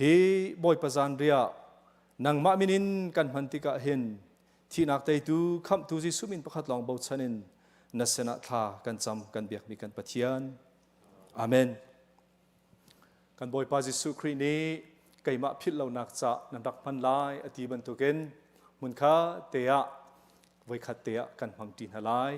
Speaker 13: hi Bawipa zanriah nangmah min in kan hman tikah hin thihnak teitu khamhtu Jesuh min pakhat lawng bochan in na sinah thla kan cam kan biakmi kan Pathian. Amen. Kan Bawipa Jesuh Khrih nih keimah philh lonak ca nan rak hman lai a ti bantukin hmunkha te ah voikhat te ah kan hmang ṭi hna lai.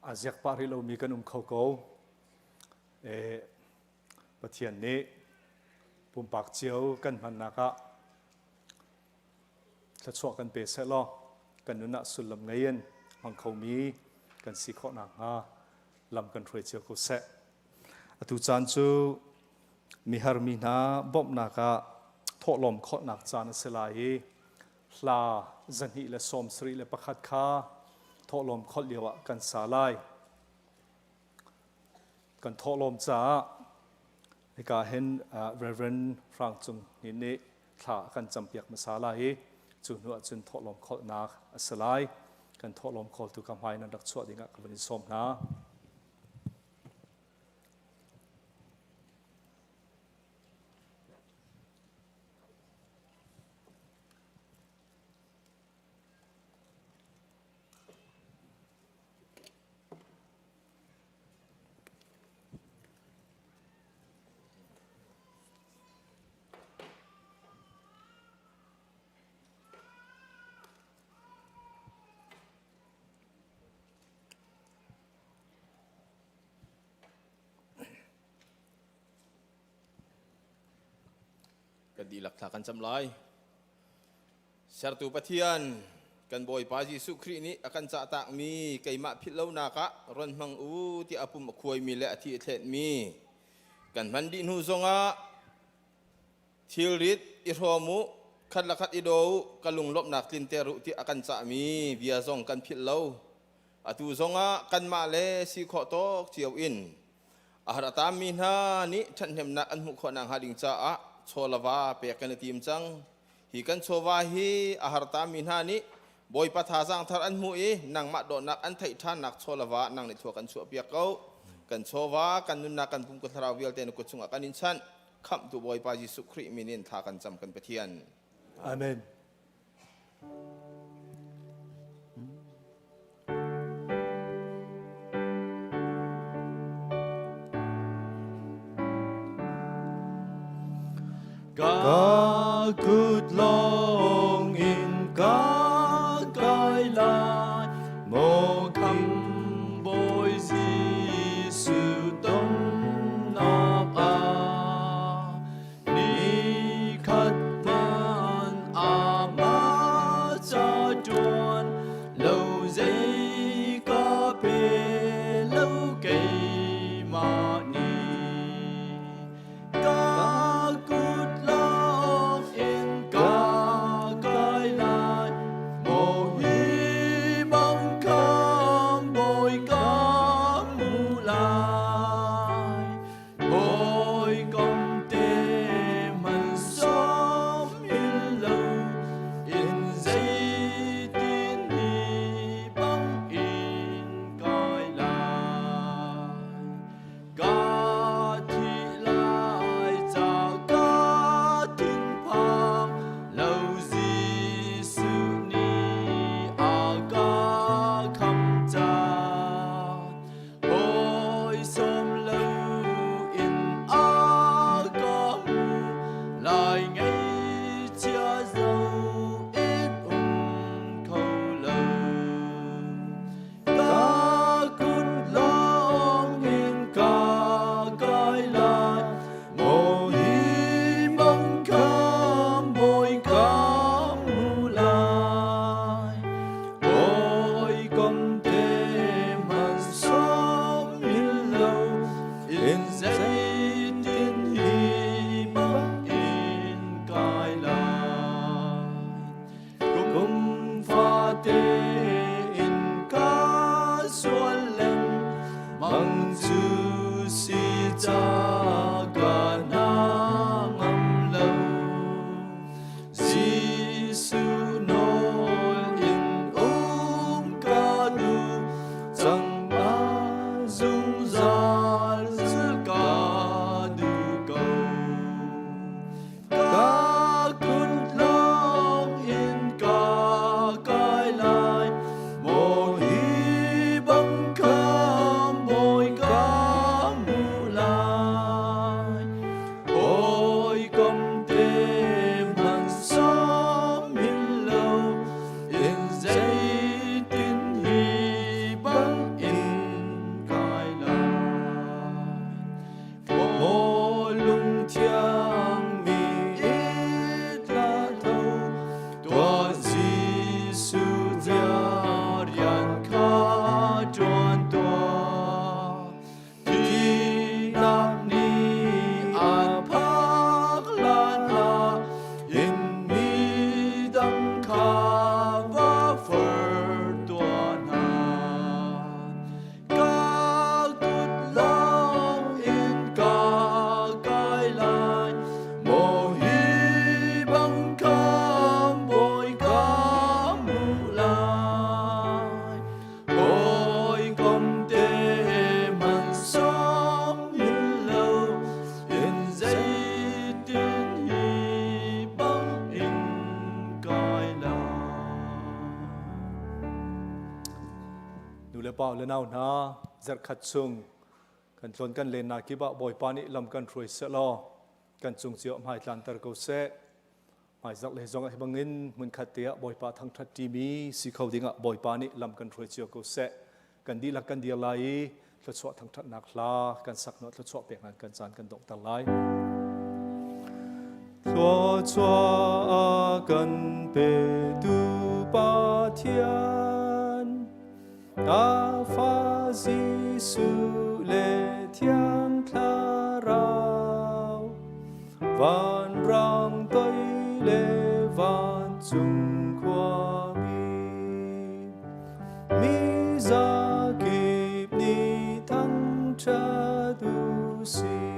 Speaker 13: A ziak pah rih lomi kan um kho ko. E, Pathian nih pumpak cio kan hmannak ah thluachuah kan pe seh law kan nun ah sullam ngei in hmang khomi kan si khawh nakhnga lam kan hruai cio ko seh. Atu caan cu mihar mi hna bawmhnak ah thawhlawm khawhnak caan a si lai i hla 271 kha thawhlawm kholh lio ah kan sa lai. Kan thawhlawm caah hika hin Reverend Hrang Cung Hnin nih thla a kan campiak hmasa lai i cu hnu ah cun thawhlawm kholhnak a si lai. Kan thawhlawm khawltu ka hmai nan rak chuah ding ah ka van in sawm hna.
Speaker 14: Kan dihlak thla kan cam lai. Sertu Pathian, kan Bawipa Jesuh Khrih nih a kan cahtakmi keimah philh lonak ah ron hmang u tiah a pum a khuaimi le a thi a thletmi kan hman dih hnu zongah thilrit i hrawm u, khat le khat i daw u, ka lunglawmhnak tlinter u tiah a kan cahmi bia zong kan philh lo. Atu zongah kanmah le si khawh tawk cio in a har a taammi hna nih ṭhathnemnak an hmuh khawh nakhnga ding caah chaw le va pek kan i tim cang. Hi kan chawva hi a har taammi hna nih Bawipa thazaang thar an hmuh i nangmah dawtnak an theih ṭhannak chaw le va nang nih thua kan chuahpiak ko. Kan chawva, kan nunnak, kan pum, kan thlarau vialte na kut chungah kan in chanh. Khamhtu Bawipa Jesuh Khrih min in thla kan cam kan Pathian.
Speaker 13: Amen. Ka kut lawng in ka kai lai maw kham Bawi Jesuh tonnak ah Nikhat hmanh amah ca ṭuan lo zei ka pe lo keimah nih. Ka kut lawng in ka kai lai, maw hi bang khan Bawi ka hmu lai. Hawikom te man sawm hin lo in zeitin ni bang in kai lai. Ka thi lai ca ka thinphang lo Jesuh nih a ka kham cang. Hawi sawm lo in a ka hmu lai ngaihchia zo in um kho lo. Ka kut lawng in ka kai lai maw hi bang kha bawi ka hmu lai. Hawikom te hmanh sawm hin lo in zeitin hi bang in kai lai. Kum fate in ka sual lengmang cu si ca ka hna ngam lo. Jesuh nawl in um ka duh cang ma zungzal zul ka duh ko. Ka kun lawng in ka kai lai, maw hi bang kha mawi ka hmu lai. Hawikom te hmanh sawm hin lo in zeitin hi bang in kai lai. Maw lungthiang mi itla tho tuah Jesuh rian kha ṭuan tuah. Thihnak nih an phak lan ah in mi dang kha va forh tuah hna. Ka kut lawng in ka kai lai, maw hi bang kha bawi ka hmu lai. Hawikom te hmanh sawm hin lo in zeitin hi bang in kai lai. Nu le pa le nau hna zarhkhat chung kan tlawn kan lennak kip ah Bawipa nih lam kan hruai seh law kan cung cio hmai tlanter ko seh. Hmaizarh le zong ah hi bangin hmunkhat te ah Bawipa thangṭhat ṭimi si kho dingah Bawipa nih lam kan hruai cio ko seh. Kan dihlak kan dir lai i thluachuah thangṭhatnak hla kan sak hnuah thluachuah pek nan kan caan kan donghter lai. Thluachuah a kan petu Pathian, a fa Jesuh le Thiang Thlarau, vanrang toi le vancung khuami, mi zakip nih thangṭhat u sih.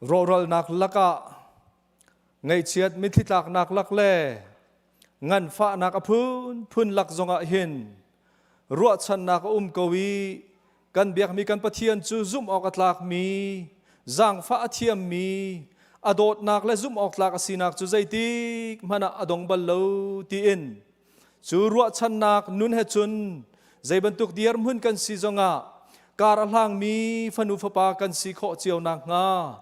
Speaker 7: Rawhralnak lakah ngaihchiat mitthli tlaknak lak le nganfahnak a phunphun lak zongah hin ruahchannak a um ko i kan biakmi kan Pathian cu zumh awk a tlakmi zaangfah a thiammi a dawtnak le zumh awk tlak a sinak cu zeitik hmanh ah a dong bal lo tiin Cu ruahchannak nun he cun zei bantuk dirhmun kan si zongah kar a hlangmi fanu fapa kan si khawh cio nakhnga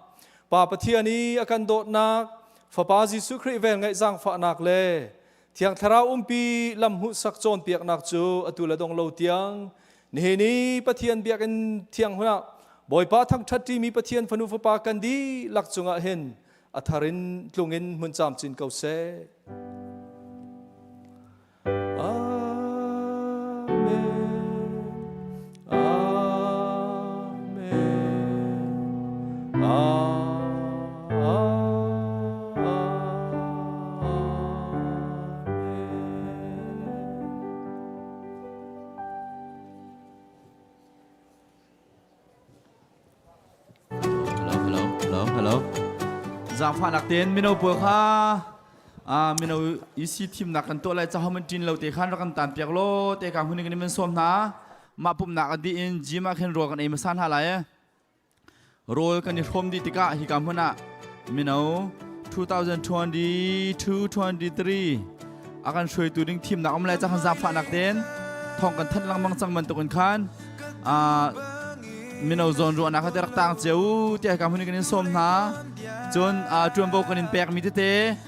Speaker 7: Pa Pathian i a kan dawtnak, Fapa Jesuh Khrih velngeih zaangfahnak le Thiang Thlarau umpi lam hmuhsak cawnpiaknak cu atu le dong lo tiang nihin i Pathian biakinn thiang hmun ah Bawipa thangṭhat ṭimi Pathian fanu fapa kan dihlak cungah hin a thar in tlung in hmun camcin ko seh. Amen. Amen. Amen.
Speaker 9: Hello, hello, hello, hello. Zaangfahnak tein mino pawl kha mino EC thimnak kan tuah lai caho man ṭin lo te khan rak kan tan piak law te ka hmun in kan sawm hna. Mah pumhnak a dih in gym ah khin rawl kan ei hmasa hna lai. Rawl kan i hrawm dih tikah hika hmun ah mino 2022-23 a kan hruaitu ding thimnak um lai cang zaangfahnak tein thong kan thanh lengmang cang bantukin khan mino zawn ruahnak kha te rak tang cio tiah ka hun kan in sawm hna cun ṭuanvo kan in pekmi tete.